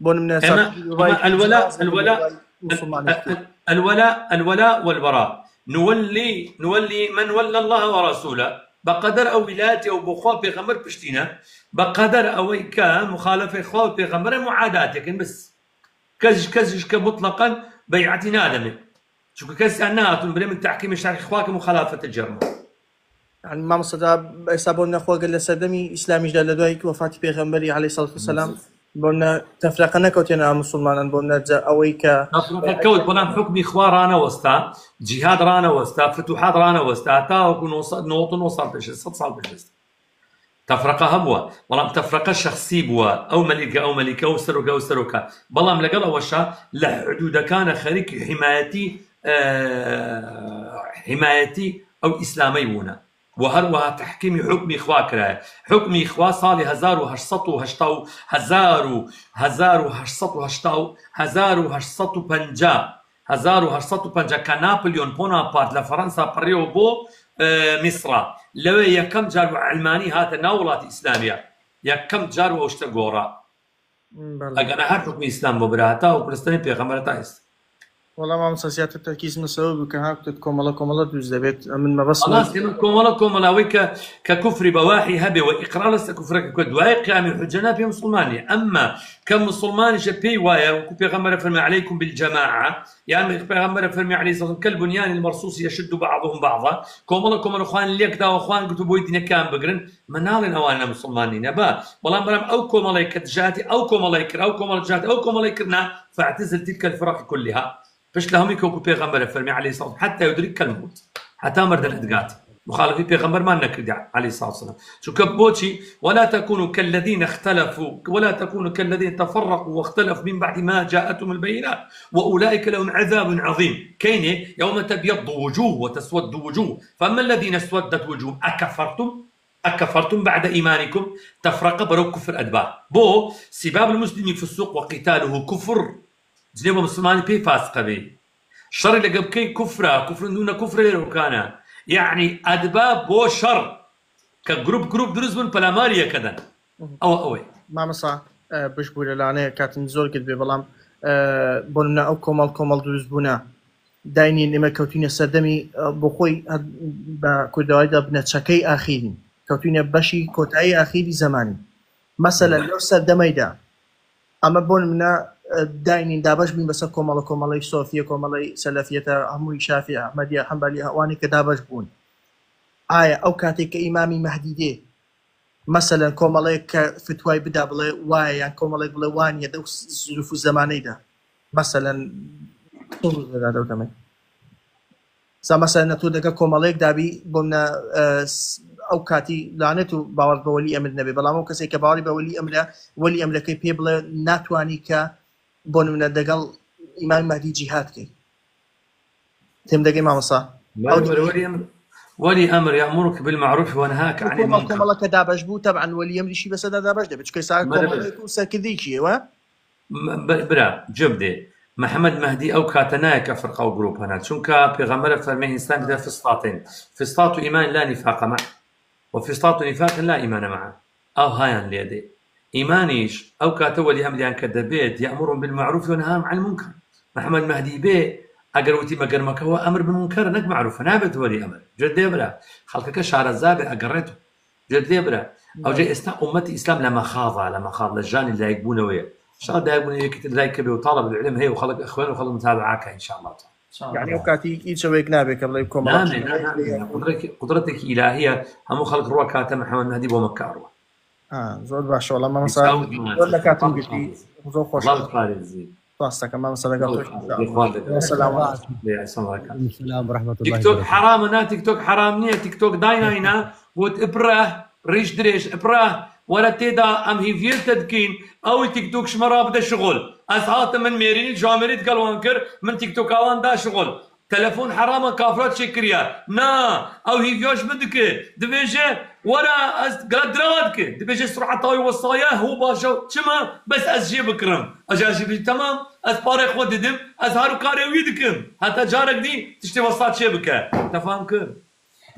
بۆ نمونە ئێمە، سا ئێمە الولاء، الولاء، موسڵمانێتی. ال-، ال-، الولاء، الولاء والبراء. نولي، نولي من ولى الله ورسوله. بەقەدەر ئەو ویلایەتی ئەو بۆ خوا پێغەمبەر پشتینە، بەقەدەر ئەوەی کە مخالفەی خوا و پێغەمبەرە معاداتێکن بس. کەسیش، کەسیش کە مطلقاً بەیعەتی نادەمێ. چونکە کەسیان نهاتون بلێ من تحکیمی شەرعی خوا کە مخالفەتە جەرمە. یعنی مامۆستا، ئێستا بۆ نەخۆگە لە سەردەمی ئیسلامیشدا لە دوای وەفاتی پێغەمبەری عەلەیهی سەڵات وسەلام، بۆ نە تەفرەقە نەکەوتێنە موسڵمانان، بۆ نە جە ئەوەی کە تەفرەقە کەوت، بەڵام حکمی خوا ڕانەوەستا، جیهاد ڕانەوەستا، فتوحات ڕانەوەستا، تاوەکو نۆ سەد نەوەد و نۆ ساڵ پێش، سەد ساڵ پێش ئێستا. تەفرەقە هەبووە، بەڵام تەفرەقە شەخسی بووە، ئەو مەلیکە، ئەو مەلیکە، ئەو سەرۆکە، ئەو سەرۆکە. بەڵام لەگەڵ ئەوەشە لە حدودەکانە خەریکی حیمایەتی، ئە، حیمایەتی ئەو ئیسلامەی بوونە. و هەروەها تحکیمی حکمی خوا کرایە. حکمی خوا ساڵی هەزار و هەشت سەد و هەشتا و، هەزار و، هەزار و هەشت سەد و هەشتا و، هەزار و هەشت سەد و پەنجا، هەزار و هەشت سەد و پەنجا کە ناپلیۆن بۆناپارت لە فەڕەنسا پەڕیەوە بۆ، ئە، میسرا. لەوێ یەکەم جار بە عەلمانی هاتە ناو وڵاتی ئیسلامیە. یەکەم جار بە شتە گۆڕا. بەڵێ. ئەگەر هەر حکمی ئیسلام بۆ برا هەتا و پرستنی پێغەمبەر تا ئێستا. وەڵام مامۆستا زیاتر تەرکیز مسەوە بوو کە هاکتت کۆمەڵە کۆمەڵە دووز دەبێت. ئەمن مەبەست خلاص، ئێمە کۆمەڵە کۆمەڵە ئەوەی کە، کە کوفری بەواحی هەبێ و ئیقرار لەسە کوفرەکە کە دوای قیامی حجە ناپێ مسلمانیە. ئەمما کە مسلمانیشە پێی وایە، وەکو پێغەمبەرە فەرمی علیکم بالجماعە، یان پێغەمبەرە فەرمی علیه السلام کەل بنیانی المرصوص یشد بعضهم بعضا، کۆمەڵە کۆمەڵە خوان لێک داوە، خوان گرتو بۆی دینەکان بگرن، من ناڵێن ئەوانە مسلمان نینە، با، بەڵام بەڵام ئەو کۆمەڵەی کە دژاتی ئەو کۆمەڵەی کرا، ئەو کۆمەڵە دژاتی ئەو کۆمەڵەی کرنا، فاعتزل تلك الفرق كلها. پشت لە هەمووی کە وەکو پێغەمبەرە فەرمی علیه السلام، حتى يدركك الموت، هەتا مردن ئەتگات. مخالفی پێغەمبەرمان نەکردی علیه السلام. چونکە بۆچی؟ ولا تكونوا كالذين اختلفوا، ولا تكونوا كالذين تفرقوا واختلفوا من بعد ما جاءتهم البينات وأولئك لهم عذاب عظيم. کەینێ؟ يوم تبيض وجوه وتسود وجوه، فأما الذين اسودت وجوههم أكفرتم، أكفرتم بعد إيمانكم، تەفرەقە بەرەو کوفر ئەدبا. بۆ؟ سباب المسلم فسوق وقتاله كفر. جنێ بە مسلمانی پێی فاسقە بێ. شەڕی لەگە بکەی کوفرە، کوفرن دوونە کوفرە لێرەکانە. یعنی ئەدبا بۆ شەڕ. کە گروپ گروپ دروست بن، پەلاماری یەکەدەن. ئەوە ئەوەی. مامۆستا، ئە، بش بوو لە لانەیە کاتن زۆر گرت بێ، بەڵام، ئە، بۆ نمونە ئەو کۆمەڵ کۆمەڵ دروست بوونە. داینین ئێمە کەوتینە سەردەمی، ئە، بۆ خۆی هەر بە کوردەوایدا بنە چەکەی ئاخیرین. کەوتینە بەشی کۆتایی ئاخیری زەمانی. مەسەلەن لەو سەردەمەیدا ئەمە بۆ نمونە، ئە، داینین دابەش بین بەسەر کۆمەڵە کۆمەڵەی سۆفیە، کۆمەڵەی سەلەفیەتە، هەمووی شافی، ئەحمەدیە، حەنبەلی، ئەوانەی کە دابەش بوون. ئایا ئەو کاتێک کە ئیمامی مەهدی دێ، مەسەلەن کۆمەڵەیەک کە فتوای بدا بڵێ وایە، یان کۆمەڵێک بڵێ وانیە، دەو زروف و زەمانەیدا، مەسەلەن، چۆن ڕوو دەدا دەو دەمەی؟ سا مەسەلەن نەتۆ دەکە کۆمەڵێک دابی بۆ منە، ئە، س-، ئەو کاتی لانێت و باوەڕ بە وەلی ئەمر نەبێ، بەڵام ئەو کەسێک کە باوەڕی بە وەلی ئەمرە، وەلی ئەمرەکەی پێ بڵێ ناتوانی کە بۆ نمونە دەگەڵ ئیمام مەهدی جیهاد کەی. تێم دەگەی مامۆستا؟ بەڵێ، ئەو بەڵێ، وەلی ئەمر، وەلی ئەمر یەئموڕک بالمەعروف وەنهاک عەنیل کۆمەڵ مونکەر. کۆمەڵەکە دابەش بوو، تەبعەن وەلی ئەمریشی بەسەدا دابەش دەبێت، چونکە ئێستا بەڵێ، بەڵێ. کۆمەڵێک و سەرکردەی چیەوە؟ م-، ب-، برا، جێ بدێ. محمد مهدی ئەو کاتە نایە کە فرقە و گروپ هەنا. چونکە پێغەمبەرە فەرمێ ئینسان بدە فستاتین. فستات و ئیمان لا نفاق معه. وفستات نفاق لا إيمان معه. ئەو هایان لێ دێ. ئیمانیش ئەو کاتە وەلی ئەمریان کە دەبێت یەئمرون بالمەعروف وەنهاهم عەن المنکر. محمد مهدی بێ، ئەگەر وتی مەگەرمەکەەوە ئەمر بمونکەر نەک معروفە، نابێت وەلی ئەمر. جێ دێ برا. خەڵکەکە شارەزا بێ ئەگەڕێت و جێ دێ برا. ئەو جێ ئێستا ئومەتی ئیسلام لە مەخاضە، لە مەخاض، لە ژانی لایک بوونەوەیە. شار دایک بوونە یەکتر لایک کە بێ و تاڵە بە علم هەیە و خەڵک ئەخوێن و خەڵک متابعاکە، ان شاء الله تعالی. یعنی ئەو کاتی هیچ شەوێک نابێ کە بڵێ کۆمەڵ نامێ، نامێ. قدرەتێکی، قدرەتێکی ئیلاهیە، هەموو خەڵک ڕووە کاتە محمد مهدی بۆ مەکە ڕووە. ئا، زۆر باشە، وەڵام مامۆستا، زۆر لە کاتم گرتی. زۆر خۆش. ڕاستەکە مامۆستا لەگەڵ تۆ. سلام ورحمة الله تیکتۆک وبركاته. حرامە، نا، تیکتۆک حرام نییە، تیکتۆک دایناینا، گوت ئپرە، ڕیش درێژ، ئپرە، وەرە تێدا ئەم هیڤیرتە دکین، ئەو تیکتۆک شمە ڕابدە شغل. ئەس هاتم من مێرینی جامێریت گەڵوان کرد، من تیکتۆکاوان دا شغل. Telefon herama kafira çêkiriye. Na, ew hîviya ji min dike. Dibêje, were ez gela dirawa dike. Dibêje sureta wê wesa ye, ho baş e. Çima? Bes ez jê bikirim. Ez jî bêjim, temam, ez parê xwe didim, ez her û karê wî dikim. Heta carek dî tiştê wesa çê bike. Te fam kir?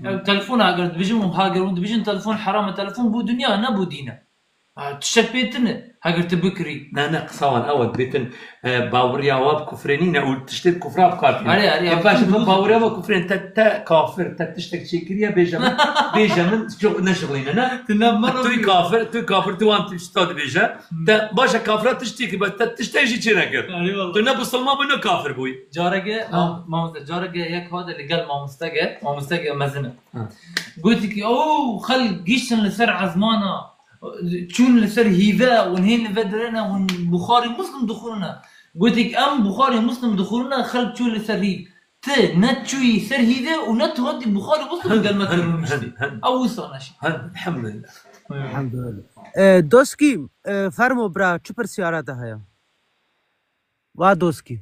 Ew telefon agir dibêjin û hagir hûn dibêjin telefon heram e, telefon bû dinya, ne bû dîn e. Ha, tiştek pê tune, hagir tu bikirî. Ne, ne, qisa wan ew e, dibêtin, e, baweriya wa bi kufrê nîne û tiştê bi kufra bi kar tîne. Erê, erê, E, ew baş, tişt tu bû baweriya wa kufrê, te, te kafir, te tiştek çêkiriye, bêje min, bêje min, çok ne şixulîne, ne? Tu ne, tu kafir, tu kafir, tu wan tişta dibêje. Hmm. Te, baş e, kafira tiştê ki, bes te tiştek jî çê nekir. Erê, wala. Tu ne bisilman bû, ne kafir bûyî. Careke, Ha. mam-, mamoste, careke yek hate li gel mamosteke, mamosteke mezin e. Ha. Gotik, "Oo, xelk giştin li ser ezmana, çûn li ser hîve, hûn hên li ve dirêne, hûn Buxarî Muslim dixwînine." Gotik, "Em Buxarî Muslim dixwînine, xelk çû li ser hîv." Ti ne çûyî ser hîve û ne tu hatî Buxarî Muslim gel me terorîştî. Ew wisa neşî. Elhamdulillah. Elhamdulillah. E, Doskî, e, fermo bira, çi pirsyara te heye? Va Doskî.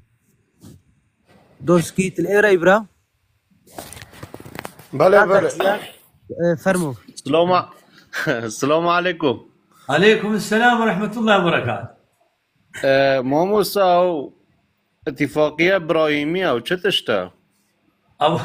Doskî, tu li êrey bira? Belê, belê. E, fermo. Silama-, Silamu aleykum. Aleykum selam ve rahmetullahi ve berekatuhu. E, mamosta, ew îtifaqiya Îbrahîmî ew çi tişt e? Ew,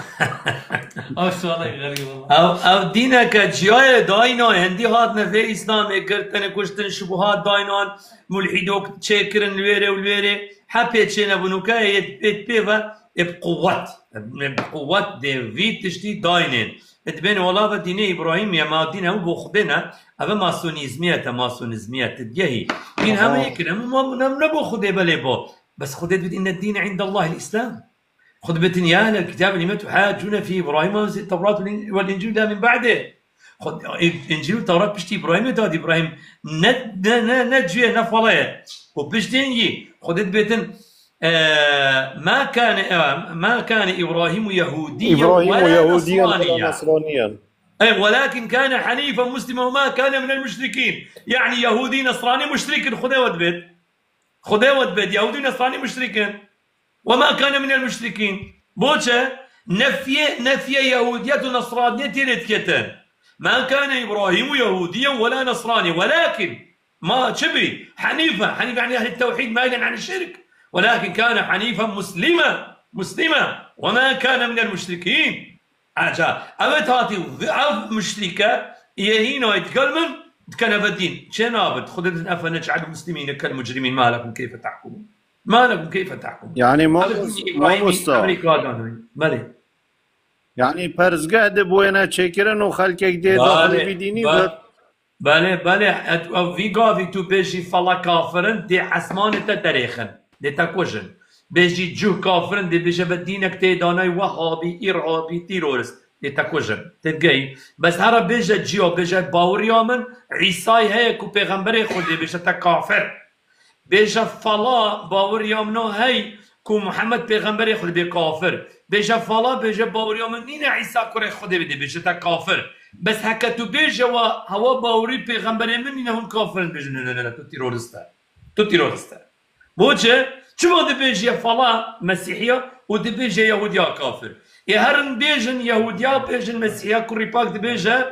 Ew sualek xerîb e. Ew, ew dîneke ciyayê dayîna hindî hatine vê Îslamê girtine kuştin, şubuhat daynan, mulhîdok çêkirin li wêrê û li wêrê. Hepê çênebûnûke yê pê, pê ve ê bi quwet. Ê bi quwet dê vî tiştî daynên. Ê dibên wela ve dînê Îbrahîmî ye, ma dîn hemû bo Xwedê ne. Ev e masonîzmiyet e, masonîzmiyet. Diyehî. Dîn hemû Aha. yek in, hemû ma, ne, ne bo Xwedê belê bo. Bes Xwedê dibêt inne dîne indallahil Îslam. Xwedê dibêtin, "Ya ehlel kitab, lime tuhajjûne fî Îbrahîm ve fît tewrat vel in-, vel încîl illa min ba'dih." Xwe-, İncil û Tewrat piştî Îbrahîmê de, Îbrahîm ne, ne, ne, ne cuyê ne faleye. Û piştî hingî Xwedê dibêtin, e, "Ma kane, e, ma kane Îbrahîmu Yehûdiyen Îbrahîm wela Yehûdiyen wela Nesranîyen." Nesranîyen. E, "Welakin kane hanîfen muslimen ve ma kane minel muşrikîn." Yanî Yehûdî, Nesranî muşrik in, Xwedê we dibêt. Xwedê we dibêt, Yahûdî û Nesranî muşrik in. "Ve ma kane minel muşrikîn." Boçe? Nefiyê, nefiyê Yahûdiyet û Nesraniyetê lê diketin. "Ma kane Îbrahîmu Yahûdiyen wela Nesranî, welakin." Ma çi bî? Hanîfe. Hanîfe, yanî ehlî tewhîd, mailen anî şirk. "Welakin kane hanîfen muslime, muslime. Ve ma kane minel muşrikîn." Eca, ev ê hatî, ev muşrîke, yê hîna digel min, dikene ve dîn. Çê nabit? Xwedê dibêt, "Efe nec'alul muslimîne kel mucrimîn, ma lekum keyfe tahkumûn." Ma lekum keyfe tahkumûn. Yani Ev mamoz-, dînê Îbrahîmî, mamosta. Amerîka danayî. Belê. Yani perzgeh de boyene çekirin û xelkek dê Belê, daxilî vî dînî be-, bit. Belê, belê, et, ev vî gavî tu bêjî fala kafirin, dê esmanê te derêxin, dê te kujin. Bêjî cuh kafirin, dê bêje ve dînek tê danay wehabî, îrhabî, tîrorist, dê te kujin. Tê gey. Bes here bêje ciya, bêje baweriya min, Îsay heye ku pêxemberê Xwedê, bêje te kafir. Bêje fala baweriya min o hey ku Muhammed pêxemberê Xwedê, bê kafir. Bêje fala, bêje baweriya min nîne Îsa kurê Xwedê bidê, bêje te kafir. Bes heke tu bêje wa hewa bawerî pêxemberê min nîne, hûn kafir in, bêjin, ne, ne, ne, ne, tu terorist e. Tu terorist e. Boçe? Çima dibêje fala Mesîhiya û dibêje Yahûdiya kafir? Ê herin bêjin Yahûdiya, bêjin Mesîhiya kurî pak dibêje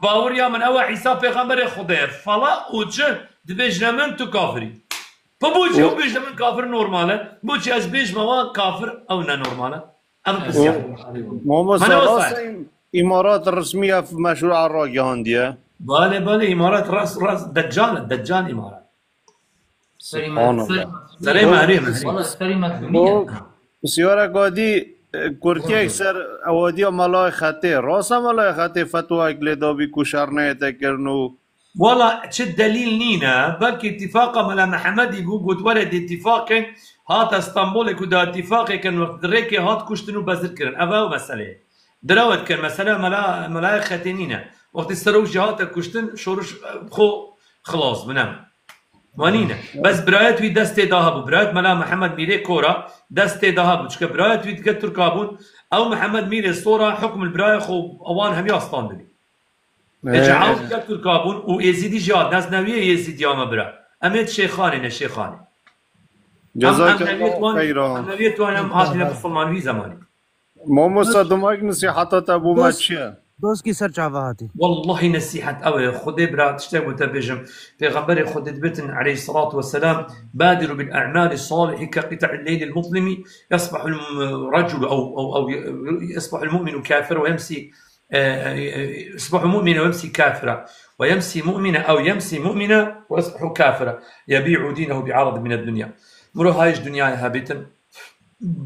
baweriya min ew e Îsa pêxemberê Xwedê ye. Fala û çi dibêjine min tu kafirî. Pa boçî ew bêjne min kafir normal e? Boçî ez bêjme wan kafir ew ne normal e? Ev pirsiyar. Mamosta, rast e, Îmarat resmî ev meşrûa ragihandiye? Balê, balê, Îmarat rast, rast, Deccal e, Deccal Îmarat. Serê me, Subhanallah. Serê me, herê me, herê me. Wala serê me duniye. Pisyarek adî, e, kurtiyek ser ewadiya Melayê Xetê. Rast e Melayê Xetê fetwayek lê dabî ku şer neyete kirin û Wala çi delîl nîne, belkî îtîfaqa Mela Mehemedî bû, got, were dê îtîfaqên, hate Stenbolê ku da îtîfaqê kin, wext di rêkê hat kuştin û bezir kirin. Ev e ew meseleyê. Dirawe dikir, mesele Mela, Melayê Xetê nîne. Wextî serok jî hate kuştin, şoriş, e, xo xilas bû, ne. Wa nîne. Bes birayet wî destê daha bû. Birayet Mela Mihemed Mîrê Kora destê daha bû. Çike birayet wî dike Tirka bûn. Ew Mihemed Mîrê Sora hukm li birayê xwe wan hemiya standibî. Ê, Ece ew ya Tirka bûn û Êzîdî jî hat. Neznewiyê Êzîdiya me bira. Em ê Şêxanê ne Şêxanê. Em, Cezakallah Emnewiyê wan, xeyran. Emnewiyê wan em hatine bisilman wî zemanî. Mamosta, domak nesîheta te bo me çi ye? Doskî ser çava hatî. Wallahî nesîhet ew e. Xwedê bira tiştek bo te bêjim. Pêxemberê Xwedê dibitin aleyhissalatu vesselam, "Badiru bil a'mali salihi ke qita'il leylil muslimi, yasbahul reculu ew, ew, ew, yasbahul mu'minu kafira ve yemsi, e, e, yasbahu mu'mina ve yemsi kafira. Ve yemsi mu'mina ew yemsi mu'mina ve yasbahu kafira. Yebi'u dinehu bi aradin mined dunya." Miro hayş dünyaya hebitin.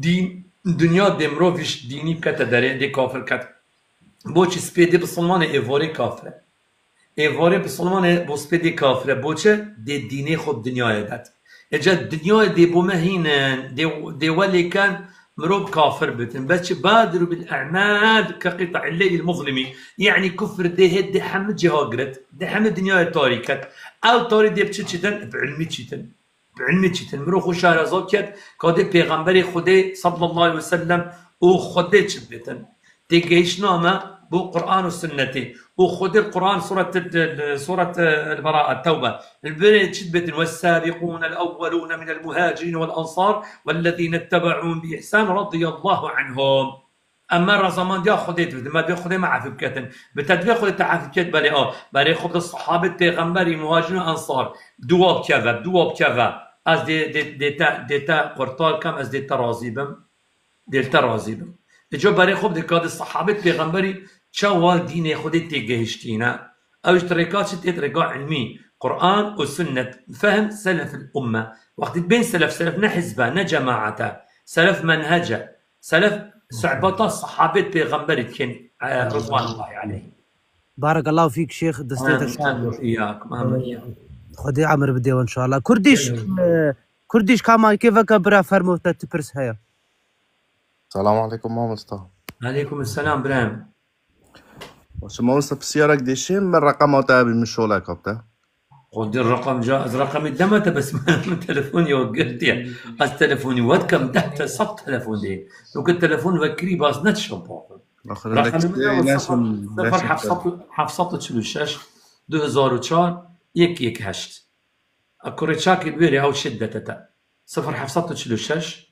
Dîn, dinya dê mirov iş dînî bikete derê, dê kafir ket. Boçî spê dê bisilmanê êvorê kafir e. Êvorê bisilmanê bo spê dê kafir e. Boçe dê dînê xwe bi dinyayê det. Ece dinyayê dê bo me hîn e, dê, dê welê ken mirov kafir bitin. Bes çi badiru bil e'mal ke qita'il leylil muzlimi. Yani kufr dê hê dê hemî cîha giret. Dê hemî dinyayê tarî ket. Ew tarî dê bi çi çitin? Bi ilmî çitin. Bi ilmî çitin. Miro xwe şarazok ket, ka dê pêxemberê Xwedê sallallahu aleyhi ve sellem û Xwedê çi bitin. Têgehiştna me bo Quran û sunnetê. Û Xwedê Quran suret, suret El-Bera'a, Tewbe. Li berê çi dibitin? "Ve sabiqun el-awwalun min el-muhacirin vel ansar vellezine itteba'un bi ihsan radiyallahu anhum." Em me razamandiya Xwedê dibidin, me dibê Xwedê me efî biketin. Bi te dibê Xwedê te efî biket, belê a. Berê xwe bi sahabet pêxemberî, muhacir û ensar. Duwa bikeve, duwa bikeve. Ez dê, dê, dê te, dê te qurtar kem, ez dê te razî bim. Dê li te razî bim. Îco berê xwe bidê ka di sahabet pêxemberî çawa dînê Xwedê tê gehiştîne. Ew ji rêka çi tê? Rêka ilmî. Quran û sunnet. Fehm selefil umme. Wextî bên selef, selef ne hizbe, ne cemaete. Selef menhece. Selef suhbeta sahabet pêxemberî dikin, e, rizwanullahi aleyhim. Barakallahu fîk şêx, destê te sağ Amin, iyakum, amin, iyakum. Xwedê emir bidê inşallah. Kurdiş, e, Kurdiş ka maykê veke bira fermo te tu pirs heye. Selamun aleykum mamosta. Aleykum selam birem. Baş e mamosta, pisyarek dêşê, min reqema te hebî, min şolek hap te. Xwedê reqem ca, ez reqemî deme te, bes min telefonî ya girtiye. Ez telefonî we dikem, deh te sed telefon dê. Weke telefon vekirî bas ne tişan paxin. Axir Reqemî min ew sifir heft sed, heft sed û çil û şeş, du hezar û çar, yek yek heşt. A kurê çakê dibêrê ew şiddete te. Sifir heft sed û çil û şeş,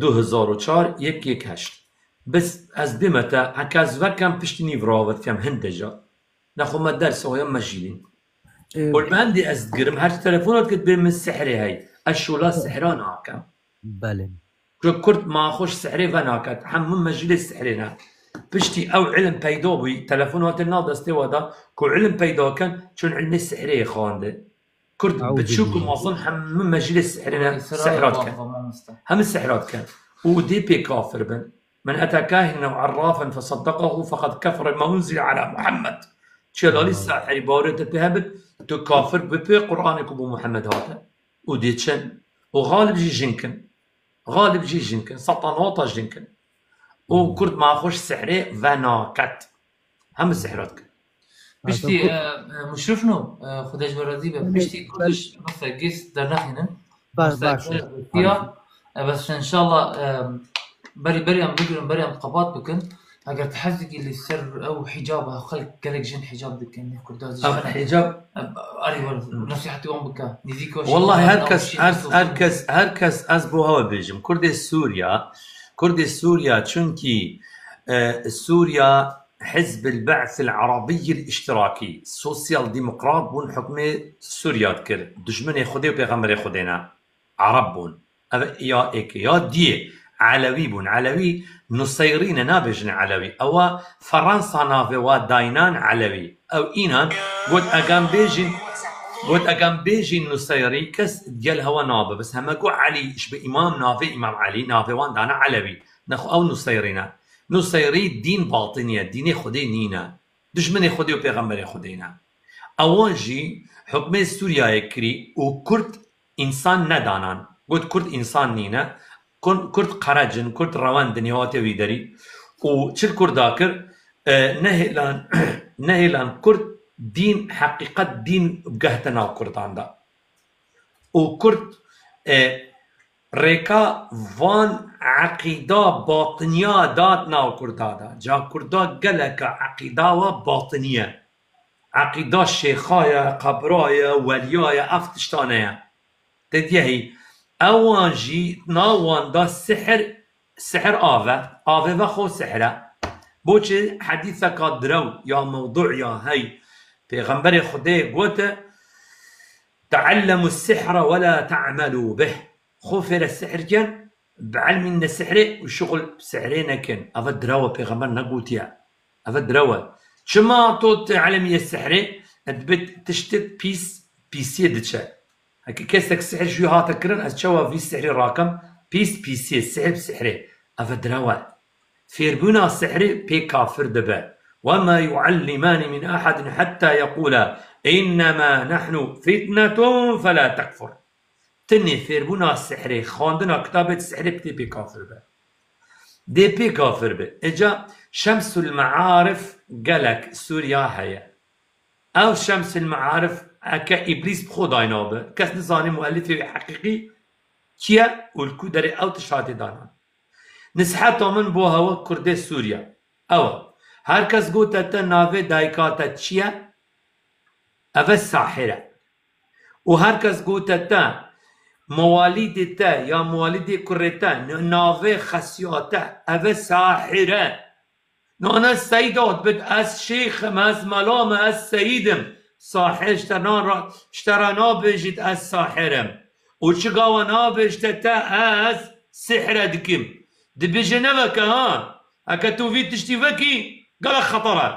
du hezar û çar, yek yek heşt. Bes ez bême te, heke ez vekem piştî nîv ravet kem hinde ca. Nexwe me derse oya me jîlîn. Ol me hindê ez digirim, her telefona dikit bê min sihrê hey. Ez şola sihra nakem. Belê. Ku Kurd ma xwe ji sihrê venaket. Hemû mecîlê sihrê ne. Piştî ew ilim peyda bûyî, telefon hate nav destê we de, ku ilim peyda ken, çûn ilmê sihrê xwendin. Kurd biçûk û mezin hemû mecîlê sihrê ne, sihra dikin. Hemû sihra dikin. Û dê pê kafir bin. Men ete kahinen ew arrafan fesaddeqahu feqad kefere bima unzile ala Muhammed. Çiya lalî sahirî bawerê te pê hebit, tu kafir bi pê Qur'anê ku bo Muhammed hate. Û dê çin. Û xalib jî jin kin. Xalib jî jin kin. Seta nota jin kin. Û Kurd ma xwe ji sihrê venaket. Hemû sihra dikin. Piştî, e, e, Muşrif no, e, Xwedê ji we razî be. Piştî Kurdiş, mesela, gês dernexînin. Baş, baş. Ya, e, bes inşallah, e, berî, berî em bigirin, berî em xebat bikin. Eger tu hez dikî li ser ew hicaba, xelk gelek jin hicab dikin, ne Kurda zî Ev hicab. Arî wer, nesihetî wan bike. Nêzîk we. Wallahî her kes, her, her kes, her kes ez bo hewe bêjim. Kurdê Sûriya, Kurdê Sûriya, çunkî, e, Sûriya Hizb el-Ba'th el-Arabiy el-Iştiraki, sosyal demokrat bûn, hukmê Sûriya dikir. Dijminê Xwedê û Pêxemberê Xwedê ne. Ereb bûn. Ev ya êkê. Ya diyê, Elewî bûn. Elewî Nuseyrî ne, nabêjin Elewî. Ewa Ferensa navê wa daynan Elewî. Ew înan got, egam bêjin, got, egam bêjin Nuseyrî, kes gel hewa nabe. Bes heme got Elî, ji bi îmam navê Îmam Elî, navê wan dane Elewî. Nexwe ew Nuseyrî ne. Nuseyrî dîn batiniye, dînê Xwedê nîne. Dijminê Xwedê û Pêxemberê Xwedê ne. Ewan jî hukmê Sûriyayê kirî û Kurd însan nedanan. Got Kurd însan nîne. Kurd, Kurd qerecin, Kurd rewendin ya hatê wî derî. Û çil Kurda kir, e, nehêlan, nehêlan Kurd dîn, heqîqet dîn bigehte nav Kurdan de. Û Kurd, e, rêka van eqîda batiniya dat nav Kurda de. Ca Kurda geleka eqîda wa batiniye. Eqîda şêxa ye, qebra ye, weliya ye, ev tiştane ye. Te diyehî, ewan jî nawan da sihir Sihir av e. Avê ve xwe sihir e. Boçi hedîseka direw ya mewdu ya hey. Pêxemberê Xwedê gote, "Teallemu sihra ve la te'melu bih." Xwe fêre sihir ken, bielmîn ne sihrê û şixul bi sihrê nekin. Eve direw e, pêxember negotiye. Eve direw e. Çima to teelimiye sihrê? Dibit tiştit pîs, pîsiyê diçe. Heke kesek sihr ji wî hate kirin, ez çawa vî sihrê rakim? Pîs, pîsiyê, sihr, sihrê. Eve direw e. Fêrbûna sihrê pê kafir dibe. "Ve ma yuallimani min ahadin hatta yekula innema nahnu fitnetun fela tekfur." Tinê fêrbûna sihrê, xwendina kitabê sihrê pê pê kafir be. Dê pê kafir be. Eca Şemsul Mearif gelek Sûriya heye. Ew Şemsul Mearif eke Îblîs bi xwe daynabe. Kes nizanî muellifê wî heqîqî kî ye û li ku derê ew tişt hatê danan. Nisiheta min bo hewe Kurdê Sûriye. Ew e. Her kes gote te navê dayika te çi ye? Ev e sahir e. Û her kes gote te, mewalîdê te ya mewalîdê kurê te, n-, navê xesiya te, ev e sahir e. Nane Seyda dibit, ez şêx im, ez mela me, ez seyîd im. Sahir ji te nan ra-, ji te re nabêjit ez sahir im. Û çi gawa nabêjte te ez sihre dikim. Dibêje neveke ha. Eke tu vî tiştî vekî, gelek xeter e.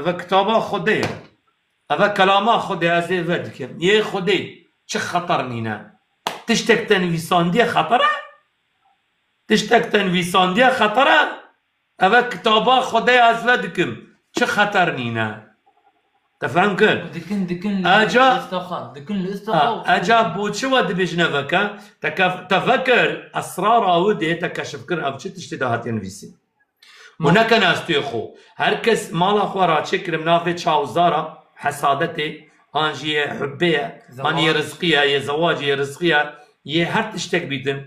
Eve kitaba Xwedê ye. Eve kelama Xwedê, ez ê vedikim. Yê Xwedê çi xeter nîne. Tiştek te nivîsandiye xeter e? Tiştek te nivîsandiye xeter e? Eve kitaba Xwedê ez vedikim. Çi xeter nîne. Te fehm kir? Dikin, dikin li Aca- istaxa. Dikin li istaxa Ha, û eca bo çi we dibêjine veke? Te kef-, te vekir, esrara wî dê te keşif kir, ev çi tiştê de hatiye nivîsîn. Û Ma- nekin ez tu xwe. Her kes mala xwe raçê kirim navê çawzara, hesadetê, an jî yê hubbê ye, an yê Zewac. Rizqî ye, yê zewacê, yê rizqî ye, yê her tiştek bîtin.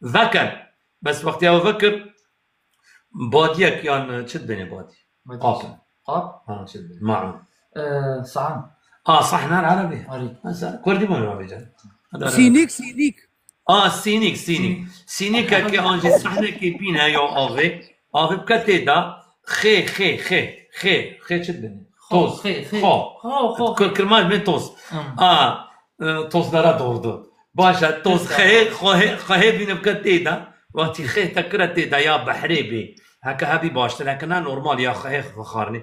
Vekin. Bes wextê ew vekir, badiyek yan çi dibêne badî? Badî. Qap. Qap? Ha, çi dibêne? Maun. Ee, sahan. Aa, sahne erebî. Arî. Ha, sa-, Kurdî bûn rabî can. Hadi, hadi. Sînîk, sînîk. Aa, sînîk, sînîk. Sînîk. Sînîkekê an jî sahnekê bîne ya avê. Avê bike tê de. Xê, xê, xê, xê. Xê çi dibêne? Xo, Toz. Xê, xê. Xo. Xo, xo. Kir-, kirmanc bên toz. Hmm. Aa, e, tozlara doğru. Baş e, toz Toz xehê, da. Xehê, xehê bîne bike tê de. Wextî xê te kire tê de ya behrê bê. Heke hebî baştir, heke ne normal ya xehê vexwarinê.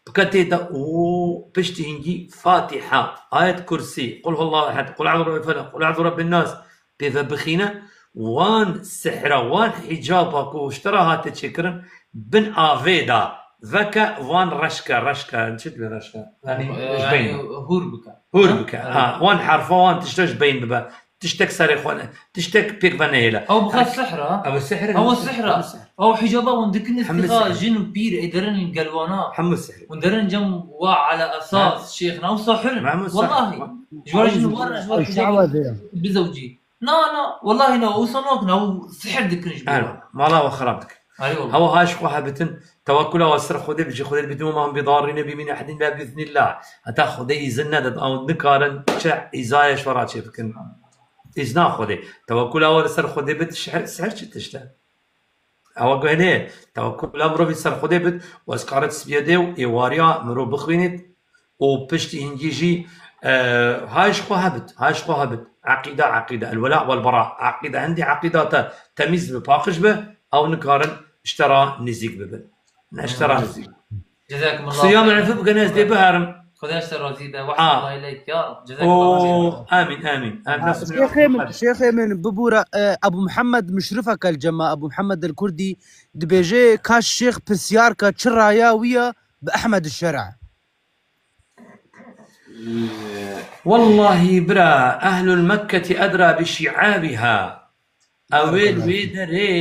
Bike tê de û piştî hingî Fatiha, Ayet Kursî, Qul huwallahu ehed, Qul e'uzu bi Rabbil felaq, Qul e'uzu bi Rabbin nas pê ve bixîne. Wan sihra, wan hicaba ku ji te re hate çêkirin, bin avê de veke wan reşke, reşke, çi dibê reşke? Yanî, Ee, ji beyn. Yanî hûr bike. Hûr Ha? bike. Evet. Ha, wan herfa, wan tişta ji beyn bibe. Tiştek serê xwe ne. Tiştek pêk ve nehêle. Ew bi xwe Her- sihra. Ew sihre, Ew ew sihre, sihra. Ew sihre. Ew hicaba hûn dikin Hemû istixa sihre. Jin û pîr ê derin gelwana. Hemû sihre. Hûn derin cem wa ala esas Ha? Şêxna. Ew sahir in. Hemû sihre. Wallahi. Ji wan jin û war, ji wan Ew şawa de. Bizewcî. Na, na, wellahî na, wisa nakin, ew sihir dikin ji bo Er, wan. Mala we xirab dikin. Erê wellahî. Hewa ha ji xwe hebitin, tewekkula we ser Xwedê bi, ji Xwedê dibîtin, "Wema hum bidarrîne bî min ehedin illa bi iznillah." Heta Xwedê îzin nedet, ew nikarin çi îzayê ji we re çê bikin. Îzna Xwedê. Tewekkula we li ser Xwedê bit, sihir, sihir çi tişt e? Ewa guhê nê, tewekkula mirovî ser Xwedê bit, û ez karit sibiyê dê û êwariya mirov bixwînît, û piştî hingî jî, e, hay ji xwe hebit, hay ji xwe hebit. Eqîde, eqîde, el-wela wel-bera. Eqîde, hindî eqîda te temîz bi, paqij bi, ew nikarin ji te re nêzîk bibin. Ne ji te re nêzîk. Cezakumullah Qisiya xeyran. Min efe bikene, ez dê biherim. Xwedê ji te razî be. Wehşet Aa. Leyk ya. Cezakumullah Oo, xeyran. Amîn, amîn. Amîn. Ha, Nasıl Şêxê min, şêxê min bibûre, e, Ebu Muhammed Muşrifek el Cema, Ebu Muhammed el Kurdî dibêje, ka şêx pisyar ke çi raya wî ye bi Ehmed Şer'a. Wellahî bira, ehlul Mekketi edra bi şi'abiha. Ew ê li wê derê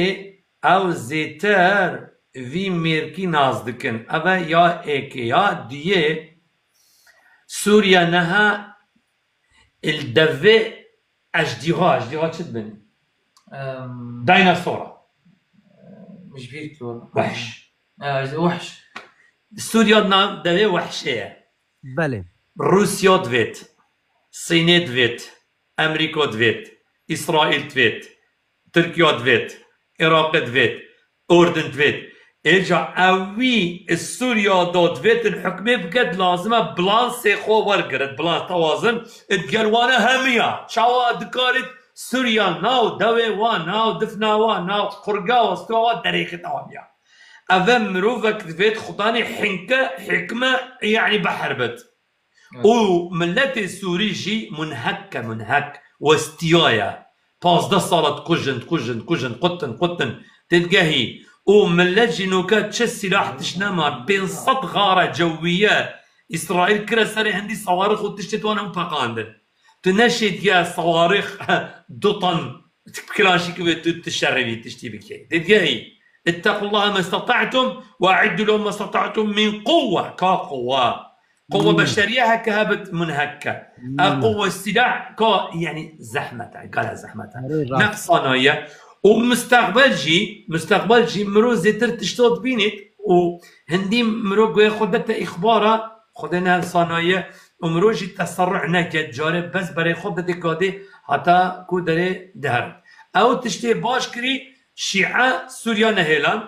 ew zêtir vî mêrkî nas dikin. Ev e ya êkê. Ya duyê, Sûriye niha li devê ejdîha, ejdîha çi dibin? Em, Daynasoran. Em, ji bîr kir. Wehş. E, wehş. Sûriya di nav devê wehşê ye. Belê. Rûsya divêt, Sînê divêt, Amerîka divêt, Îsraîl divêt, Tirkiya divêt, Iraqê divêt. Ordin divêt. Êca ewî Sûriya da divêtin hukmê biket, lazim e bilansê xwe wergirit, bilans tewazin, digel wana hemiya. Çawa dikarit Sûriya nav dewê wa, nav difna wa, nav qurga wa, stûra wa derêxit aniya. Eve mirovek divêt xudanê hinke, hikme, yanî beherbit. Evet. Û milletê Sûrî jî munhek e, munhek, westiyaye. Pazdeh sala dikujin, dikujin, dikujin, qutin, qutin. Têdgehî. Û millet jî noke çi sîlah tişt nema. Pênc sed xara cewîye Îsraîl kire serê hindî sawarix û tiştê wan hemû peqandin. Tu neşêdiye sawarix du ton kilaşîkivê tu, tu şerê vî tiştî bikey. Têdgehî. اتقوا الله ما استطعتم وأعدوا لهم ما استطعتم من قوة. Ka quwa. Quwa beşeriye heke hebit munhek e. Ev quwa sîlah ka, yanî zehmet e, gala zehmet e. Erê, rast. Neq sanaye. Û mustaqbel jî, mustaqbel jî miro zêtir tişta dibînît û hindî miro guhê xwe dete îxbara, Xwedê ne sanaye û miro jî teserruh neke, carê bes berê xwe bidê kadê heta ku derê diherin. Ew tiştê baş kirî, Şîe Sûriya nehêlan,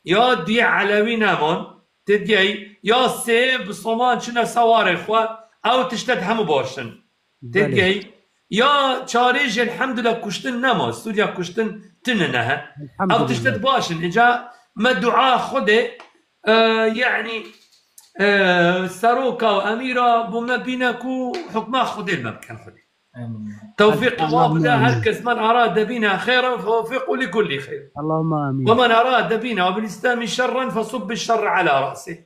ya duyê Elewî neman, têdgehî, ya sê bi soman çine sawarê xwe, ew tiştet hemû baş in. Belê. Têdgehî, ya çarê jî elhamdulillah kuştin nema, Sûriya kuştin tune nehe. Ew tiştet baş in. Îca me dua Xwedê, e, yanî, e, seroka û emîra bo me bîne ku hukma Xwedê me bikin Xwedê. Amin. Tewfîq Allah bide, her kes من أراد بنا خيرا فوفقه لكل خير. Allahümme amin. ومن أراد بنا وبالإسلام شرا فصب الشر على رأسه.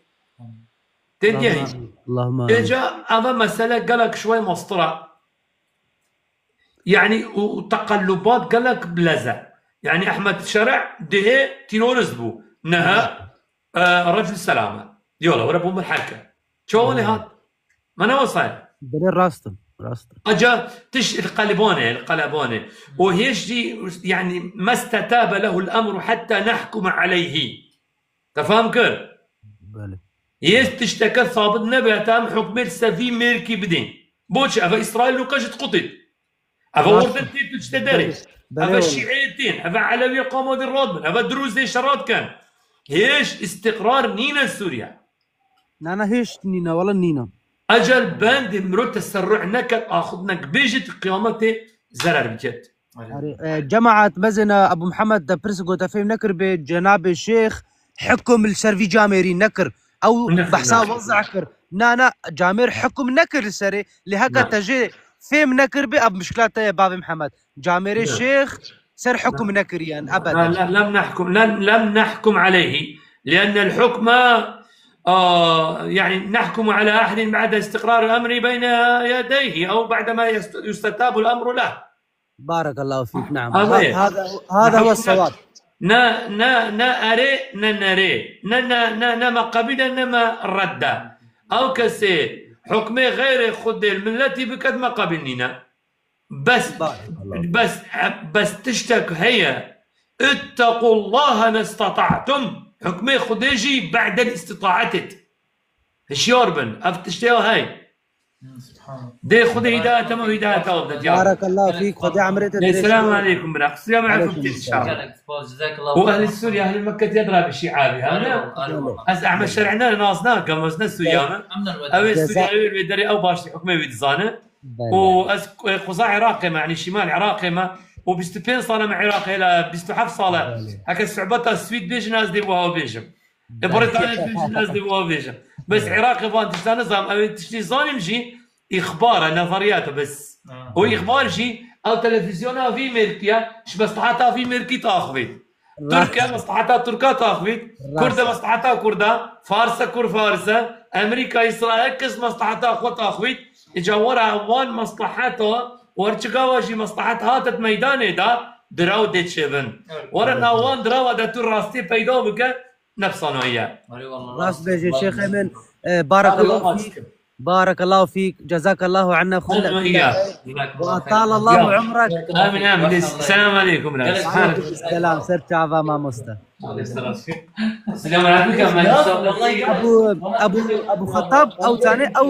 Têdgehî. Allahümme amin. Êca eva mesele gelek şway mastira. Yanî û, û teqellubat gelek bileze. Yanî Ehmed Şerî dihê terorist bû. Neha, e, recul selame. Yola, were bo min herke. Çawa lê hat? Me ne wesayê. Belê rast in, rast in. Aca tiş il qelibane, il qelebane. O hêj jî, yanî, ما استتاب له الأمر حتى نحكم عليه. Te fam kir? Belê. Yê tişteke sabit nebe, heta em hukmê li ser vî mêrkî bidin. Boçi? Eve Îsraîl nûke ji diqutît. Eve Rast. Urdin tê tu tişte derê. Belê. Belê Eve oğlum. Şîê tên. Eve Elewî qama dî radbin. Eve Drûz dê şerat ken. Hêj îstiqrar nîne Sûriye. Na, na, hêj nîne, wele nîne. Ecel bendê miro teserruh neket, axut nek bêjit qiyametê zerer biket. Erê, e, cemaat mezin e, Ebu Muhammed de pirs gote fêm nekir bê cenabê şêx hikm li ser vî camêrî nekir. Ew Nekir, behsa nekir. Wez'a kir. Na, na, camêr hikm nekir li serê. Lê heke Na. Te jê fêm nekir bê, ev muşkila te ye bavê Muhammed. Camêrê Na. Şêx ser hikm nekiriyen, ebed. لا، لا، لم نحكم، لم، لم نحكم عليه، لأن الحكم، آه، يعني نحكم على أحد بعد استقرار الأمر بين يديه أو بعدما يست-، يستتاب الأمر له. بارك الله فيك، نعم. هذا هي. هذا، هذا هو الصواب. Ne, ne, ne erê, ne nerê. Ne, ne, ne, ne me qebîle, ne me redde. Ew kesê hukmê xeyrê Xwedê li miletî biket me qebîl nîne. Bes, Barakallah. Bes, bes tiştek heye. اتقوا الله ما استطعتم. Hukmê Xwedê jî بعد الاستطاعة. Hişyar bin. Ev tiştê ya hey. Hı, subhanallah. Dê Xwedê hidayeta me û hidayeta we bide, ya Rab. Barakallah fîk, Xwedê emrê te dirêj. Esselamu aleykum bira. Qisiya me Aleykum ekum tê selam. Gelek spas, cezakallah. Û ehli Sûriye, ehli Mekke diye dirabî şî abi, ha, ne? Alo, alo. Ez Ehmed Şer'î ne, nas nakim, ez ne Sûriyan im. Em ne Ew ê Ceza- Sûriye, ew ê wê derê ew baş hukmê wî dizane. Belê. Û ez, e, quza Iraqê me, yanî şimal Iraqê me. Û bîst û pênc sale me Iraqê, la bîst û heft sale. Belê. Heke suhbeta Swîd bêjin, ez dê wiha bêjim. E, Britanya bêjin, ez dê wiha bêjim. Bes Iraqê van tişta nizam, ew ê tiştî zanim jî îxbar e, nezeriyat e bes. Ha. O îxbar jî, ew televîzyona vî mêrkiye, ji mesleheta vî mêrkî taxivît. Rast. Tirk e, mesleheta Tirka taxivît. Rast. Kurd e, mesleheta Kurda. Fars e, Kurd Fars e. Amerîka, Îsraîl, her kes mesleheta xwe taxivît. Îca were wan mesleheta, wer çi gava jî meslehet hatet meydanê de, diraw dê çêbin. Evet. Were Evet. Nav wan dirawa de tu rastî peyda bike, nefsanayiye. Erê, wallah, Rast rast. Bêjê, Wallah. Şêxê min, e, barakallah Hadi fîk. Allah'a şükür. بارك الله فيك، جزاك الله عنا كل، كل خير، وأطال الله عمرك. آمين، آمين. السلام عليكم. وعليكم السلام، سر çava mamoste. السلام عليكم. أبو، أبو، أبو خطاب، أو ثاني، أو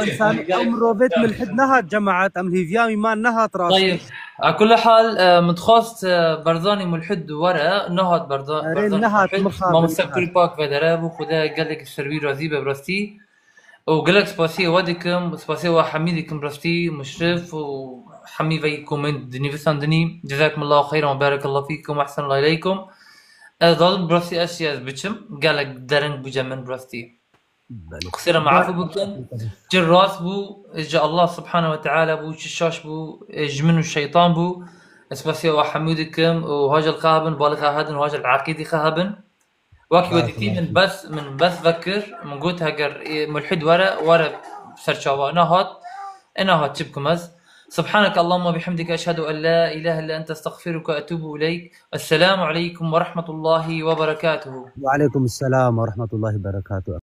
إنسان، أو مروفيت ملحد نهات جماعة، أم الهيفياوي ما نهات راسي. طيب. على كل حال، آه، متخاص، آه، برزاني ملحد ورا، نهات برزا-، برزاني نهات ملحد. مخابن. ما مستقبل باك فدرا، بو خدا قال لك السروي رازي ببرستي. û gelek spasiyê we dikim, spasiyê we hemî dikim rastî, Muşrif û hemî vey komênt dinivîsandinî. Cezakumullahu xeyran, barakallahu fîkum, ehsenallahu ileykum. Ez zalim rastî ez şî ez biçim, gelek dereng bû ce min rastî. Belê. Qisê re meafî bikin. Çi rast bû, ji Allah subhanehu ve teala bû, çi şaş bû, ji min û şeytan bû. Ez spasiyê we hemî dikim û hajel xwe hebin, balê xwe hedin, hajel eqîdî xwe hebin. Wekî we dîtî min bes, min bes vekir, min got heger, e, mulhid were, were ser çava nehat, e, nehat çi bikim ez? سبحانك اللهم وبحمدك، أشهد أن لا إله إلا أنت، أستغفرك وأتوب إليك. السلام عليكم ورحمة الله وبركاته. وعليكم السلام ورحمة الله وبركاته.